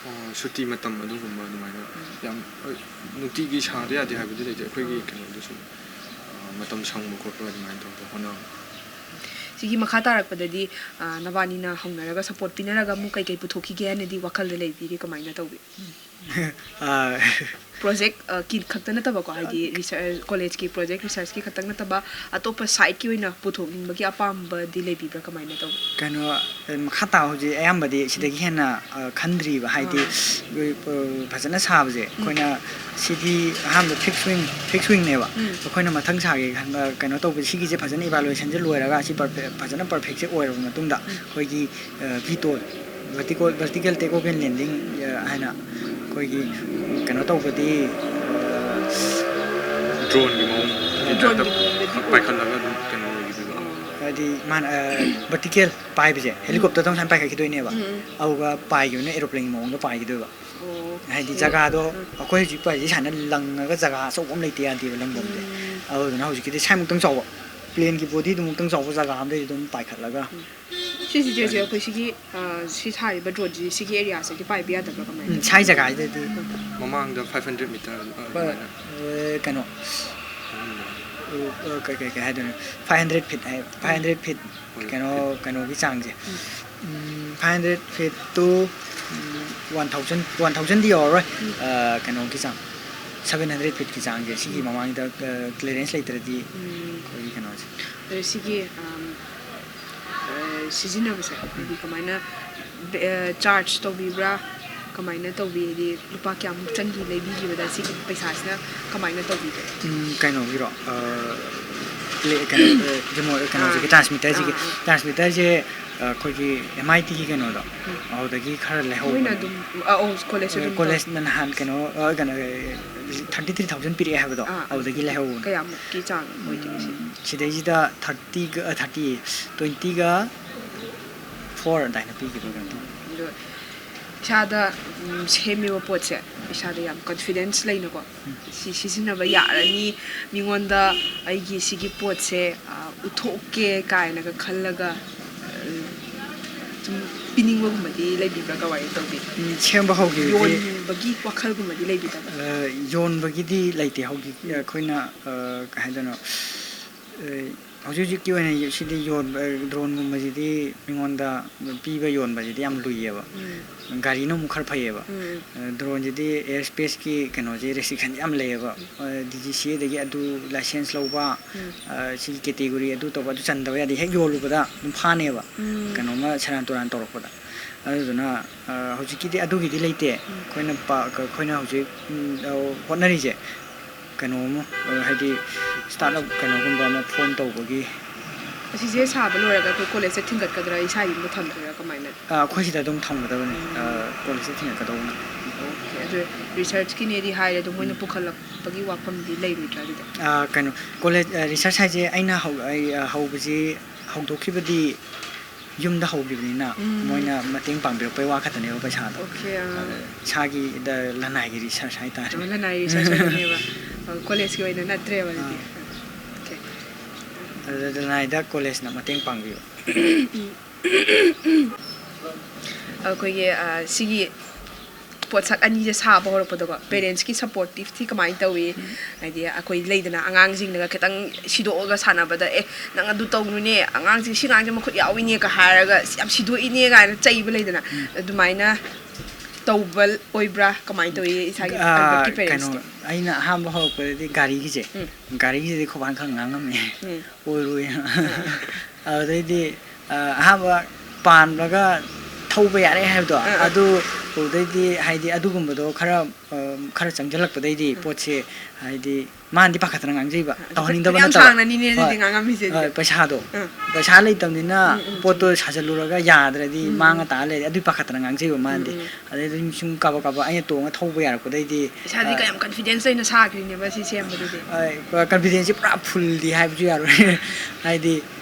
ꯑꯣ, ꯁꯨꯇꯤ ꯃꯇꯝ ꯑꯗꯨꯒꯨꯝꯕ ꯑꯗꯨꯃꯥꯏꯅ ꯎꯝ꯫ ꯌꯥꯝ, ꯍꯣꯏ, ꯅꯨꯡꯇꯤꯒꯤ ꯁꯥꯗ ꯌꯥꯗꯦ ꯍꯥꯏꯕꯗꯤ ꯂꯩꯇꯦ꯫ ꯑꯩꯈꯣꯏꯒꯤ ꯎꯝ꯫ ꯀꯩꯅꯣꯗꯣ ꯁꯨꯝ, ꯑ, ꯃꯇꯝ ꯁꯪꯕ ꯈꯣꯠꯄ ꯑꯗꯨꯃꯥꯏꯅ ꯇꯧꯕ ꯍꯣꯠꯅꯕ꯫ ꯁꯤꯒꯤ ꯃꯈꯥ ꯇꯥꯔꯛꯄꯗꯗꯤ, ꯑ, ꯅꯕꯥꯅꯤꯅ ꯍꯧꯅꯔꯒ ꯁꯞꯄꯣꯔꯠ ꯄꯤꯅꯔꯒ ꯑꯃꯨꯛ ꯀꯩꯀꯩ ꯄꯨꯊꯣꯛꯈꯤꯒꯦ ꯍꯥꯏꯅꯗꯤ ꯋꯥꯈꯜꯗ ꯂꯩꯕꯤꯔꯤ? ꯀꯃꯥꯏꯅ ꯇꯧꯕꯤ? ꯑꯥ꯫ ꯄ꯭ꯔꯣꯖꯦꯛ, ꯑ, ꯀꯤ ꯈꯛꯇ ꯅꯠꯇꯕꯀꯣ, ꯍꯥꯏꯗꯤ ꯔꯤꯁꯔ-, ꯀꯣꯂꯦꯖꯀꯤ ꯄ꯭ꯔꯣꯖꯦꯛ ꯔꯤꯁꯔꯁꯀꯤ ꯈꯛꯇꯪ ꯅꯠꯇꯕ, ꯑꯇꯣꯞꯄ ꯁꯥꯏꯠꯀꯤ ꯑꯣꯏꯅ ꯄꯨꯊꯣꯛꯅꯤꯡꯕꯒꯤ ꯑꯄꯥꯝꯕꯗꯤ ꯂꯩꯕꯤꯕ꯭ꯔꯥ? ꯀꯃꯥꯏꯅ ꯇꯧꯕ? ꯀꯩꯅꯣ, ꯑ, ꯃꯈꯥ ꯇꯥꯕ ꯍꯧꯖꯤꯛ ꯑꯌꯥꯝꯕꯗꯤ ꯁꯤꯗꯒꯤ ꯍꯦꯟꯅ, ꯑ, ꯈꯟꯗ꯭ꯔꯤꯕ꯫ ꯍꯥꯏꯗꯤ, ꯑꯥ꯫ ꯑꯩꯈꯣꯏ, ꯑ, ꯐꯖꯅ ꯁꯥꯕꯁꯦ, ꯎꯝ꯫ ꯑꯩꯈꯣꯏꯅ ꯁꯤꯗꯤ ꯑꯍꯥꯟꯕ ꯐꯤꯛꯁ ꯋꯤꯡ, ꯐꯤꯛꯁ ꯋꯤꯡꯅꯦꯕ꯫ ꯎꯝ꯫ ꯑꯩꯈꯣꯏꯅ ꯃꯊꯪ ꯁꯥꯒꯦ ꯈꯟꯕ, ꯀꯩꯅꯣ ꯇꯧꯕꯁꯦ, ꯁꯤꯒꯤꯁꯦ ꯐꯖꯅ ꯏꯚꯥꯂꯨꯌꯦꯁꯟꯁꯦ ꯂꯣꯏꯔꯒ, ꯑꯁꯤ ꯄꯔꯐꯦ-, ꯐꯖꯅ ꯄꯔꯐꯦꯛꯁꯦ ꯑꯣꯏꯔꯕ ꯃꯇꯨꯡꯗ, ꯎꯝ꯫ ꯑꯩꯈꯣꯏꯒꯤ, ꯑ, VTOL, vertical, vertical take off and landing, uh, ꯍꯥꯏꯅ ꯑꯩꯈꯣꯏꯒꯤ ꯀꯩꯅꯣ ꯇꯧꯕꯗꯤ, ꯑ, ꯗ꯭ꯔꯣꯟꯒꯤ ꯃꯑꯣꯡ ꯗ꯭ꯔꯣꯟꯒꯤ ꯇꯥꯏꯞꯇ ꯃꯑꯣꯡꯗꯗꯤ ꯑꯣꯏ꯫ ꯄꯥꯏꯈꯠꯂꯒ ꯑꯗꯨꯝ ꯀꯩꯅꯣ ꯑꯣꯏꯈꯤꯗꯣꯏꯕ꯫ ꯑꯣ꯫ ꯍꯥꯏꯗꯤ ꯃꯥꯅ, ꯑ, ꯚꯔꯇꯤꯀꯦꯜ ꯄꯥꯏꯕꯁꯦ, ꯎꯝ꯫ ꯍꯦꯂꯤꯀꯣꯞꯇꯔꯗꯧꯅ ꯁꯨꯃꯥꯏꯅ ꯄꯥꯏꯈꯠꯈꯤꯗꯣꯏꯅꯦꯕ꯫ ꯎꯝ, ꯎꯝ꯫ ꯑꯗꯨꯒ ꯄꯥꯏꯈꯤꯕꯅ ꯑꯦꯔꯣꯄ꯭ꯂꯦꯟꯒꯤ ꯃꯑꯣꯡꯗ ꯄꯥꯏꯈꯤꯗꯣꯏꯕ꯫ ꯑꯣ꯫ ꯍꯥꯏꯗꯤ ꯎꯝ꯫ ꯖꯒꯥꯗꯣ ꯎꯝ꯫ ꯑꯩꯈꯣꯏ ꯍꯧꯖꯤꯛ ꯄꯥꯏꯔꯤꯁꯦ ꯁꯨꯃꯥꯏꯅ ꯂꯪꯉꯒ ꯖꯒꯥ ꯑꯆꯧꯕ ꯑꯃ ꯂꯩꯇ ꯌꯥꯗꯦꯕ, ꯂꯪꯐꯝꯁꯦ꯫ ꯎꯝ꯫ ꯑꯗꯨꯗꯨꯅ ꯍꯧꯖꯤꯛꯀꯤꯗꯤ ꯁ꯭ꯋꯥꯏꯃꯨꯛꯇꯪ ꯆꯥꯎꯕ, ꯄ꯭ꯂꯦꯟꯒꯤ ꯕꯣꯗꯤꯗꯨꯃꯨꯛꯇꯪ ꯆꯥꯎꯕ ꯖꯒꯥ ꯑꯃꯗꯒꯤ ꯑꯗꯨꯝ ꯄꯥꯏꯈꯠꯂꯒ ꯎꯝ꯫ ꯁꯤꯁꯦ, ꯆꯦꯁꯦ, ꯑꯩꯈꯣꯏ ꯁꯤꯒꯤ, ꯑ, ꯁꯤ ꯁꯥꯔꯤꯕ ꯗ꯭ꯔꯣꯟꯁꯤ ꯁꯤꯒꯤ ꯑꯦꯔꯤꯌꯥꯁꯤꯗꯤ ꯄꯥꯏꯕ ꯌꯥꯗꯕ꯭ꯔꯥ, ꯀꯃꯥꯏꯅ ꯎꯝ, ꯇꯧꯕ? ꯁꯥꯏ ꯖꯒꯥꯁꯤꯗꯗꯤ ꯃꯃꯥꯡꯗ ꯐꯥꯏꯚ ꯍꯟꯗ꯭ꯔꯦꯠ ꯃꯤꯇꯔ, ꯑ, ꯍꯣꯏ, ꯑꯗꯨꯃꯥꯏꯅ꯫ ꯑ, ꯀꯩꯅꯣ, ꯎꯝ꯫ ꯀꯩ ꯀꯩ ꯀꯩ ꯍꯥꯏꯗꯣꯏꯅꯣ, ꯐꯥꯏꯚ ꯍꯟꯗ꯭ꯔꯦꯠ ꯐꯤꯠ ꯍꯥꯏ, ꯐꯥꯏꯚ ꯍꯟꯗ꯭ꯔꯦꯠ ꯐꯤꯠ ꯀꯩꯅꯣ, ꯀꯩꯅꯣꯒꯤ ꯆꯥꯡꯁꯦ, five hundred feet to one thousand, one ꯊꯥꯎꯖꯟꯗꯤ ꯌꯧꯔꯔꯣꯏ, ꯀꯩꯅꯣꯒꯤ ꯆꯥꯡ, ꯁꯚꯦꯟ ꯍꯟꯗ꯭ꯔꯦꯠ ꯐꯤꯠꯀꯤ ꯆꯥꯡꯁꯦ, ꯁꯤꯒꯤ ꯃꯃꯥꯡꯗ ꯀ꯭ꯂꯤꯌꯔꯦꯟꯁ ꯂꯩꯇ꯭ꯔꯗꯤ ꯑꯩꯈꯣꯏꯒꯤ ꯀꯩꯅꯣꯁꯦ꯫ ꯑꯗꯣ ꯁꯤꯒꯤ ꯑꯝ, ꯑ, ꯁꯤꯖꯤꯟꯅꯕꯁꯦ ꯍꯥꯏꯗꯤ ꯀꯃꯥꯏꯅ ꯕꯦ-, ꯑ, ꯆꯥꯔꯖ ꯇꯧꯕꯤꯕ꯭ꯔꯥ? ꯀꯃꯥꯏꯅ ꯇꯧꯕꯤ? ꯍꯥꯏꯗꯤ ꯂꯨꯄꯥ ꯀꯌꯥꯃꯨꯛ ꯆꯪꯈꯤ ꯂꯩꯕꯤꯈꯤꯕꯗ? ꯁꯤꯒꯤ ꯄꯩꯁꯥꯁꯤꯅ ꯀꯃꯥꯏꯅ ꯇꯧꯕꯤꯒꯦ? ꯎꯝ, ꯀꯩꯅꯣꯒꯤꯔꯣ? ꯑ, ꯄ꯭ꯂꯦ-, ꯀꯩꯅꯣ, ꯑ, ꯔꯤꯃꯣ-, ꯀꯩꯅꯣꯁꯤꯒꯤ, ꯑꯥ, ꯇ꯭ꯔꯥꯟꯁꯃꯤꯇꯔꯁꯤꯒꯤ, ꯑꯥ, ꯑꯥ꯫ ꯇ꯭ꯔꯥꯟꯁꯃꯤꯇꯔꯁꯦ, ꯑ, ꯑꯩꯈꯣꯏꯒꯤ ꯑꯦꯝ ꯑꯥꯏ ꯇꯤꯒꯤ ꯀꯩꯅꯣꯗꯣ, ꯎꯝ꯫ ꯑꯗꯨꯗꯒꯤ ꯈꯔ ꯂꯩꯍꯧꯕꯅꯦ꯫ ꯃꯣꯏꯅ ꯑꯗꯨꯝ, ꯑ, ꯑꯧ, ꯀꯣꯂꯦꯖꯁꯨ ꯑꯗꯨꯝ ꯇꯧ-, ꯀꯣꯂꯦꯖꯅ ꯅꯍꯥꯟ ꯀꯩꯅꯣ, ꯑ, ꯀꯩꯅꯣ, ꯊꯥꯔꯇꯤ ꯊ꯭ꯔꯤ ꯊꯥꯎꯖꯟ ꯄꯤꯔꯛꯑꯦ ꯍꯥꯏꯕꯗꯣ, ꯑꯥ, ꯑꯥ꯫ ꯑꯗꯨꯗꯒꯤ ꯂꯩꯍꯧꯕꯅꯦ꯫ ꯀꯌꯥꯃꯨꯛꯀꯤ ꯆꯥꯡ ꯑꯣꯏꯗꯣꯏꯅꯣ ꯁꯤ? ꯎꯝ, ꯁꯤꯗꯩꯁꯤꯗ ꯊꯥꯔꯇꯤꯒ, ꯑ, ꯊꯥꯔꯇꯤ, ꯇ꯭ꯋꯦꯟꯇꯤꯒ ꯐꯣꯔ ꯑꯗꯨꯃꯥꯏꯅ ꯄꯤꯈꯤꯕ ꯀꯩꯅꯣ ꯇꯧꯋꯦ꯫ ꯑꯗꯣ ꯏꯁꯥꯗ, ꯎꯝ, ꯁꯦꯝꯃꯤꯕ ꯄꯣꯠꯁꯦ ꯏꯁꯥꯗ ꯌꯥꯝ ꯀꯟꯐꯤꯗꯦꯟꯁ ꯂꯩꯅꯀꯣ, ꯁꯤ ꯁꯤꯖꯤꯟꯅꯕ ꯌꯥꯔꯅꯤ, ꯃꯤꯉꯣꯟꯗ ꯑꯩꯒꯤ ꯁꯤꯒꯤ ꯄꯣꯠꯁꯦ, ꯑ, ꯎꯠꯊꯣꯛꯀꯦ ꯀꯥꯏꯅꯒ ꯈꯜꯂꯒ, ꯑ, ꯁꯨꯝ ꯄꯤꯅꯤꯡꯕꯒꯨꯝꯕꯗꯤ ꯂꯩꯕꯤꯕ꯭ꯔꯥ? ꯀꯃꯥꯏꯅ ꯇꯧꯕꯤ? ꯎꯝ, ꯁꯦꯝꯕ ꯍꯧꯈꯤꯕꯗꯤ ꯌꯣꯟꯕꯒꯤ ꯋꯥꯈꯜꯒꯨꯝꯕꯗꯤ ꯂꯩꯕꯤꯗꯕ꯭ꯔꯥ? ꯑ, ꯌꯣꯟꯕꯒꯤꯗꯤ ꯂꯩꯇꯦ ꯍꯧꯖꯤꯛ꯫ ꯑꯩꯈꯣꯏꯅ, ꯑ, ꯀꯩ ꯍꯥꯏꯗꯣꯏꯅꯣ, ꯑ, ꯍꯧꯖꯤꯛ ꯍꯧꯖꯤꯛꯀꯤ ꯑꯣꯏꯅ ꯁꯤꯗꯤ ꯌꯣꯟꯕ, ꯑ, ꯗ꯭ꯔꯣꯟꯒꯨꯝꯕꯁꯤꯗꯤ ꯃꯤꯉꯣꯟꯗ ꯄꯤꯕ ꯌꯣꯟꯕꯁꯤꯗꯤ ꯌꯥꯝ ꯂꯨꯏꯌꯦꯕ꯫ ꯎꯝ꯫ ꯒꯥꯔꯤꯅ ꯑꯃꯨꯛ ꯈꯔ ꯐꯩꯌꯦꯕ꯫ ꯎꯝ꯫ ꯑ, ꯗ꯭ꯔꯣꯟꯁꯤꯗꯤ ꯑꯦꯌꯔ ꯁ꯭ꯄꯦꯁꯀꯤ ꯀꯩꯅꯣꯁꯦ ꯔꯦꯁꯇ꯭ꯔꯤꯛꯁꯟ ꯌꯥꯝ ꯂꯩꯌꯦꯕ꯫ ꯑ, ꯗꯤ ꯖꯤ ꯁꯤ ꯑꯦꯗꯒꯤ ꯑꯗꯨ ꯂꯥꯏꯁꯦꯟꯁ ꯂꯧꯕ, ꯎꯝ꯫ ꯑ, ꯁꯤꯒꯤ ꯀꯦꯇꯦꯒꯣꯔꯤ ꯑꯗꯨ ꯇꯧꯕ, ꯑꯗꯨ ꯆꯟꯗꯕ ꯌꯥꯗꯦ꯫ ꯍꯦꯛ ꯌꯣꯜꯂꯨꯕꯗ ꯑꯗꯨꯝ ꯐꯥꯅꯦꯕ꯫ ꯎꯝ꯫ ꯀꯩꯅꯣꯝꯃ ꯁꯦꯔꯥꯟ ꯇꯨꯔꯥꯟ ꯇꯧꯔꯛꯄꯗ꯫ ꯑꯗꯨꯗꯨꯅ, ꯑ, ꯍꯧꯖꯤꯛꯀꯤꯗꯤ ꯑꯗꯨꯒꯤꯗꯤ ꯂꯩꯇꯦ꯫ ꯎꯝ꯫ ꯑꯩꯈꯣꯏꯅ ꯄ-, ꯑꯩꯈꯣꯏꯅ ꯍꯧꯖꯤꯛ, ꯎꯝ, ꯑ, ꯍꯣꯠꯅꯔꯤꯁꯦ ꯀꯩꯅꯣꯝꯃ, ꯑ, ꯍꯥꯏꯗꯤ ꯁ꯭ꯇꯥꯔꯠ ꯑꯞ ꯀꯩꯅꯣꯒꯨꯝꯕ ꯑꯃ ꯐꯣꯔꯝ ꯇꯧꯕꯒꯤ꯫ ꯑꯁꯤꯁꯦ ꯁꯥꯕ ꯂꯣꯏꯔꯒ ꯑꯩꯈꯣꯏ ꯀꯣꯂꯦꯖꯇ ꯊꯤꯟꯒꯠꯀꯗ꯭ꯔꯥ, ꯏꯁꯥꯒꯤ ꯌꯨꯝꯗ ꯊꯝꯗꯣꯏꯔꯥ, ꯀꯃꯥꯏꯅ? ꯑ, ꯑꯩꯈꯣꯏ ꯁꯤꯗ ꯑꯗꯨꯝ ꯊꯝꯒꯗꯕꯅꯤ꯫ ꯑ, ꯀꯣꯂꯦꯖꯇ ꯊꯤꯟꯒꯠꯀꯗꯧꯕꯅꯤ꯫ ꯑꯣꯀꯦ, ꯑꯗꯨ ꯔꯤꯁꯔꯆꯀꯤꯅꯦꯗꯤ ꯍꯥꯏꯔꯦ, ꯑꯗꯣ ꯃꯣꯏꯅ ꯄꯨꯈꯠꯂꯛꯄꯒꯤ ꯋꯥꯐꯝꯗꯤ ꯂꯩꯔꯣꯏꯗ꯭ꯔꯥ ꯑꯗꯨꯗꯤ? ꯑ, ꯀꯩꯅꯣ, ꯀꯣꯂꯦꯖ, ꯑ, ꯔꯤꯁꯔꯆ ꯍꯥꯏꯁꯦ ꯑꯩꯅ ꯍꯧ-, ꯑꯩ, ꯑ, ꯍꯧꯕꯁꯤ, ꯍꯧꯗꯣꯛꯈꯤꯕꯗꯤ ꯌꯨꯝꯗ ꯍꯧꯈꯤꯕꯅꯤꯅ, ꯎꯝ꯫ ꯃꯣꯏꯅ ꯃꯇꯦꯡ ꯄꯥꯡꯕꯤꯔꯛꯄꯩ ꯋꯥ ꯈꯛꯇꯅꯦꯕ ꯄꯩꯁꯥꯗꯣ꯫ ꯑꯣꯀꯦ, ꯑ꯫ ꯑꯗ ꯏꯁꯥꯒꯤ ꯗ-, ꯂꯅꯥꯏꯒꯤ ꯔꯤꯁꯔꯆ ꯍꯥꯏꯇꯥꯔꯦ꯫ ꯑꯣ, ꯂꯅꯥꯏ ꯔꯤꯁꯔꯆ ꯑꯣꯏꯗꯣꯏꯅꯦꯕ꯫ ꯑꯣ, ꯀꯣꯂꯦꯖꯀꯤ ꯑꯣꯏꯅ ꯅꯠꯇ꯭ꯔꯦꯕ ꯑꯗꯨꯗꯤ꯫ ꯑꯥ꯫ ꯑꯣꯀꯦ꯫ ꯑꯗꯨꯗ ꯂꯅꯥꯏꯗ ꯀꯣꯂꯦꯖꯅ ꯃꯇꯦꯡ ꯄꯥꯡꯕꯤꯕ꯫ ꯑꯩꯈꯣꯏꯒꯤ, ꯑ, ꯁꯤꯒꯤ ꯄꯣꯠꯁꯛ ꯑꯅꯤꯁꯦ ꯁꯥꯕ ꯍꯧꯔꯛꯄꯗꯀꯣ, ꯄꯦꯔꯦꯟꯁꯀꯤ ꯁꯞꯄꯣꯔꯇꯤꯞꯇꯤ ꯀꯃꯥꯏꯅ ꯇꯧꯏ? ꯍꯥꯏꯗꯤ ꯑꯩꯈꯣꯏ ꯂꯩꯗꯅ, ꯑꯉꯥꯡꯁꯤꯡꯅꯒ ꯈꯤꯇꯪ ꯁꯤꯗꯣꯛꯑꯒ ꯁꯥꯟꯅꯕꯗ, "ꯑꯦ, ꯅꯪ ꯑꯗꯨ ꯇꯧꯅꯨꯅꯦ, ꯑꯉꯥꯡꯁꯦ, ꯁꯤ ꯑꯉꯥꯡꯁꯦ ꯃꯈꯨꯠ ꯌꯥꯎꯏꯅꯦꯒ ꯍꯥꯏꯔꯒ, "ꯑꯁ, ꯌꯥꯝ ꯁꯤꯗꯣꯛꯏꯅꯦ" ꯀꯥꯏꯅ ꯆꯩꯕ ꯂꯩꯗꯅ, ꯑꯗꯨꯃꯥꯏꯅ ꯇꯧꯕ ꯑꯣꯏꯕ꯭ꯔꯥ? ꯀꯃꯥꯏꯅ ꯇꯧꯏ ꯏꯁꯥꯒꯤ ꯑ, ꯑꯜꯕꯔꯠꯀꯤ ꯀꯩꯅꯣ, ꯄꯦꯔꯦꯟꯁꯇꯤ? ꯑꯩꯅ ꯑꯍꯥꯟꯕ ꯍꯧꯔꯛꯄꯗꯗꯤ ꯒꯥꯔꯤꯒꯤꯁꯦ, ꯎꯝ꯫ ꯒꯥꯔꯤꯒꯤꯁꯤꯗꯤ ꯈꯨꯕꯥꯅ ꯈꯔ ꯉꯥꯡꯉꯝꯃꯦ꯫ ꯎꯝ꯫ ꯑꯣꯏꯔꯣꯏꯅ꯫ ꯑꯥ꯫ ꯑꯗꯨꯗꯩꯗꯤ, ꯑ, ꯑꯍꯥꯟꯕ ꯄꯥꯟꯕꯒ ꯊꯧꯕ ꯌꯥꯔꯦ ꯍꯥꯏꯕꯗꯣ, ꯑꯥ, ꯑꯥ꯫ ꯑꯗꯨ ꯎꯗꯩꯗꯤ, ꯍꯥꯏꯗꯤ, ꯑꯗꯨꯒꯨꯝꯕꯗꯣ ꯈꯔ, ꯑ, ꯈꯔ ꯆꯪꯁꯤꯜꯂꯛꯄꯗꯩꯗꯤ, ꯑꯥ꯫ ꯄꯣꯠꯁꯦ, ꯍꯥꯏꯗꯤ, ꯃꯥꯅꯗꯤ ꯄꯥꯈꯠꯇꯅ ꯉꯥꯡꯖꯩꯕ, ꯑꯥ, ꯑꯗꯨ ꯇꯧꯍꯟꯅꯤꯡꯗꯕ ꯐꯅꯌꯥꯝ ꯅꯠꯇꯕ꯫ ꯁꯥꯡꯅꯅꯤꯅꯦ ꯑꯗꯨꯗꯤ ꯍꯣꯏ꯫ ꯉꯥꯡꯉꯝꯃꯤꯁꯦ ꯑꯗꯨꯗꯤ꯫ ꯍꯣꯏ, ꯄꯩꯁꯥꯗꯣ꯫ ꯑꯥ꯫ ꯄꯩꯁꯥ ꯂꯩꯇꯕꯅꯤꯅ ꯎꯝ, ꯎꯝ, ꯎꯝ꯫ ꯄꯣꯠꯇꯣ ꯁꯥꯖꯜꯂꯨꯔꯒ ꯌꯥꯗ꯭ꯔꯗꯤ ꯎꯝ, ꯎꯝ꯫ ꯃꯥꯡꯉ ꯇꯥ ꯂꯩꯔꯦ, ꯑꯗꯨꯏ ꯄꯥꯈꯠꯇꯅ ꯉꯥꯡꯖꯩꯕ ꯃꯥꯅꯗꯤ꯫ ꯎꯝ, ꯎꯝ꯫ ꯑꯗꯩ ꯑꯗꯨꯝ ꯁꯨꯝ ꯀꯥꯕꯛ ꯀꯥꯕꯛ ꯑꯩꯅ ꯇꯣꯡꯉ ꯊꯧꯕ ꯌꯥꯔꯛꯄꯗꯩꯗꯤ, ꯏꯁꯥꯗꯤ ꯑ, ꯀꯌꯥꯝ ꯀꯟꯐꯤꯗꯦꯟꯁ ꯂꯩꯅ ꯁꯥꯈ꯭ꯔꯤꯅꯦꯕ ꯁꯤ ꯁꯦꯝꯕꯗꯨꯗꯤ꯫ ꯑ, ꯀꯟꯐꯤꯗꯦꯟꯁꯁꯤ ꯄꯨꯔꯥ ꯐꯨꯜꯗꯤ ꯍꯥꯏꯕꯁꯨ ꯌꯥꯔꯣꯏ꯫ ꯍꯥꯏꯗꯤ,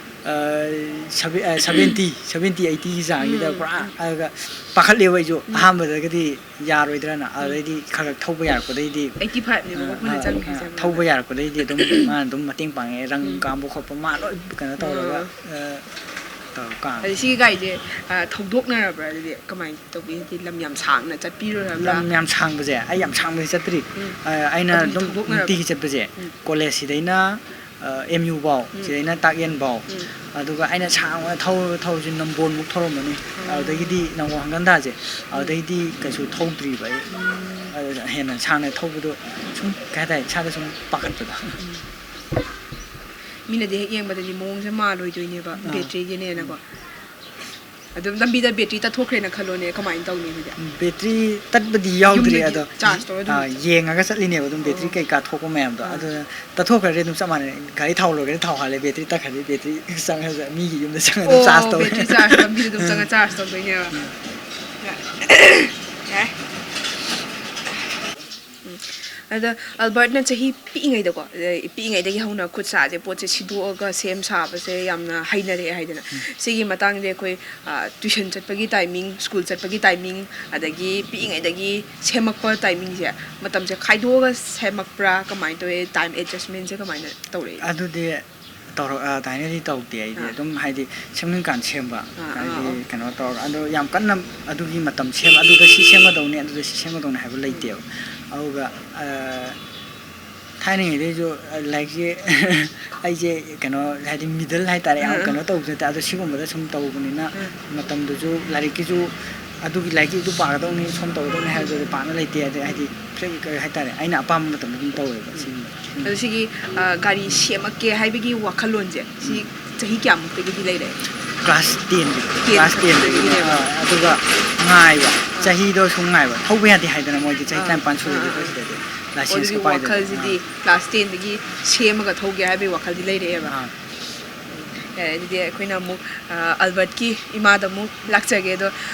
ꯑ, ꯁꯚꯦ-, ꯑ, ꯁꯚꯦꯟꯇꯤ, ꯁꯚꯦꯟꯇꯤ, ꯑꯩꯠꯇꯤꯒꯤ ꯆꯥꯡꯁꯤꯗ ꯎꯝ, ꯄꯨꯔꯥ, ꯎꯝ꯫ ꯑꯗꯨꯒ ꯄꯥꯈꯠꯂꯦꯕ ꯑꯩꯁꯨ ꯎꯝ꯫ ꯑꯍꯥꯟꯕꯗꯒꯗꯤ꯫ ꯌꯥꯔꯣꯏꯗ꯭ꯔꯅ, ꯎꯝ꯫ ꯑꯗꯩꯗꯤ ꯈꯔ ꯈꯔ ꯊꯧꯕ ꯌꯥꯔꯛꯄꯗꯩꯗꯤ, ꯑꯩꯠꯇꯤ ꯐꯥꯏꯚꯅꯦꯕꯀꯣ ꯑ, ꯑꯩꯈꯣꯏꯅ ꯑ, ꯆꯪꯈ꯭ꯔꯤꯁꯦ ꯑ, ꯑꯩꯈꯣꯏꯅ꯫ ꯊꯧꯕ ꯌꯥꯔꯛꯄꯗꯩꯗꯤ ꯑꯗꯨꯝ ꯃꯥꯅ ꯑꯗꯨꯝ ꯃꯇꯦꯡ ꯄꯥꯡꯉꯦ, ꯔꯪ ꯎꯝ꯫ ꯀꯥꯝꯕ ꯈꯣꯠꯄ ꯃꯥ ꯂꯣꯏ ꯀꯩꯅꯣ ꯇꯧꯔꯒ, ꯑꯥ꯫ ꯑ, ꯇꯧꯔ ꯀꯥꯝꯃꯦ꯫ ꯑꯗꯩ ꯁꯤꯒꯤ ꯒꯥꯔꯤꯁꯦ, ꯑ, ꯊꯧꯗꯣꯛꯅꯔꯕ꯭ꯔꯥ ꯑꯗꯨꯗꯤ? ꯀꯃꯥꯏꯅ ꯇꯧꯒꯦ? ꯍꯥꯏꯗꯤ ꯂꯝ ꯌꯥꯝ ꯁꯥꯡꯅ ꯆꯠꯄꯤꯔꯨꯔꯕ꯭ꯔꯥ? ꯂꯝ ꯌꯥꯝ ꯁꯥꯡꯕꯁꯦ ꯑꯩ ꯌꯥꯝ ꯁꯥꯡꯕꯁꯦ ꯆꯠꯇ꯭ꯔꯤ꯫ ꯎꯝ꯫ ꯑ, ꯑꯩꯅ ꯑꯗꯨꯝ ꯑꯗꯨꯝ ꯊꯧꯗꯣꯛꯅꯔꯕ? ꯅꯨꯡꯇꯤꯒꯤ ꯆꯠꯄꯁꯦ, ꯎꯝ꯫ ꯀꯣꯂꯦꯖꯁꯤꯗꯩꯅ ꯑ, ꯑꯦꯝ ꯌꯨ ꯐꯥꯎ, ꯎꯝ꯫ ꯁꯤꯗꯩꯅ ꯇꯥꯛꯌꯦꯟ ꯐꯥꯎ꯫ ꯎꯝ꯫ ꯑꯗꯨꯒ ꯑꯩꯅ ꯁꯥꯡꯅ ꯊꯧꯔ ꯊꯧꯔꯁꯤ ꯅꯝꯕꯣꯜꯃꯨꯛ ꯊꯧꯔꯝꯃꯅꯤ꯫ ꯎꯝ꯫ ꯑꯗꯨꯗꯒꯤꯗꯤ ꯅꯝꯕꯣꯜ ꯍꯪꯒꯟꯗꯥꯁꯦ, ꯎꯝ꯫ ꯑꯗꯨꯗꯩꯗꯤ ꯀꯩꯁꯨ ꯊꯧꯗ꯭ꯔꯤꯕ ꯑꯩ꯫ ꯎꯝ꯫ ꯑꯗꯨꯗ ꯍꯦꯟꯅ ꯁꯥꯡꯅ ꯊꯧꯕꯗꯣ ꯁꯨꯝ, ꯀꯩ ꯍꯥꯏꯇꯥꯔꯦ, ꯏꯁꯥꯗ ꯁꯨꯝ ꯄꯥꯈꯠꯄꯗꯣ꯫ ꯎꯝ꯫ ꯃꯤꯅꯗꯤ ꯍꯦꯛ ꯌꯦꯡꯕꯗꯗꯤ ꯃꯑꯣꯡꯁꯦ ꯃꯥꯜꯂꯣꯏꯗꯣꯏꯅꯦꯕ, ꯑꯥ꯫ ꯕꯦꯇ꯭ꯔꯤꯒꯤꯅꯦꯅꯀꯣ꯫ ꯎꯝ꯫ ꯑꯗꯨꯝ ꯂꯝꯕꯤꯗ ꯕꯦꯇ꯭ꯔꯤ ꯇꯠꯊꯣꯛꯈ꯭ꯔꯦꯅ ꯈꯜꯂꯣꯅꯦ, ꯀꯃꯥꯏꯅ ꯇꯧꯅꯤ ꯑꯗꯨꯗꯤ? ꯕꯦꯇ꯭ꯔꯤ ꯇꯠꯄꯗꯤ ꯌꯥꯎꯗ꯭ꯔꯤ, ꯌꯨꯝꯗꯒꯤ ꯑꯗꯣ, ꯆꯥꯔꯖ ꯇꯧꯔ ꯑꯗꯨꯝ ꯑꯥ, ꯆꯠ- ꯌꯦꯡꯉꯒ ꯆꯠꯂꯤꯅꯦꯕ ꯑꯗꯨꯝ, ꯕꯦꯇ꯭ꯔꯤ ꯑꯣ꯫ ꯀꯩꯀꯥ ꯊꯣꯛꯄ ꯃꯌꯥꯝꯗꯣ꯫ ꯑꯥ꯫ ꯑꯗꯨꯅ ꯇꯠꯊꯣꯛꯈ꯭ꯔꯗꯤ ꯑꯗꯨꯝ ꯆꯞ ꯃꯥꯟꯅꯩ꯫ ꯒꯥꯔꯤ ꯊꯥꯎ ꯂꯣꯏꯈ꯭ꯔꯗꯤ ꯊꯥꯎ ꯍꯥꯜꯂꯦ, ꯕꯦꯇ꯭ꯔꯤ ꯇꯠꯈ꯭ꯔꯗꯤ ꯕꯦꯇ꯭ꯔꯤ ꯆꯪꯉꯒ ꯃꯤꯒꯤ ꯌꯨꯝꯗ ꯆꯪꯉꯒ ꯑꯗꯨꯝ ꯑꯣ, ꯆꯥꯔꯖ ꯇꯧꯔꯦ꯫ ꯕꯦꯇ꯭ꯔꯤ ꯆꯥꯔꯖ ꯂꯝꯕꯤꯗ ꯑꯗꯨꯝ ꯆꯪꯉ ꯆꯥꯔꯖ ꯇꯧꯗꯣꯏꯅꯦꯕ꯫ ꯎꯝ꯫ ꯌꯥꯏ꯫ ꯎꯝ꯫ ꯑꯗ ꯑꯜꯕꯔꯠꯅ ꯆꯍꯤ ꯄꯤꯛꯏꯉꯩꯗꯀꯣ, ꯑꯗꯩ ꯄꯤꯛꯏꯉꯩꯗꯒꯤ ꯍꯧꯅ ꯈꯨꯠ ꯁꯥꯁꯦ, ꯄꯣꯠꯁꯦ ꯁꯤꯗꯣꯛꯑꯒ ꯁꯦꯝ ꯁꯥꯕꯁꯦ ꯌꯥꯝꯅ ꯍꯩꯅꯔꯛꯑꯦ ꯍꯥꯏꯗꯅ꯫ ꯎꯝ꯫ ꯁꯤꯒꯤ ꯃꯇꯥꯡꯁꯦ ꯑꯩꯈꯣꯏ, ꯑ, ꯇ꯭ꯌꯨꯁꯟ ꯆꯠꯄꯒꯤ ꯇꯥꯏꯃꯤꯡ, ꯁ꯭ꯀꯨꯜ ꯆꯠꯄꯒꯤ ꯇꯥꯏꯃꯤꯡ, ꯑꯗꯒꯤ ꯄꯤꯛꯏꯉꯩꯗꯒꯤ ꯁꯦꯝꯃꯛꯄ ꯇꯥꯏꯃꯤꯡꯁꯦ, ꯃꯇꯝꯁꯦ ꯈꯥꯏꯗꯣꯛꯑꯒ ꯁꯦꯝꯃꯛꯄ꯭ꯔꯥ? ꯀꯃꯥꯏꯅ ꯇꯧꯋꯦ? ꯇꯥꯏꯝ ꯑꯦꯗꯖꯁꯃꯦꯟꯁꯦ ꯀꯃꯥꯏꯅ ꯇꯧꯔꯛꯏ? ꯑꯗꯨꯗꯤ ꯇꯧꯔꯛ ꯑ, ꯑꯗꯨꯃꯥꯏꯅꯗꯤ ꯇꯧꯗꯦ ꯑꯩꯗꯤ꯫ ꯑꯥ꯫ ꯑꯗꯨꯝ ꯍꯥꯏꯗꯤ ꯁꯦꯝꯅꯤꯡꯀꯥꯟꯗ ꯁꯦꯝꯕ꯫ ꯑꯥ, ꯑꯥ, ꯍꯥꯏꯗꯤ ꯑꯥ꯫ ꯀꯩꯅꯣ ꯇꯧꯔꯒ, ꯑꯗꯣ ꯌꯥꯝ ꯀꯟꯅ ꯑꯗꯨꯒꯤ ꯃꯇꯝ ꯁꯦꯝ-, ꯑꯗꯨꯗ ꯁꯤ ꯁꯦꯝꯒꯗꯧꯅꯤ, ꯑꯗꯨꯗ ꯁꯤ ꯁꯦꯝꯒꯗꯧꯅꯤ ꯍꯥꯏꯕ ꯂꯩꯇꯦꯕ꯫ ꯑꯗꯨꯒ, ꯑ, ꯊꯥꯏꯅꯉꯩꯗꯩꯁꯨ, ꯑ, ꯂꯥꯏꯔꯤꯛꯁꯦ ꯑꯩꯁꯦ ꯀꯩꯅꯣ ꯍꯥꯏꯗꯤ middle ꯍꯥꯏꯇꯥꯔꯦ, ꯌꯥꯝ ꯑꯥ, ꯑꯥ꯫ ꯀꯩꯅꯣ ꯇꯧꯕꯁꯨ ꯅꯠꯇꯦ꯫ ꯑꯗꯣ ꯁꯤꯒꯨꯝꯕꯗ ꯁꯨꯝ ꯇꯧꯕꯅꯤꯅ ꯑꯥ꯫ ꯃꯇꯝꯗꯨꯁꯨ ꯂꯥꯏꯔꯤꯛꯀꯤꯁꯨ ꯑꯗꯨꯒꯤ ꯂꯥꯏꯔꯤꯛꯀꯤ ꯑꯗꯨ ꯄꯥꯒꯗꯧꯅꯤ, ꯁꯣꯝ ꯇꯧꯒꯗꯧꯅꯤ ꯍꯥꯏꯕꯗꯨꯗꯤ ꯄꯥꯛꯅ ꯂꯩꯇꯦ꯫ ꯑꯗꯩ ꯍꯥꯏꯗꯤ ꯀꯩ ꯍꯥꯏꯇꯥꯔꯦ, ꯑꯩꯅ ꯑꯄꯥꯝꯕ ꯃꯇꯝꯗ ꯑꯗꯨꯝ ꯇꯧꯋꯦꯕ ꯁꯤꯒꯨꯝꯕ꯫ ꯑꯗꯣ ꯁꯤꯒꯤ, ꯑ, ꯒꯥꯔꯤ ꯁꯦꯝꯃꯛꯀꯦ ꯍꯥꯏꯕꯒꯤ ꯋꯥꯈꯜꯂꯣꯟꯁꯦ ꯁꯤ ꯎꯝ꯫ ꯆꯍꯤ ꯀꯌꯥꯃꯨꯛꯇꯒꯤꯗꯤ ꯂꯩꯔꯦ? Class ten ꯒꯤ꯫ ten class ten ꯗꯒꯤꯅꯦ꯫ ꯗꯒꯤꯅꯦꯕ꯫ ꯑ, ꯑꯗꯨꯒ ꯉꯥꯏꯕ꯫ ꯑꯥ꯫ ꯆꯍꯤꯗꯣ ꯁꯨꯝ ꯉꯥꯏꯕ꯫ ꯊꯧꯕ ꯌꯥꯗꯦ ꯍꯥꯏꯗꯅ ꯃꯣꯏꯗꯤ ꯆꯍꯤ ꯑꯥ, ꯇꯔꯥꯅꯤꯄꯥꯟ ꯑꯥ, ꯁꯨꯔꯗꯤ ꯑꯥ꯫ ꯑꯩꯈꯣꯏ ꯁꯤꯗꯗꯤ꯫ ꯑꯣ, license ꯑꯗꯨꯗꯤ ꯀ ꯄꯥꯏꯗ꯭ꯔꯗꯤ꯫ ꯋꯥꯈꯜꯁꯤꯗꯤ ꯑꯥ꯫ Class ten ꯗꯒꯤ ꯁꯦꯝꯃꯒ ꯊꯧꯒꯦ ꯍꯥꯏꯕꯒꯤ ꯋꯥꯈꯜꯗꯤ ꯂꯩꯔꯛꯑꯦꯕ꯫ ꯑꯥ꯫ ꯌꯥꯔꯦ, ꯑꯗꯨꯗꯤ ꯑꯩꯈꯣꯏꯅ ꯑꯃꯨꯛ, ꯑ, ꯑꯜꯕꯔꯠꯀꯤ ꯏꯃꯥꯗ ꯑꯃꯨꯛ ꯂꯥꯛꯆꯒꯦ꯫ ꯑꯗꯣ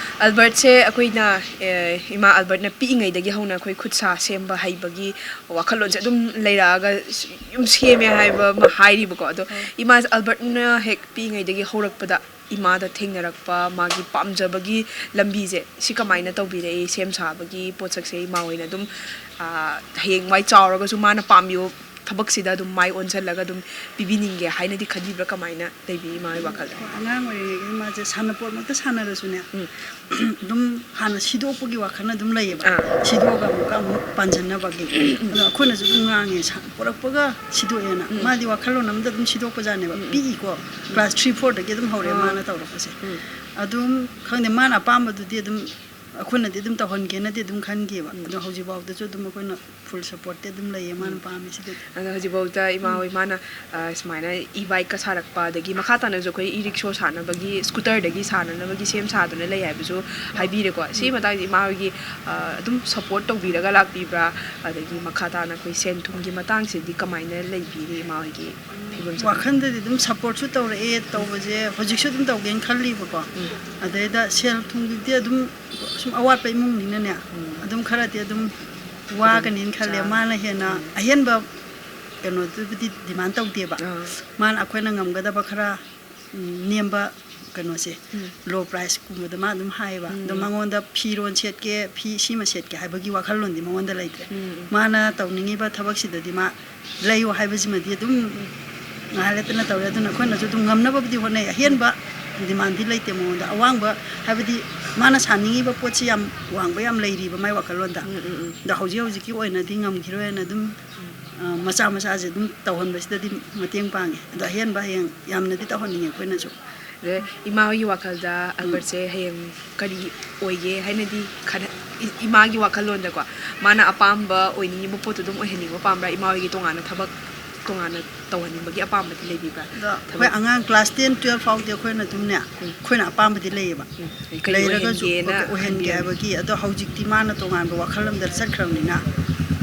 ꯑꯜꯕꯔꯠꯁꯦ ꯑꯩꯈꯣꯏꯅ, ꯑꯦ, ꯏꯃꯥ ꯑꯜꯕꯔꯠꯅ ꯄꯤꯛꯏꯉꯩꯗꯒꯤ ꯍꯧꯅ ꯑꯩꯈꯣꯏ ꯈꯨꯠ ꯁꯥ ꯁꯦꯝꯕ ꯍꯩꯕꯒꯤ ꯋꯥꯈꯜꯂꯣꯟꯁꯦ ꯑꯗꯨꯝ ꯂꯩꯔꯛꯑꯒ ꯁ-, ꯑꯗꯨꯝ ꯁꯦꯝꯃꯦ ꯍꯥꯏꯕ ꯑꯃ ꯍꯥꯏꯔꯤꯕꯀꯣ꯫ ꯑꯗꯣ ꯍꯣꯏ꯫ ꯏꯃꯥꯁꯦ ꯑꯜꯕꯔꯠꯅ ꯍꯦꯛ ꯄꯤꯛꯏꯉꯩꯗꯒꯤ ꯍꯧꯔꯛꯄꯗ ꯏꯃꯥꯗ ꯊꯦꯡꯅꯔꯛꯄ, ꯃꯥꯒꯤ ꯄꯥꯝꯖꯕꯒꯤ ꯂꯝꯕꯤꯁꯦ, ꯁꯤ ꯀꯃꯥꯏꯅ ꯇꯧꯕꯤꯔꯛꯏ? ꯁꯦꯝ ꯁꯥꯕꯒꯤ ꯄꯣꯠꯁꯛꯁꯦ ꯏꯃꯥ ꯍꯣꯏꯅ ꯑꯗꯨꯝ, ꯑ, ꯍꯌꯦꯡꯋꯥꯏ ꯆꯥꯎꯔꯒꯁꯨ ꯃꯥꯅ ꯄꯥꯝꯃꯤꯕ ꯊꯕꯛꯁꯤꯗ ꯑꯗꯨꯝ ꯃꯥꯏ ꯑꯣꯟꯁꯤꯜꯂꯒ ꯑꯗꯨꯝ ꯄꯤꯕꯤꯅꯤꯡꯒꯦ ꯍꯥꯏꯅꯗꯤ ꯈꯟꯕꯤꯕ꯭ꯔꯥ? ꯀꯃꯥꯏꯅ ꯂꯩꯕꯤ ꯏꯃꯥ ꯍꯣꯏ ꯋꯥꯈꯜꯗ? ꯑꯉꯥꯡ ꯑꯣꯏꯔꯤꯉꯩꯒꯤ ꯃꯥꯁꯦ ꯁꯥꯟꯅꯄꯣꯠꯃꯛꯇ ꯁꯥꯟꯅꯔꯁꯨꯅꯦ, ꯎꯝ꯫ ꯑꯗꯨꯝ ꯍꯥꯟꯅ ꯁꯤꯗꯣꯛꯄꯒꯤ ꯋꯥꯈꯜ ꯑꯗꯨꯝ ꯂꯩꯌꯦꯕ꯫ ꯑꯥ꯫ ꯁꯤꯗꯣꯛꯑꯒ ꯑꯃꯨꯛꯀ ꯑꯃꯨꯛ ꯄꯥꯟꯁꯤꯟꯅꯕꯒꯤ꯫ ꯑꯗꯣ ꯑꯩꯈꯣꯏꯅꯁꯨ ꯑꯗꯨꯝ ꯉꯥꯡꯉꯦ, "ꯁꯥ-, ꯄꯨꯔꯛꯄꯒ ꯁꯤꯗꯣꯛꯑꯦꯅ"꯫ ꯎꯝ꯫ ꯃꯥꯗꯤ ꯋꯥꯈꯜꯂꯣꯟ ꯑꯃꯗ ꯑꯗꯨꯝ ꯁꯤꯗꯣꯛꯄꯖꯥꯠꯅꯦꯕ꯫ ꯎꯝ, ꯎꯝ꯫ ꯄꯤꯛꯏꯀꯣ, ꯎꯝ꯫ Class three, four ꯗꯒꯤ ꯑꯗꯨꯝ ꯍꯧꯔꯛꯑꯦ ꯑꯥ꯫ ꯃꯥꯅ ꯇꯧꯔꯛꯄꯁꯦ꯫ ꯎꯝ꯫ ꯑꯗꯨꯝ ꯈꯪꯗꯦ, ꯃꯥꯅ ꯑꯄꯥꯝꯕꯗꯨꯗꯤ ꯑꯗꯨꯝ ꯑꯩꯈꯣꯏꯅꯗꯤ ꯑꯗꯨꯝ ꯇꯧꯍꯟꯒꯦꯅꯗꯤ ꯑꯗꯨꯝ ꯈꯟꯈꯤꯕ꯫ ꯎꯝ꯫ ꯑꯗꯣ ꯍꯧꯖꯤꯛꯐꯥꯎꯗꯁꯨ ꯑꯗꯨꯝ ꯑꯩꯈꯣꯏꯅ full supportꯇꯤ ꯑꯗꯨꯝ ꯂꯩꯌꯦ, ꯃꯥꯅ ꯎꯝ꯫ ꯄꯥꯝꯃꯤꯁꯤꯗꯤ꯫ ꯑꯗꯣ ꯍꯧꯖꯤꯛꯐꯥꯎꯗ ꯏꯃꯥ ꯎꯝ꯫ ꯍꯣꯏ ꯃꯥꯅ, ꯑ, ꯁꯨꯃꯥꯏꯅ e-bikeꯀ ꯁꯥꯔꯛꯄ, ꯑꯗꯒꯤ ꯃꯈꯥ ꯇꯥꯅꯁꯨ ꯑꯩꯈꯣꯏ e-rickshaw ꯁꯥꯅꯕꯒꯤ, scooterꯗꯒꯤ ꯁꯥꯅꯅꯕꯒꯤ ꯁꯦꯝ ꯁꯥꯗꯨꯅ ꯂꯩ ꯍꯥꯏꯕꯁꯨ ꯍꯥꯏꯕꯤꯔꯦꯀꯣ꯫ ꯁꯤꯒꯤ ꯎꯝ꯫ ꯃꯇꯥꯡꯁꯤꯗ ꯏꯃꯥ ꯍꯣꯏꯒꯤ, ꯑ, ꯑꯗꯨꯝ support ꯇꯧꯕꯤꯔꯒ ꯂꯥꯛꯄꯤꯕ꯭ꯔꯥ? ꯑꯗꯒꯤ ꯃꯈꯥ ꯇꯥꯅ ꯑꯩꯈꯣꯏ ꯁꯦꯟ ꯊꯨꯝꯒꯤ ꯃꯇꯥꯡꯁꯤꯗꯤ ꯀꯃꯥꯏꯅ ꯂꯩꯕꯤꯔꯤ ꯏꯃꯥ ꯍꯣꯏꯒꯤ ꯐꯤꯕꯝꯁꯦ? ꯋꯥꯈꯜꯗꯗꯤ ꯑꯗꯨꯝ supportꯁꯨ ꯇꯧꯔꯛꯑꯦ, ꯇꯧꯕꯁꯦ ꯍꯧꯖꯤꯛꯁꯨ ꯑꯗꯨꯝ ꯇꯧꯒꯦꯅ ꯈꯜꯂꯤꯕꯀꯣ꯫ ꯎꯝ꯫ ꯑꯗꯩꯗ ꯁꯦꯜ ꯊꯨꯝꯒꯤꯗꯤ ꯑꯗꯨꯝ ꯁꯨꯝ ꯑꯋꯥꯠꯄ ꯏꯃꯨꯡꯅꯤꯅꯅꯦ, ꯎꯝ꯫ ꯑꯗꯨꯝ ꯈꯔꯗꯤ ꯑꯗꯨꯝ ꯋꯥꯒꯅꯤꯅ ꯈꯜꯂꯦ꯫ ꯆꯥ-, ꯃꯥꯅ ꯍꯦꯟꯅ ꯎꯝ꯫ ꯑꯍꯦꯟꯕ ꯀꯩꯅꯣꯗꯨꯕꯨꯗꯤ demand ꯇꯧꯗꯦꯕ꯫ ꯑꯥ꯫ ꯃꯥꯅ ꯑꯩꯈꯣꯏꯅ ꯉꯝꯒꯗꯕ ꯈꯔ, ꯎꯝ, ꯅꯦꯝꯕ ꯀꯩꯅꯣꯁꯦ, ꯎꯝ꯫ Low priceꯀꯨꯝꯕꯗ ꯃꯥ ꯑꯗꯨꯝ ꯍꯥꯏꯌꯦꯕ꯫ ꯑꯗꯣ ꯎꯝ꯫ ꯃꯉꯣꯟꯗ ꯐꯤꯔꯣꯟ ꯁꯦꯠꯀꯦ, ꯐꯤ ꯁꯤꯃ ꯁꯦꯠꯀꯦ ꯍꯥꯏꯕꯒꯤ ꯋꯥꯈꯜꯂꯣꯟꯗꯤ ꯃꯉꯣꯟꯗ ꯂꯩꯇ꯭ꯔꯦ꯫ ꯎꯝ, ꯎꯝ꯫ ꯃꯥꯅ ꯇꯧꯅꯤꯡꯉꯤꯕ ꯊꯕꯛꯁꯤꯗꯗꯤ ꯃꯥ ꯂꯩꯌꯣ ꯍꯥꯏꯕꯁꯤꯃꯗꯤ ꯑꯗꯨꯝ ꯉꯥꯏꯍꯥꯛ ꯂꯩꯇꯅ ꯇꯧꯔꯦ꯫ ꯑꯗꯨꯅ ꯑꯩꯈꯣꯏꯅꯁꯨ ꯑꯗꯨꯝ ꯉꯝꯅꯕꯕꯨꯗꯤ ꯍꯣꯠꯅꯩ꯫ ꯑꯍꯦꯟꯕ ꯗꯤꯃꯥꯟꯗꯤ ꯂꯩꯇꯦ ꯃꯉꯣꯟꯗ꯫ ꯑꯋꯥꯡꯕ ꯍꯥꯏꯕꯗꯤ ꯃꯥꯅ ꯁꯥꯅꯤꯡꯉꯤꯕ ꯄꯣꯠꯁꯤ ꯌꯥꯝ ꯋꯥꯡꯕ ꯌꯥꯝ ꯂꯩꯔꯤꯕ ꯃꯥꯏ ꯋꯥꯈꯜꯂꯣꯟꯗ꯫ ꯎꯝ, ꯎꯝ, ꯎꯝ꯫ ꯑꯗꯣ ꯍꯧꯖꯤꯛ ꯍꯧꯖꯤꯛꯀꯤ ꯑꯣꯏꯅꯗꯤ ꯉꯝꯈꯤꯔꯣꯏꯅ ꯑꯗꯨꯝ, ꯑ, ꯃꯆꯥ ꯃꯆꯥꯁꯦ ꯑꯗꯨꯝ ꯇꯧꯍꯟꯕꯁꯤꯗꯗꯤ ꯃꯇꯦꯡ ꯄꯥꯡꯉꯦ꯫ ꯑꯗꯣ ꯑꯍꯦꯟꯕ ꯍꯌꯦꯡ ꯌꯥꯝꯅꯗꯤ ꯇꯧꯍꯟꯅꯤꯡꯉꯦ ꯑꯩꯈꯣꯏꯅꯁꯨ꯫ ꯑꯗ ꯏꯃꯥ ꯍꯣꯏꯒꯤ ꯋꯥꯈꯜꯗ ꯑꯜꯕꯔꯠꯁꯦ ꯍꯌꯦꯡ ꯀꯔꯤ ꯑꯣꯏꯒꯦ ꯍꯥꯏꯅꯗꯤ ꯈꯟ-, ꯏ-, ꯏꯃꯥꯒꯤ ꯋꯥꯈꯜꯂꯣꯟꯗꯀꯣ, ꯃꯥꯅ ꯑꯄꯥꯝꯕ ꯑꯣꯏꯅꯤꯡꯉꯤꯕ ꯄꯣꯠꯇꯣ ꯑꯗꯨꯝ ꯑꯣꯏꯍꯟꯅꯤꯡꯕ ꯄꯥꯝꯕ꯭ꯔꯥ? ꯏꯃꯥ ꯍꯣꯏꯒꯤ ꯇꯣꯉꯥꯟꯅ ꯊꯕꯛ ꯇꯣꯉꯥꯟꯅ ꯇꯧꯍꯟꯅꯤꯡꯕꯒꯤ ꯑꯄꯥꯝꯕꯗꯤ ꯂꯩꯕꯤꯕ꯭ꯔꯥ? ꯑꯗꯣ ꯑꯩꯈꯣꯏ ꯊꯕꯛ ꯑꯉꯥꯡ class ten, twelve ꯐꯥꯎꯗꯤ ꯑꯩꯈꯣꯏꯅ ꯑꯗꯨꯝꯅꯦ, ꯎꯝ꯫ ꯑꯩꯈꯣꯏꯅ ꯑꯄꯥꯝꯕꯗꯤ ꯂꯩꯌꯦꯕ꯫ ꯎꯝ꯫ ꯀꯔꯤ ꯂꯩꯔꯒꯁꯨ ꯑꯣꯏꯍꯟꯒꯦꯅ ꯑꯣꯏꯍꯟꯒꯦ ꯈꯟꯕꯤꯔꯕ? ꯍꯥꯏꯕꯒꯤ, ꯑꯗꯣ ꯍꯧꯖꯤꯛꯇꯤ ꯃꯥꯅ ꯇꯣꯉꯥꯟꯕ ꯋꯥꯈꯜ ꯑꯃꯗ ꯆꯠꯈ꯭ꯔꯕꯅꯤꯅ꯫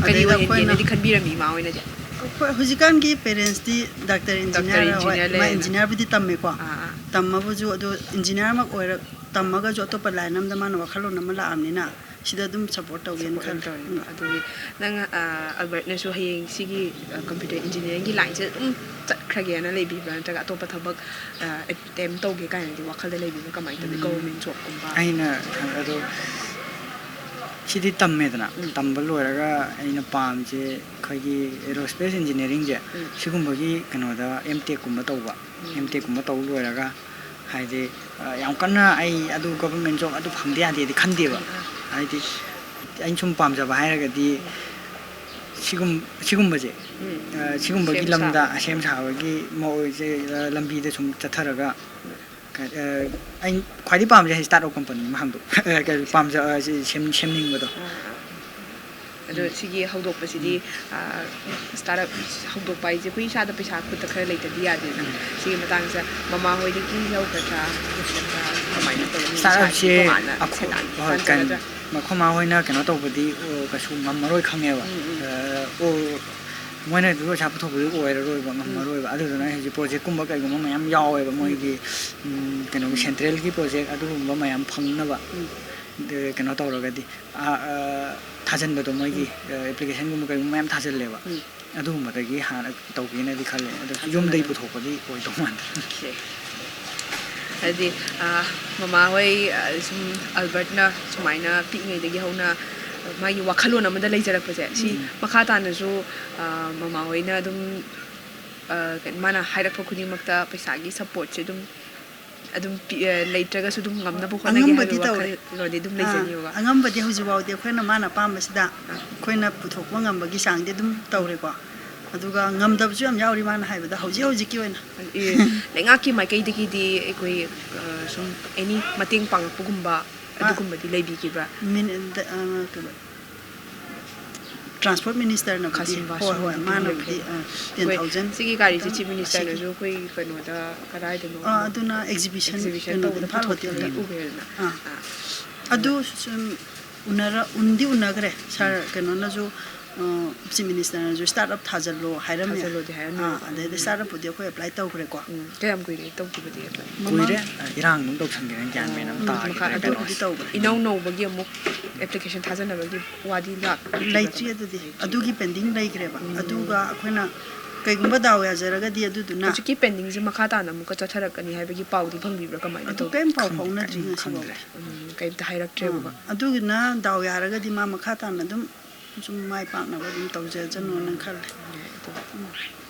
ꯀꯔꯤ ꯑꯗꯩꯗ ꯑꯩꯈꯣꯏꯅ ꯑꯣꯏꯍꯟꯒꯦꯅꯗꯤ ꯈꯟꯕꯤꯔꯝꯃꯤ ꯏꯃꯥ ꯍꯣꯏꯅꯗꯤ? ꯑꯩꯈꯣꯏ ꯍꯧꯖꯤꯛꯀꯥꯟꯒꯤ parentsꯇꯤ doctor, Doctor, engineer ꯍꯣꯏ, engineer ꯃꯥ ꯂꯩꯔꯦꯅ꯫ engineerꯕꯨꯗꯤ ꯇꯝꯃꯦꯀꯣ꯫ ꯑꯥ, ꯑꯥ꯫ ꯇꯝꯃꯕꯨꯁꯨ ꯑꯗꯣ engineerꯃꯛ ꯑꯣꯏꯔ ꯇꯝꯃꯒꯁꯨ ꯑꯇꯣꯞꯄ line ꯑꯃꯗ ꯃꯥꯅ ꯋꯥꯈꯜꯂꯣꯟ ꯑꯃ ꯂꯥꯛꯑꯕꯅꯤꯅ ꯁꯤꯗ ꯑꯗꯨꯝ support ꯇꯧꯒꯦꯅ Support ꯑꯗꯨꯝ ꯈꯜꯂꯦ꯫ ꯇꯧꯔꯤꯅꯦꯕ꯫ ꯎꯝ꯫ ꯑꯗꯨꯒꯤ ꯅꯪ, ꯑ, ꯑꯜꯕꯔꯠꯅꯁꯨ ꯍꯌꯦꯡ ꯁꯤꯒꯤ, ꯑ, computer engineeringꯒꯤ lineꯁꯦ ꯑꯗꯨꯝ ꯆꯠꯈ꯭ꯔꯒꯦꯅ ꯂꯩꯕꯤꯕ꯭ꯔꯥ? ꯅꯠꯇ꯭ꯔꯒ ꯑꯇꯣꯞꯄ ꯊꯕꯛ, ꯑ, attempt ꯇꯧꯒꯦ ꯀꯥꯏꯅꯗꯤ ꯋꯥꯈꯜꯗ ꯂꯩꯕꯤꯕ꯭ꯔꯥ? ꯀꯃꯥꯏꯅ ꯇꯧꯋꯤ? ꯎꯝ꯫ Government jobꯀꯨꯝꯕ? ꯑꯩꯅ ꯈꯟ-, ꯑꯗꯣ ꯁꯤꯗꯤ ꯇꯝꯃꯦꯗꯅ, ꯎꯝ꯫ ꯇꯝꯕ ꯂꯣꯏꯔꯒ ꯑꯩꯅ ꯄꯥꯝꯃꯤꯁꯦ ꯑꯩꯈꯣꯏꯒꯤ aerospace engineeringꯁꯦ, ꯎꯝ꯫ ꯁꯤꯒꯨꯝꯕꯒꯤ ꯀꯩꯅꯣꯗ M Techꯀꯨꯝꯕ ꯇꯧꯕ꯫ ꯎꯝ꯫ M Techꯀꯨꯝꯕ ꯇꯧ ꯂꯣꯏꯔꯒ ꯍꯥꯏꯗꯤ, ꯑ, ꯌꯥꯝ ꯀꯟꯅ ꯑꯩ ꯑꯗꯨ government job ꯑꯗꯨ ꯐꯪꯗ ꯌꯥꯗꯦꯗꯤ ꯈꯟꯗꯦꯕ꯫ ꯑꯥ꯫ ꯍꯥꯏꯗꯤ ꯑꯩꯅ ꯁꯨꯝ ꯄꯥꯝꯖꯕ ꯍꯥꯏꯔꯒꯗꯤ ꯁꯤꯒꯨꯝ-, ꯁꯤꯒꯨꯝꯕꯁꯦ, ꯎꯝ꯫ ꯑ, ꯁꯤꯒꯨꯝꯕꯒꯤ ꯁꯦꯝ ꯂꯝꯗ ꯁꯥꯕ꯫ ꯁꯦꯝ ꯁꯥꯕꯒꯤ ꯃꯑꯣꯡꯁꯦ, ꯑ, ꯂꯝꯕꯤꯗ ꯁꯨꯝ ꯆꯠꯊꯔꯒ, ꯑ, ꯑꯩꯅ ꯈ꯭ꯋꯥꯏꯗꯒꯤ ꯄꯥꯝꯖꯩ ꯍꯥꯏꯁꯦ startup company ꯑꯃ ꯍꯥꯡꯗꯣꯛ-, ꯑ, ꯀꯩ-, ꯄꯥꯝꯖ-, ꯑ, ꯁꯤ ꯁꯦꯝ-, ꯁꯦꯝꯅꯤꯡꯕꯗꯣ꯫ ꯑꯥ, ꯑꯥ꯫ ꯑꯗꯣ ꯁꯤꯒꯤ ꯍꯧꯗꯣꯛꯄꯁꯤꯗꯤ, ꯎꯝ꯫ ꯑ, startup ꯍꯧꯗꯣꯛꯄ ꯍꯥꯏꯁꯦ ꯑꯩꯈꯣꯏ ꯏꯁꯥꯗ ꯄꯩꯁꯥ ꯈꯨꯠꯇ ꯈꯔ ꯂꯩꯇꯗꯤ ꯌꯥꯗꯦꯗꯅ꯫ ꯎꯝ꯫ ꯁꯤꯒꯤ ꯃꯇꯥꯡꯁꯤꯗ ꯃꯃꯥ ꯍꯣꯏꯗꯒꯤ ꯂꯧꯒꯗ꯭ꯔꯥ, ꯅꯠꯇ꯭ꯔꯒ ꯀꯃꯥꯏꯅ ꯇꯧꯒꯅꯤ? ꯏꯁꯥꯒꯤ Startupꯁꯦ ꯇꯣꯉꯥꯟꯅ ꯑꯩꯈꯣꯏ-, ꯁꯦꯟꯗꯥꯟ ꯍꯣꯏ, ꯇꯥꯟꯖꯒꯗ꯭ꯔꯥ? ꯀꯩꯅꯣ, ꯑꯩꯈꯣꯏ ꯃꯥ ꯍꯣꯏꯅ ꯀꯩꯅꯣ ꯇꯧꯕꯗꯤ, ꯑꯣ, ꯀꯩꯁꯨ ꯉꯝꯃꯔꯣꯏ ꯈꯪꯉꯦꯕ꯫ ꯎꯝ, ꯎꯝ꯫ ꯑ, ꯑꯣ, ꯃꯣꯏꯅ ꯑꯗꯨ ꯄꯩꯁꯥ ꯄꯨꯊꯣꯛꯄꯗꯨ ꯑꯣꯏꯔꯔꯣꯏꯕ, ꯎꯝ꯫ ꯉꯝꯃꯔꯣꯏꯕ꯫ ꯑꯗꯨꯗꯨꯅ ꯑꯩ ꯍꯧꯖꯤꯛ projectꯀꯨꯝꯕ ꯀꯩꯒꯨꯝꯕ ꯃꯌꯥꯝ ꯌꯥꯎꯋꯦꯕ, ꯎꯝ꯫ ꯃꯣꯏꯒꯤ, ꯎꯝ, ꯀꯩꯅꯣꯒꯤ centralꯒꯤ project ꯑꯗꯨꯒꯨꯝꯕ ꯃꯌꯥꯝ ꯐꯪꯅꯕ, ꯎꯝ꯫ ꯑ, ꯀꯩꯅꯣ ꯇꯧꯔꯒꯗꯤ, ꯑ, ꯑ, ꯊꯥꯖꯤꯟꯕꯗꯣ ꯃꯣꯏꯒꯤ, ꯎꯝ꯫ ꯑ, applicationꯒꯨꯝꯕ ꯀꯩꯒꯨꯝꯕ ꯃꯌꯥꯝ ꯊꯥꯖꯤꯜꯂꯦꯕ꯫ ꯎꯝ꯫ ꯑꯗꯨꯒꯨꯝꯕꯗꯒꯤ ꯍꯥꯟꯅ ꯇꯧꯒꯦꯅꯗꯤ ꯈꯜꯂꯦ꯫ ꯑꯗꯣ ꯊꯥꯖꯤꯜꯂꯒ꯫ ꯌꯨꯝꯗꯒꯤ ꯄꯨꯊꯣꯛꯄꯗꯤ ꯑꯣꯏꯗꯧ ꯃꯥꯟꯗ꯭ꯔꯦ꯫ Okay꯫ ꯍꯥꯏꯗꯤ, ꯑ, ꯃꯃꯥ ꯍꯣꯏ, ꯑ, ꯁꯨꯝ ꯑꯜꯕꯔꯠꯅ ꯁꯨꯃꯥꯏꯅ ꯄꯤꯛꯏꯉꯩꯗꯒꯤ ꯍꯧꯅ ꯃꯥꯒꯤ ꯋꯥꯈꯜꯂꯣꯟ ꯑꯃꯗ ꯂꯩꯖꯔꯛꯄꯁꯦ, ꯁꯤ ꯎꯝ꯫ ꯃꯈꯥ ꯇꯥꯅꯁꯨ, ꯑ, ꯃꯃꯥ ꯍꯣꯏꯅ ꯑꯗꯨꯝ ꯑ, ꯀꯩꯅꯣ, ꯃꯥꯅ ꯍꯥꯏꯔꯛꯄ ꯈꯨꯗꯤꯡꯃꯛꯇ ꯄꯩꯁꯥꯒꯤ supportꯁꯦ ꯑꯗꯨꯝ, ꯑꯗꯨꯝ ꯄꯤ-, ꯑ, ꯂꯩꯇ꯭ꯔꯒꯁꯨ ꯑꯗꯨꯝ ꯉꯝꯅꯕ ꯍꯣꯠꯅꯒꯦ ꯍꯥꯏꯕ ꯑꯉꯝꯕꯗꯤ ꯇꯧꯔꯦ꯫ ꯋꯥꯈꯜꯂꯣꯟꯗꯤ ꯑꯗꯨꯝ ꯑꯥ, ꯂꯩꯖꯅꯤꯕ꯫ ꯑꯉꯝꯕꯗꯤ ꯍꯧꯖꯤꯛ ꯐꯥꯎꯗꯤ ꯑꯩꯈꯣꯏꯅ ꯃꯥꯅ ꯑꯄꯥꯝꯕꯁꯤꯗ ꯑꯩꯈꯣꯏꯅ ꯄꯨꯊꯣꯛꯄ ꯉꯝꯕꯒꯤ ꯆꯥꯡꯗꯤ ꯑꯗꯨꯝ ꯇꯧꯔꯦꯀꯣ꯫ ꯑꯗꯨꯒ ꯉꯝꯗꯕꯁꯨ ꯌꯥꯝ ꯌꯥꯎꯔꯤ ꯃꯥꯅ ꯍꯥꯏꯕꯗ ꯍꯧꯖꯤꯛ ꯍꯧꯖꯤꯛꯀꯤ ꯑꯣꯏꯅ꯫ ꯑꯦ, ꯂꯩꯉꯥꯛꯀꯤ ꯃꯥꯏꯀꯩꯗꯒꯤꯗꯤ ꯑꯩꯈꯣꯏ, ꯑ, ꯁꯨꯝ any ꯃꯇꯦꯡ ꯄꯥꯡꯉꯛꯄꯒꯨꯝꯕ ꯑꯥ꯫ ꯑꯗꯨꯒꯨꯝꯕꯗꯤ ꯂꯩꯕꯤꯈꯤꯕ꯭ꯔꯥ? ꯃꯤꯟ-, ꯗ-, ꯑ, ꯀꯩꯕ? Transport Ministerꯅꯕꯨꯗꯤ, ꯈꯥꯁꯤꯝ ꯍꯣꯏ, ꯍꯣꯏ, ꯕꯥꯁꯤꯅꯤꯕꯨꯗꯤ ꯃꯥꯅꯕꯨꯗꯤ, ꯂꯩꯈ꯭ꯔꯦ꯫ ꯑ, ten thousand꯫ ꯑꯩꯈꯣꯏ ꯁꯤꯒꯤ ꯒꯥꯔꯤꯁꯦ ꯈꯤꯇꯪ Chief Ministerꯅꯁꯨ ꯑꯁꯤꯒꯤ ꯑꯩꯈꯣꯏ ꯀꯩꯅꯣꯗ ꯀꯗꯥꯏꯗꯅꯣ ꯑ, ꯑꯃ ꯑꯗꯨꯅ exhibition exhibition ꯀꯩꯅꯣꯗ ꯇꯧꯕꯗ ꯏꯝꯐꯥꯜ ꯄꯨꯊꯣꯛꯄꯗꯤ ꯍꯣꯇꯦꯜꯗ꯫ ꯎꯈ꯭ꯔꯦꯗꯅ꯫ ꯑꯥ꯫ ꯑꯥ꯫ ꯑꯗꯨ ꯁꯨꯝ ꯎꯅꯔ-, ꯎꯟꯗꯤ ꯎꯅꯈ꯭ꯔꯦ꯫ ꯁꯥꯔ ꯎꯝ꯫ ꯀꯩꯅꯣꯅꯁꯨ, ꯑ, Chief Ministerꯅꯁꯨ startup ꯊꯥꯖꯜꯂꯣ ꯍꯥꯏꯔꯝꯃꯦ꯫ ꯊꯥꯖꯜꯂꯣꯗꯤ ꯍꯥꯏꯔꯝꯃꯦ꯫ ꯑꯥ, ꯑꯗꯩꯗ startupꯄꯨꯗꯤ ꯑꯩꯈꯣꯏ apply ꯇꯧꯈ꯭ꯔꯦꯀꯣ꯫ ꯎꯝ꯫ ꯀꯌꯥꯝ ꯀꯨꯏꯔꯦ ꯇꯧꯈꯤꯕꯗꯤ apply? ꯃꯃꯥꯡ ꯀꯨꯏꯔꯦ, ꯑ, ꯏꯔꯥꯡ ꯑꯗꯨꯝ ꯇꯧꯁꯟꯈꯤꯕꯅꯤꯅ ꯒ꯭ꯌꯥꯟ ꯃꯦꯟ ꯑꯃ ꯎꯝ, ꯇꯥꯈꯤꯗ꯭ꯔꯦ ꯃꯈꯥ ꯑꯗꯨ ꯀꯩꯅꯣꯁꯦ꯫ ꯏꯅꯧ ꯅꯧꯕꯒꯤ ꯑꯃꯨꯛ application ꯊꯥꯖꯅꯕꯒꯤ ꯋꯥꯗꯤ ꯂꯥꯛ-, ꯂꯩꯇ꯭ꯔꯤ ꯑꯗꯨꯗꯤ꯫ ꯂꯩꯇ꯭ꯔꯤ꯫ ꯑꯗꯨꯒꯤ pending ꯂꯩꯈ꯭ꯔꯦꯕ꯫ ꯎꯝ꯫ ꯑꯗꯨꯒ ꯑꯩꯈꯣꯏꯅ ꯀꯩꯒꯨꯝꯕ ꯗꯥꯎ ꯌꯥꯖꯔꯒꯗꯤ ꯑꯗꯨꯗꯨꯅ ꯍꯧꯖꯤꯛꯀꯤ pendingꯁꯦ ꯃꯈꯥ ꯇꯥꯅ ꯑꯃꯨꯛꯀ ꯆꯠꯊꯔꯛꯀꯅꯤ ꯍꯥꯏꯕꯒꯤ ꯄꯥꯎꯗꯤ ꯐꯪꯕꯤꯕ꯭ꯔꯥ? ꯀꯃꯥꯏꯅ ꯑꯗꯨ ꯇꯧꯒꯦ? ꯀꯔꯤꯝ ꯄꯥꯎ ꯈꯪꯗꯦ, ꯐꯥꯎꯅꯗ꯭ꯔꯤ ꯑꯩ ꯉꯁꯤꯐꯥꯎꯗꯤ꯫ ꯈꯪꯗ꯭ꯔꯦ꯫ ꯎꯝ, ꯀꯩꯝꯇ ꯍꯥꯏꯔꯛꯇ꯭ꯔꯦꯕꯀꯣ꯫ ꯑꯥ, ꯑꯗꯨꯒꯤꯅ ꯗꯥꯎ ꯌꯥꯔꯒꯗꯤ ꯃꯥ ꯃꯈꯥ ꯇꯥꯅ ꯑꯗꯨꯝ ꯁꯨꯝ ꯃꯥꯏ ꯄꯥꯛꯅꯕ ꯑꯗꯨꯝ ꯇꯧꯖꯖꯅꯣꯅ ꯈꯜꯂꯦ꯫ ꯎꯝ꯫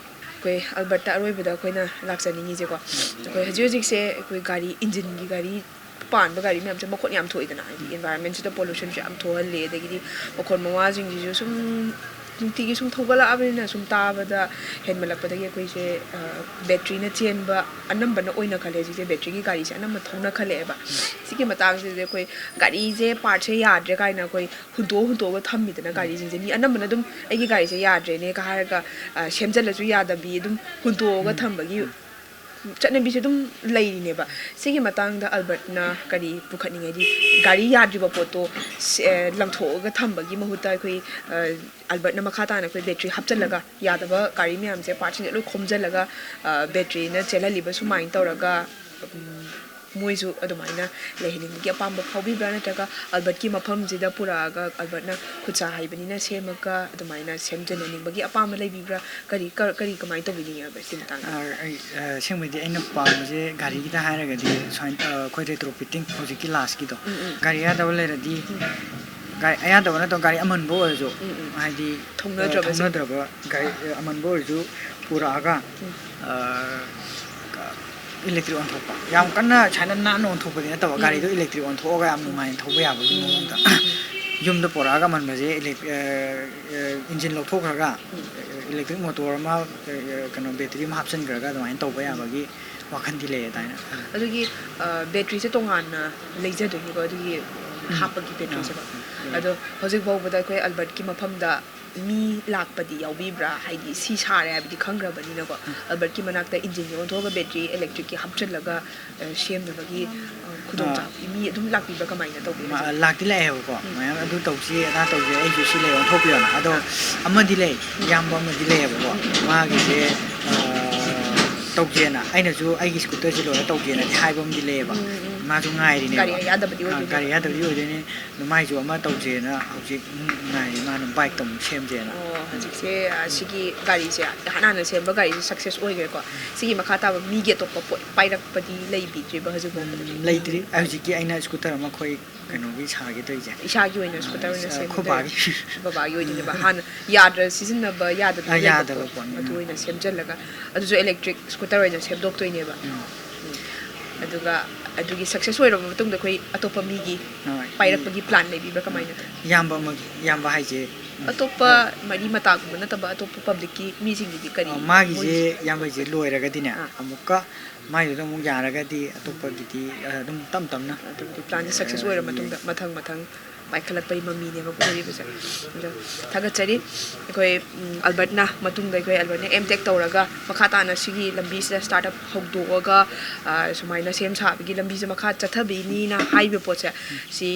ꯑꯩꯈꯣꯏ ꯑꯜꯕꯔꯠꯇ ꯑꯔꯣꯏꯕꯗ ꯑꯩꯈꯣꯏꯅ ꯂꯥꯛꯆꯅꯤꯡꯉꯤꯁꯦꯀꯣ, ꯑꯩꯈꯣꯏ ꯍꯧꯖꯤꯛ ꯍꯧꯖꯤꯛꯁꯦ ꯑꯩꯈꯣꯏ ꯒꯥꯔꯤ, ꯏꯟꯖꯤꯟꯒꯤ ꯒꯥꯔꯤ ꯄꯥꯟꯕ ꯒꯥꯔꯤ ꯃꯌꯥꯝꯁꯦ ꯃꯈꯣꯟ ꯌꯥꯝ ꯊꯣꯛꯏꯗꯅ, ꯍꯥꯏꯗꯤ environmentꯁꯤꯗ pollutionꯁꯨ ꯌꯥꯝ ꯊꯣꯛꯍꯜꯂꯦ, ꯑꯗꯒꯤꯗꯤ ꯃꯈꯣꯟ ꯃꯋꯥꯁꯤꯡꯁꯤꯁꯨ ꯁꯨꯝ ꯅꯨꯡꯇꯤꯒꯤ ꯁꯨꯝ ꯊꯧꯒꯠꯂꯛꯑꯕꯅꯤꯅ ꯁꯨꯝ ꯇꯥꯕꯗ ꯍꯦꯟꯃꯜꯂꯛꯄꯗꯒꯤ ꯑꯩꯈꯣꯏꯁꯦ, ꯑ, batteryꯅ ꯆꯦꯟꯕ ꯑꯅꯝꯕꯅ ꯑꯣꯏꯅ ꯈꯜꯂꯦ ꯍꯧꯖꯤꯛꯁꯦ, batteryꯒꯤ ꯒꯥꯔꯤꯁꯦ ꯑꯅꯝꯕ ꯊꯧꯅ ꯈꯜꯂꯛꯑꯦꯕ꯫ ꯁꯤꯒꯤ ꯃꯇꯥꯡꯁꯤꯗ ꯑꯩꯈꯣꯏ ꯒꯥꯔꯤꯁꯦ partꯁꯦ ꯌꯥꯗ꯭ꯔꯦ ꯀꯥꯏꯅ ꯑꯩꯈꯣꯏ ꯍꯨꯟꯗꯣꯛ ꯍꯨꯟꯗꯣꯛꯑꯒ ꯊꯝꯃꯤꯗꯅ ꯒꯥꯔꯤꯁꯤꯡꯁꯦ꯫ ꯃꯤ ꯑꯅꯝꯕꯅ ꯑꯗꯨꯝ "ꯑꯩꯒꯤ ꯒꯥꯔꯤꯁꯦ ꯌꯥꯗ꯭ꯔꯦꯅꯦ"ꯀ ꯍꯥꯏꯔꯒ, ꯑ, ꯁꯦꯝꯖꯤꯜꯂꯁꯨ ꯌꯥꯗꯕꯤ ꯑꯗꯨꯝ ꯍꯨꯟꯗꯣꯛꯑꯒ ꯎꯝ꯫ ꯊꯝꯕꯒꯤ ꯆꯠꯅꯕꯤꯁꯦ ꯑꯗꯨꯝ ꯂꯩꯔꯤꯅꯦꯕ꯫ ꯁꯤꯒꯤ ꯃꯇꯥꯡꯗ ꯑꯜꯕꯔꯠꯅ ꯀꯔꯤ ꯄꯨꯈꯠꯅꯤꯡꯉꯦ? ꯍꯥꯏꯗꯤ ꯒꯥꯔꯤ ꯌꯥꯗ꯭ꯔꯤꯕ ꯄꯣꯠꯇꯣ ꯁꯦ-, ꯑ, ꯂꯪꯊꯣꯛꯑꯒ ꯊꯝꯕꯒꯤ ꯃꯍꯨꯠꯇ ꯑꯩꯈꯣꯏ, ꯑ, ꯑꯜꯕꯔꯠꯅ ꯃꯈꯥ ꯇꯥꯅ ꯑꯩꯈꯣꯏ battery ꯍꯥꯞꯆꯤꯜꯂꯒ ꯌꯥꯗꯕ ꯒꯥꯔꯤ ꯃꯌꯥꯝꯁꯦ partꯁꯤꯡꯁꯦ ꯂꯣꯏ ꯈꯣꯝꯖꯤꯜꯂꯒ, ꯑ, batteryꯅ ꯆꯦꯜꯍꯜꯂꯤꯕ ꯁꯨꯃꯥꯏꯅ ꯇꯧꯔꯒ, ꯎꯝ, ꯃꯣꯏꯁꯨ ꯑꯗꯨꯃꯥꯏꯅ ꯂꯩꯍꯟꯅꯤꯡꯕꯒꯤ ꯑꯄꯥꯝꯕ ꯐꯥꯎꯕꯤꯕ꯭ꯔꯥ? ꯅꯠꯇ꯭ꯔꯒ ꯑꯜꯕꯔꯠꯀꯤ ꯃꯐꯝꯁꯤꯗ ꯄꯨꯔꯛꯑꯒ ꯑꯜꯕꯔꯠꯅ ꯈꯨꯠ ꯁꯥ ꯍꯩꯕꯅꯤꯅ ꯁꯦꯝꯃꯒ ꯑꯗꯨꯃꯥꯏꯅ ꯁꯦꯝꯖꯟꯍꯟꯅꯤꯡꯕꯒꯤ ꯑꯄꯥꯝꯕ ꯂꯩꯕꯤꯕ꯭ꯔꯥ? ꯀꯔꯤ, ꯀ-, ꯀꯔꯤ ꯀꯃꯥꯏꯅ ꯇꯧꯕꯤꯅꯤꯡꯉꯦ ꯑꯜꯕꯔꯠꯀꯤ ꯃꯇꯥꯡꯗ? ꯑ, ꯑꯩ, ꯑ, ꯑꯁꯦꯡꯕꯩꯗꯤ ꯑꯩꯅ ꯄꯥꯝꯕꯁꯦ ꯒꯥꯔꯤꯒꯤꯗ ꯍꯥꯏꯔꯒꯗꯤ ꯁꯨꯃꯥꯏꯅ, ꯑ, ꯑꯩꯈꯣꯏ retrofitting ꯍꯧꯖꯤꯛꯀꯤ lastꯀꯤꯗꯣ, ꯎꯝ, ꯎꯝ꯫ ꯒꯥꯔꯤ ꯑꯌꯥꯗꯕ ꯂꯩꯔꯗꯤ, ꯎꯝ꯫ ꯒꯥꯔꯤ ꯑꯌꯥꯗꯕ ꯅꯠꯇꯕ ꯒꯥꯔꯤ ꯑꯃꯟꯕ ꯑꯣꯏꯔꯁꯨ, ꯎꯝ, ꯎꯝ꯫ ꯍꯥꯏꯗꯤ, ꯑ, ꯊꯧꯅꯗ꯭ꯔꯕꯁꯤꯡ꯫ ꯊꯧꯅꯗ꯭ꯔꯕ ꯒꯥꯔꯤ, ꯑ, ꯑꯃꯟꯕ ꯑꯣꯏꯔꯁꯨ ꯄꯨꯔꯛꯑꯒ ꯏꯂꯦꯛꯇ꯭ꯔꯤꯛ ꯑꯣꯟꯊꯣꯛꯄ, ꯌꯥꯝ ꯀꯟꯅ ꯁꯨꯃꯥꯏꯅ ꯅꯥꯟꯅ ꯑꯣꯟꯊꯣꯛꯄꯗꯤ ꯅꯠꯇꯕ, ꯎꯝ꯫ ꯒꯥꯔꯤꯗꯣ ꯏꯂꯦꯛꯇ꯭ꯔꯤꯛ ꯑꯣꯟꯊꯣꯛꯑꯒ ꯌꯥꯝ ꯅꯨꯡꯉꯥꯏꯅ ꯊꯧꯕ ꯌꯥꯕꯒꯤ ꯎꯝ꯫ ꯃꯑꯣꯡꯗ꯫ ꯌꯨꯝꯗ ꯄꯨꯔꯛꯑꯒ ꯑꯃꯟꯕꯁꯦ ꯏꯂꯦꯛ-, ꯑ, ꯑ, ꯏꯟꯖꯤꯟ ꯂꯧꯊꯣꯛꯈ꯭ꯔꯒ, ꯎꯝ꯫ ꯏꯂꯦꯛꯇ꯭ꯔꯤꯛ ꯃꯣꯇꯣꯔ ꯑꯃ, ꯑ, ꯑ, ꯀꯩꯅꯣ, ꯕꯦꯇ꯭ꯔꯤ ꯑꯃ ꯍꯥꯞꯆꯤꯟꯈ꯭ꯔꯒ ꯑꯗꯨꯃꯥꯏꯅ ꯇꯧꯕ ꯌꯥꯕꯒꯤ ꯋꯥꯈꯜꯗꯤ ꯂꯩ ꯑꯗꯨꯃꯥꯏꯅ꯫ ꯑꯗꯨꯒꯤ, ꯑ, ꯕꯦꯇ꯭ꯔꯤꯁꯦ ꯇꯣꯉꯥꯟꯅ ꯂꯩꯖꯗꯣꯏꯅꯤꯀꯣ, ꯑꯗꯨꯒꯤ ꯎꯝ꯫ ꯍꯥꯞꯄꯒꯤ ꯕꯦꯇ꯭ꯔꯤꯁꯦꯀꯣ꯫ ꯑꯥ, ꯎꯝ꯫ ꯑꯗꯣ ꯍꯧꯖꯤꯛ ꯐꯥꯎꯕꯗ ꯑꯩꯈꯣꯏ ꯑꯜꯕꯔꯠꯀꯤ ꯃꯐꯝꯗ ꯃꯤ ꯂꯥꯛꯄꯗꯤ ꯌꯥꯎꯕꯤꯕ꯭ꯔꯥ? ꯍꯥꯏꯗꯤ ꯁꯤ ꯁꯥꯔꯦ ꯍꯥꯏꯕꯗꯤ ꯈꯪꯈ꯭ꯔꯕꯅꯤꯅꯀꯣ, ꯎꯝ꯫ ꯑꯜꯕꯔꯠꯀꯤ ꯃꯅꯥꯛꯇ ꯏꯟꯖꯤꯟꯒꯤ ꯑꯣꯟꯊꯣꯛꯑꯒ ꯕꯦꯇ꯭ꯔꯤ ꯏꯂꯦꯛꯇ꯭ꯔꯤꯛꯀꯤ ꯍꯥꯞꯆꯤꯜꯂꯒ, ꯑ, ꯁꯦꯝꯅꯕꯒꯤ, ꯑ, ꯈꯨꯗꯣꯡꯆꯥꯕ ꯑꯥ꯫ ꯃꯤ ꯑꯗꯨꯝ ꯂꯥꯛꯄꯤꯕ꯭ꯔꯥ? ꯀꯃꯥꯏꯅ ꯇꯧꯒꯦ ꯃ-, ꯍꯧꯖꯤꯛ? ꯂꯥꯛꯇꯤ ꯂꯥꯛꯑꯦꯕꯀꯣ꯫ ꯎꯝ꯫ ꯃꯌꯥꯝ ꯑꯗꯨ ꯇꯧꯁꯤ, ꯑꯗꯥ ꯇꯧꯁꯤ, ꯑꯩꯁꯨ ꯁꯤ ꯂꯩ, ꯑꯣꯟꯊꯣꯛꯄꯤꯌꯣꯅ꯫ ꯑꯗꯣ ꯑꯥ꯫ ꯑꯃꯗꯤ ꯂꯩ, ꯎꯝ꯫ ꯏꯌꯥꯝꯕ ꯑꯃꯗꯤ ꯂꯩꯌꯦꯕꯀꯣ꯫ ꯎꯝ꯫ ꯃꯥꯒꯤꯁꯦ, ꯑ, ꯇꯧꯒꯦꯅ, ꯑꯩꯅꯁꯨ ꯑꯩꯒꯤ ꯁ꯭ꯀꯨꯇꯔꯁꯦ ꯂꯣꯏꯔ ꯇꯧꯒꯦꯅꯗꯤ ꯍꯥꯏꯕ ꯑꯃꯗꯤ ꯂꯩꯌꯦꯕ꯫ ꯎꯝ, ꯎꯝ, ꯎꯝ꯫ ꯃꯥꯁꯨ ꯉꯥꯏꯔꯤꯅꯦꯕ꯫ ꯒꯥꯔꯤ ꯑꯌꯥꯗꯕꯗꯤ ꯑ, ꯑꯣꯏꯗꯣꯏꯅꯦꯕ꯫ ꯒꯥꯔꯤ ꯑꯌꯥꯗꯕꯗꯤ ꯎꯝ꯫ ꯑꯣꯏꯗꯣꯏꯅꯦ꯫ ꯑꯗꯨ ꯃꯥꯏꯁꯨ ꯑꯃ ꯇꯧꯁꯦꯅ ꯍꯧꯖꯤꯛ ꯉꯥꯏꯔꯤ, ꯃꯥꯅ ꯕꯥꯏꯛꯇ ꯑꯃꯨꯛ ꯁꯦꯝꯁꯦꯅ꯫ ꯑꯣ, ꯍꯧꯖꯤꯛꯁꯦ, ꯑ, ꯁꯤꯒꯤ ꯒꯥꯔꯤꯁꯦ ꯏꯍꯥꯟ ꯍꯥꯟꯅ ꯁꯦꯝꯕ ꯒꯥꯔꯤꯁꯦ success ꯑꯣꯏꯈ꯭ꯔꯦꯀꯣ꯫ ꯁꯤꯒꯤ ꯃꯈꯥ ꯇꯥꯕ ꯃꯤꯒꯤ ꯑꯇꯣꯞꯄ ꯄꯣꯠ ꯄꯥꯏꯔꯛꯄꯗꯤ ꯂꯩꯕꯤꯗ꯭ꯔꯤꯕ ꯍꯧꯖꯤꯛ ꯐꯥꯎꯕꯗꯗꯤ? ꯎꯝ, ꯂꯩꯇ꯭ꯔꯤ꯫ ꯍꯧꯖꯤꯛꯀꯤ ꯑꯩꯅ ꯁ꯭ꯀꯨꯇꯔ ꯑꯃ ꯑꯩꯈꯣꯏ ꯀꯩꯅꯣꯒꯤ ꯁꯥꯒꯦ ꯇꯧꯔꯤꯁꯦ꯫ ꯏꯁꯥꯒꯤ ꯑꯣꯏꯅ ꯑ, ꯁ꯭ꯀꯨꯇꯔ ꯑꯣꯏꯅ ꯏꯁꯥ-, ꯑꯩꯈꯣꯏ ꯁꯦꯝꯒꯗꯣꯏꯅꯦ? ꯕꯥꯒꯤ꯫ ꯕꯕꯥꯒꯤ ꯑꯣꯏꯗꯣꯏꯅꯦꯕ꯫ ꯍꯥꯟꯅ ꯌꯥꯗ꯭ꯔ ꯁꯤꯖꯤꯟꯅꯕ ꯌꯥꯗꯕ ꯑ, ꯂꯩꯕ ꯌꯥꯗꯕ ꯄꯣꯠ, ꯄꯣꯠꯅꯤ꯫ ꯑꯗꯨ ꯎꯝ꯫ ꯑꯣꯏꯅ ꯁꯦꯝꯖꯤꯜꯂꯒ, ꯑꯗꯨꯁꯨ electric ꯁ꯭ꯀꯨꯇꯔ ꯑꯣꯏꯅ ꯁꯦꯝꯗꯣꯛꯇꯣꯏꯅꯦꯕ꯫ ꯎꯝ꯫ ꯎꯝ꯫ ꯑꯗꯨꯒ ꯑꯗꯨꯒꯤ success ꯑꯣꯏꯔꯕ ꯃꯇꯨꯡꯗ ꯑꯩꯈꯣꯏ ꯑꯇꯣꯞꯄ ꯃꯤꯒꯤ ꯍꯣꯏ꯫ ꯄꯥꯏꯔꯛꯄꯒꯤ plan ꯂꯩꯕꯤꯕ꯭ꯔꯥ ꯀꯃꯥꯏꯅ? ꯏꯌꯥꯝꯕ ꯑꯃꯒꯤ, ꯏꯌꯥꯝꯕ ꯍꯥꯏꯁꯦ, ꯎꯝ, ꯑꯇꯣꯞꯄ ꯍꯣꯏ꯫ ꯃꯔꯤ ꯃꯇꯥꯒꯨꯝꯕ ꯅꯠꯇꯕ ꯑꯇꯣꯞꯄ publicꯀꯤ ꯃꯤꯁꯤꯡꯒꯤꯗꯤ ꯀꯔꯤ ꯑ, ꯃꯥꯒꯤꯁꯦ ꯃꯣꯏꯒꯤ ꯏꯌꯥꯝꯕꯁꯦ ꯂꯣꯏꯔꯒꯗꯤꯅꯦ, ꯑꯥ꯫ ꯑꯃꯨꯛꯀ ꯃꯥꯏꯗꯨꯗ ꯑꯃꯨꯛ ꯌꯥꯔꯒꯗꯤ ꯑꯇꯣꯞꯄꯒꯤꯗꯤ, ꯑ, ꯑꯗꯨꯝ ꯇꯞ ꯇꯞꯅ꯫ ꯑꯗꯨꯕꯨꯗꯤ planꯁꯦ success ꯑꯣꯏꯔ ꯃꯇꯨꯡꯗ ꯃꯊꯪ ꯃꯊꯪ ꯄꯥꯏꯈꯠꯂꯛꯄꯒꯤ ꯃꯃꯤꯅꯦꯕ ꯑꯣꯏꯔꯤꯕꯁꯦ꯫ ꯑꯗꯣ ꯊꯥꯒꯠꯆꯔꯤ꯫ ꯑꯩꯈꯣꯏ, ꯎꯝ, ꯑꯜꯕꯔꯠꯅ ꯃꯇꯨꯡꯗ ꯑꯩꯈꯣꯏ ꯑꯜꯕꯔꯠꯅ M.Tech ꯇꯧꯔꯒ ꯃꯈꯥ ꯇꯥꯅ ꯁꯤꯒꯤ ꯂꯝꯕꯤꯁꯤꯗ startup ꯍꯧꯗꯣꯛꯑꯒ, ꯑ, ꯁꯨꯃꯥꯏꯅ ꯁꯦꯝ ꯁꯥꯕꯒꯤ ꯂꯝꯕꯤꯁꯦ ꯃꯈꯥ ꯆꯠꯊꯕꯤꯅꯤꯅ ꯍꯥꯏꯕ ꯄꯣꯠꯁꯦ, ꯁꯤ,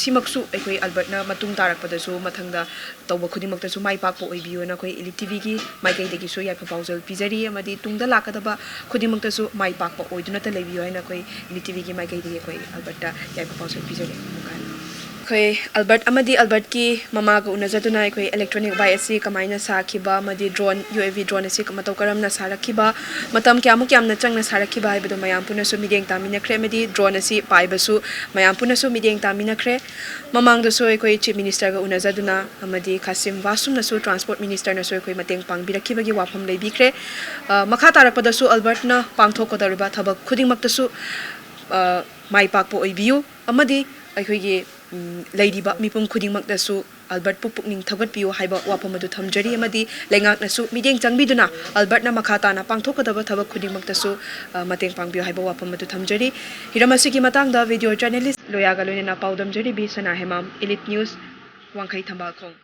ꯁꯤꯃꯛꯁꯨ ꯑꯩꯈꯣꯏ ꯑꯜꯕꯔꯠꯅ ꯃꯇꯨꯡ ꯇꯥꯔꯛꯄꯗꯁꯨ ꯃꯊꯪꯗ ꯇꯧꯕ ꯈꯨꯗꯤꯡꯃꯛꯇꯁꯨ ꯃꯥꯏ ꯄꯥꯛꯄ ꯑꯣꯏꯕꯤꯌꯨꯅ ꯑꯩꯈꯣꯏ Elite TVꯒꯤ ꯃꯥꯏꯀꯩꯗꯒꯤꯁꯨ ꯌꯥꯏꯐ ꯄꯥꯎꯖꯦꯜ ꯄꯤꯖꯔꯤ, ꯑꯃꯗꯤ ꯇꯨꯡꯗ ꯂꯥꯛꯀꯗꯕ ꯈꯨꯗꯤꯡꯃꯛꯇꯁꯨ ꯃꯥꯏ ꯄꯥꯛꯄ ꯑꯣꯏꯗꯨꯅꯇ ꯂꯩꯕꯤꯌꯨ ꯍꯥꯏꯅ ꯑꯩꯈꯣꯏ Elite TVꯒꯤ ꯃꯥꯏꯀꯩꯗꯒꯤ ꯑꯩꯈꯣꯏ ꯑꯜꯕꯔꯠꯇ ꯌꯥꯏꯐ ꯄꯥꯎꯖꯦꯜ ꯄꯤꯖꯔꯤ꯫ ꯑꯃꯨꯛꯀ ꯍꯟꯅ꯫ ꯑꯩꯈꯣꯏ ꯑꯜꯕꯔꯠ ꯑꯃꯗꯤ ꯑꯜꯕꯔꯠꯀꯤ ꯃꯃꯥꯒ ꯎꯅꯖꯗꯨꯅ ꯑꯩꯈꯣꯏ electronic bike ꯑꯁꯤ ꯀꯃꯥꯏꯅ ꯁꯥꯈꯤꯕ ꯑꯃꯗꯤ drone, U A V drone ꯑꯁꯤ ꯃꯇꯧ ꯀꯔꯝꯅ ꯁꯥꯔꯛꯈꯤꯕ, ꯃꯇꯝ ꯀꯌꯥꯃꯨꯛ ꯌꯥꯝꯅ ꯆꯪꯅ ꯁꯥꯔꯛꯈꯤꯕ ꯍꯥꯏꯕꯗꯨ ꯃꯌꯥꯝ ꯄꯨꯟꯅꯁꯨ ꯃꯤꯠꯌꯦꯡ ꯇꯥꯃꯤꯟꯅꯈ꯭ꯔꯦ, ꯑꯃꯗꯤ drone ꯑꯁꯤ ꯄꯥꯏꯕꯁꯨ ꯃꯌꯥꯝ ꯄꯨꯟꯅꯁꯨ ꯃꯤꯠꯌꯦꯡ ꯇꯥꯃꯤꯟꯅꯈ꯭ꯔꯦ꯫ ꯃꯃꯥꯡꯗꯁꯨ ꯑꯩꯈꯣꯏ Chief Ministerꯒ ꯎꯅꯖꯗꯨꯅ ꯑꯃꯗꯤ ꯈꯥꯁꯤꯝ ꯋꯥꯁꯨꯝꯅꯁꯨ, Transport Ministerꯅꯁꯨ ꯑꯩꯈꯣꯏ ꯃꯇꯦꯡ ꯄꯥꯡꯕꯤꯔꯛꯈꯤꯕꯒꯤ ꯋꯥꯐꯝ ꯂꯩꯕꯤꯈ꯭ꯔꯦ꯫ ꯑ, ꯃꯈꯥ ꯇꯥꯔꯛꯄꯗꯁꯨ ꯑꯜꯕꯔꯠꯅ ꯄꯥꯡꯊꯣꯛꯀꯗꯧꯔꯤꯕ ꯊꯕꯛ ꯈꯨꯗꯤꯡꯃꯛꯇꯁꯨ, ꯑ, ꯃꯥꯏ ꯄꯥꯛꯄ ꯑꯣꯏꯕꯤꯌꯨ ꯑꯃꯗꯤ ꯑꯩꯈꯣꯏꯒꯤ, ꯎꯝ, ꯂꯩꯔꯤꯕ ꯃꯤꯄꯨꯝ ꯈꯨꯗꯤꯡꯃꯛꯇꯁꯨ ꯑꯜꯕꯔꯠꯄꯨ ꯄꯨꯛꯅꯤꯡ ꯊꯧꯒꯠꯄꯤꯌꯨ ꯍꯥꯏꯕ ꯋꯥꯐꯝ ꯑꯗꯨ ꯊꯝꯖꯔꯤ, ꯑꯃꯗꯤ ꯂꯩꯉꯥꯛꯅꯁꯨ ꯃꯤꯠꯌꯦꯡ ꯆꯪꯕꯤꯗꯨꯅ ꯑꯜꯕꯔꯠꯅ ꯃꯈꯥ ꯇꯥꯅ ꯄꯥꯡꯊꯣꯛꯀꯗꯕ ꯊꯕꯛ ꯈꯨꯗꯤꯡꯃꯛꯇꯁꯨ, ꯑ, ꯃꯇꯦꯡ ꯄꯥꯡꯕꯤꯌꯨ ꯍꯥꯏꯕ ꯋꯥꯐꯝ ꯑꯗꯨ ꯊꯝꯖꯔꯤ꯫ ꯍꯤꯔꯝ ꯑꯁꯤꯒꯤ ꯃꯇꯥꯡꯗ video journalist ꯂꯣꯌꯥꯒ ꯂꯣꯏꯅꯅ ꯄꯥꯎꯗꯝꯖꯔꯤ ꯕꯤ ꯁꯅꯥ ꯍꯦꯃꯥꯝ, Elite News, ꯋꯥꯡꯈꯩ ꯊꯝꯕꯥꯜꯈꯣꯡ꯫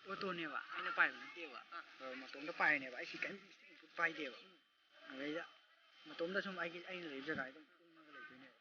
ꯑꯣꯇꯣꯅꯦꯕ, ꯑꯩꯅ ꯄꯥꯏꯕ ꯅꯠꯇꯦꯕ꯫ ꯑꯥ꯫ ꯑ, ꯃꯇꯣꯝꯇ ꯄꯥꯏꯔꯤꯅꯦꯕ, ꯑꯩ ꯁꯤ ꯀꯔꯤꯝ ꯏꯟꯄꯨꯠ ꯄꯥꯏꯗꯦꯕ꯫ ꯎꯝ꯫ ꯑꯗꯩꯗ ꯃꯇꯣꯝꯗ ꯁꯨꯝ ꯑꯩꯒꯤ, ꯑꯩꯅ ꯂꯩꯕ ꯖꯒꯥꯗ ꯑꯗꯨꯝ ꯎꯪꯉꯒ ꯂꯩꯗꯣꯏꯅꯦꯕ꯫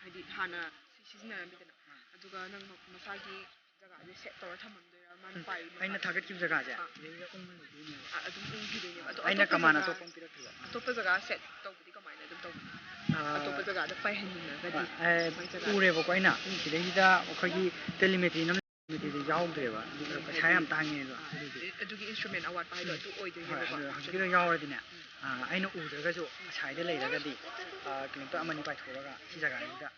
ꯍꯥꯏꯗꯤ ꯍꯥꯟꯅ ꯁꯤ ꯁꯤꯖꯤꯟꯅꯔꯝꯃꯤꯗꯅ, ꯑꯥ꯫ ꯑꯗꯨꯒ ꯅꯪ ꯃ-, ꯃꯁꯥꯒꯤ ꯖꯒꯥꯁꯦ ꯁꯦꯠ ꯇꯧꯔ ꯊꯝꯃꯝꯗꯣꯏꯔꯥ, ꯃꯥꯅ ꯎꯝ꯫ ꯄꯥꯏꯔꯤ ꯑꯩꯅ ꯃꯄꯥꯗꯣ? ꯊꯥꯒꯠꯈꯤꯕ ꯖꯒꯥꯁꯦ, ꯑꯥ꯫ ꯁꯤꯗꯩꯗ ꯎꯪꯉ ꯂꯩꯗꯣꯏꯅꯦꯕ꯫ ꯑꯥ, ꯑꯗꯨꯝ ꯎꯪꯈꯤꯗꯣꯏꯅꯦꯕ꯫ ꯑꯗꯣ ꯑꯩꯅ ꯑꯇꯣꯞꯄ ꯀꯃꯥꯟ ꯖꯒꯥ, ꯑꯇꯣꯞꯄ ꯑꯃ ꯄꯤꯔꯛꯇ꯭ꯔꯤꯕ꯫ ꯑꯇꯣꯞꯄ ꯖꯒꯥ ꯁꯦꯠ ꯇꯧꯕꯗꯤ ꯀꯃꯥꯏꯅ ꯑꯗꯨꯝ ꯇꯧꯕꯅꯣ? ꯑꯥ꯫ ꯑꯇꯣꯞꯄ ꯖꯒꯥꯗ ꯄꯥꯏꯍꯟꯅꯤꯡꯉꯒꯗꯤ ꯑꯦ, ꯃꯥꯏ ꯖꯒꯥꯗ꯫ ꯎꯔꯦꯕꯀꯣ ꯑꯩꯅ꯫ ꯎꯝ꯫ ꯁꯤꯗꯩꯁꯤꯗ ꯑꯩꯈꯣꯏꯒꯤ ꯇꯦꯂꯤꯃꯦꯇ꯭ꯔꯤ ꯅꯝ-, ꯇꯦꯂꯤꯃꯦꯇ꯭ꯔꯤꯗꯤ ꯌꯥꯎꯗ꯭ꯔꯦꯕ꯫ ꯎꯝ, ꯄꯩꯁꯥ ꯌꯥꯝ ꯇꯥꯡꯉꯦꯕ꯫ ꯑꯥ, ꯑꯗꯨꯒꯤ꯫ ꯑꯗꯨꯒꯤ instrument ꯑꯋꯥꯠꯄ ꯍꯥꯏꯗꯣ ꯎꯝ꯫ ꯑꯗꯨ ꯍꯣꯏ, ꯑꯣꯏꯗꯣꯏꯅꯦꯕꯀꯣ꯫ ꯑꯗꯨ ꯍꯧꯖꯤꯛꯀꯤꯗꯣ ꯌꯥꯎꯔꯗꯤꯅꯦ, ꯎꯝ꯫ ꯑꯥ, ꯑꯩꯅ ꯎꯗ꯭ꯔꯒꯁꯨ ꯉꯁꯥꯏꯗ ꯂꯩꯔꯒꯗꯤ, ꯑꯥ, ꯀꯩꯅꯣꯝꯇ ꯑꯃꯅꯤ ꯄꯥꯏꯊꯣꯛꯑꯒ ꯁꯤ ꯖꯒꯥꯁꯤꯗ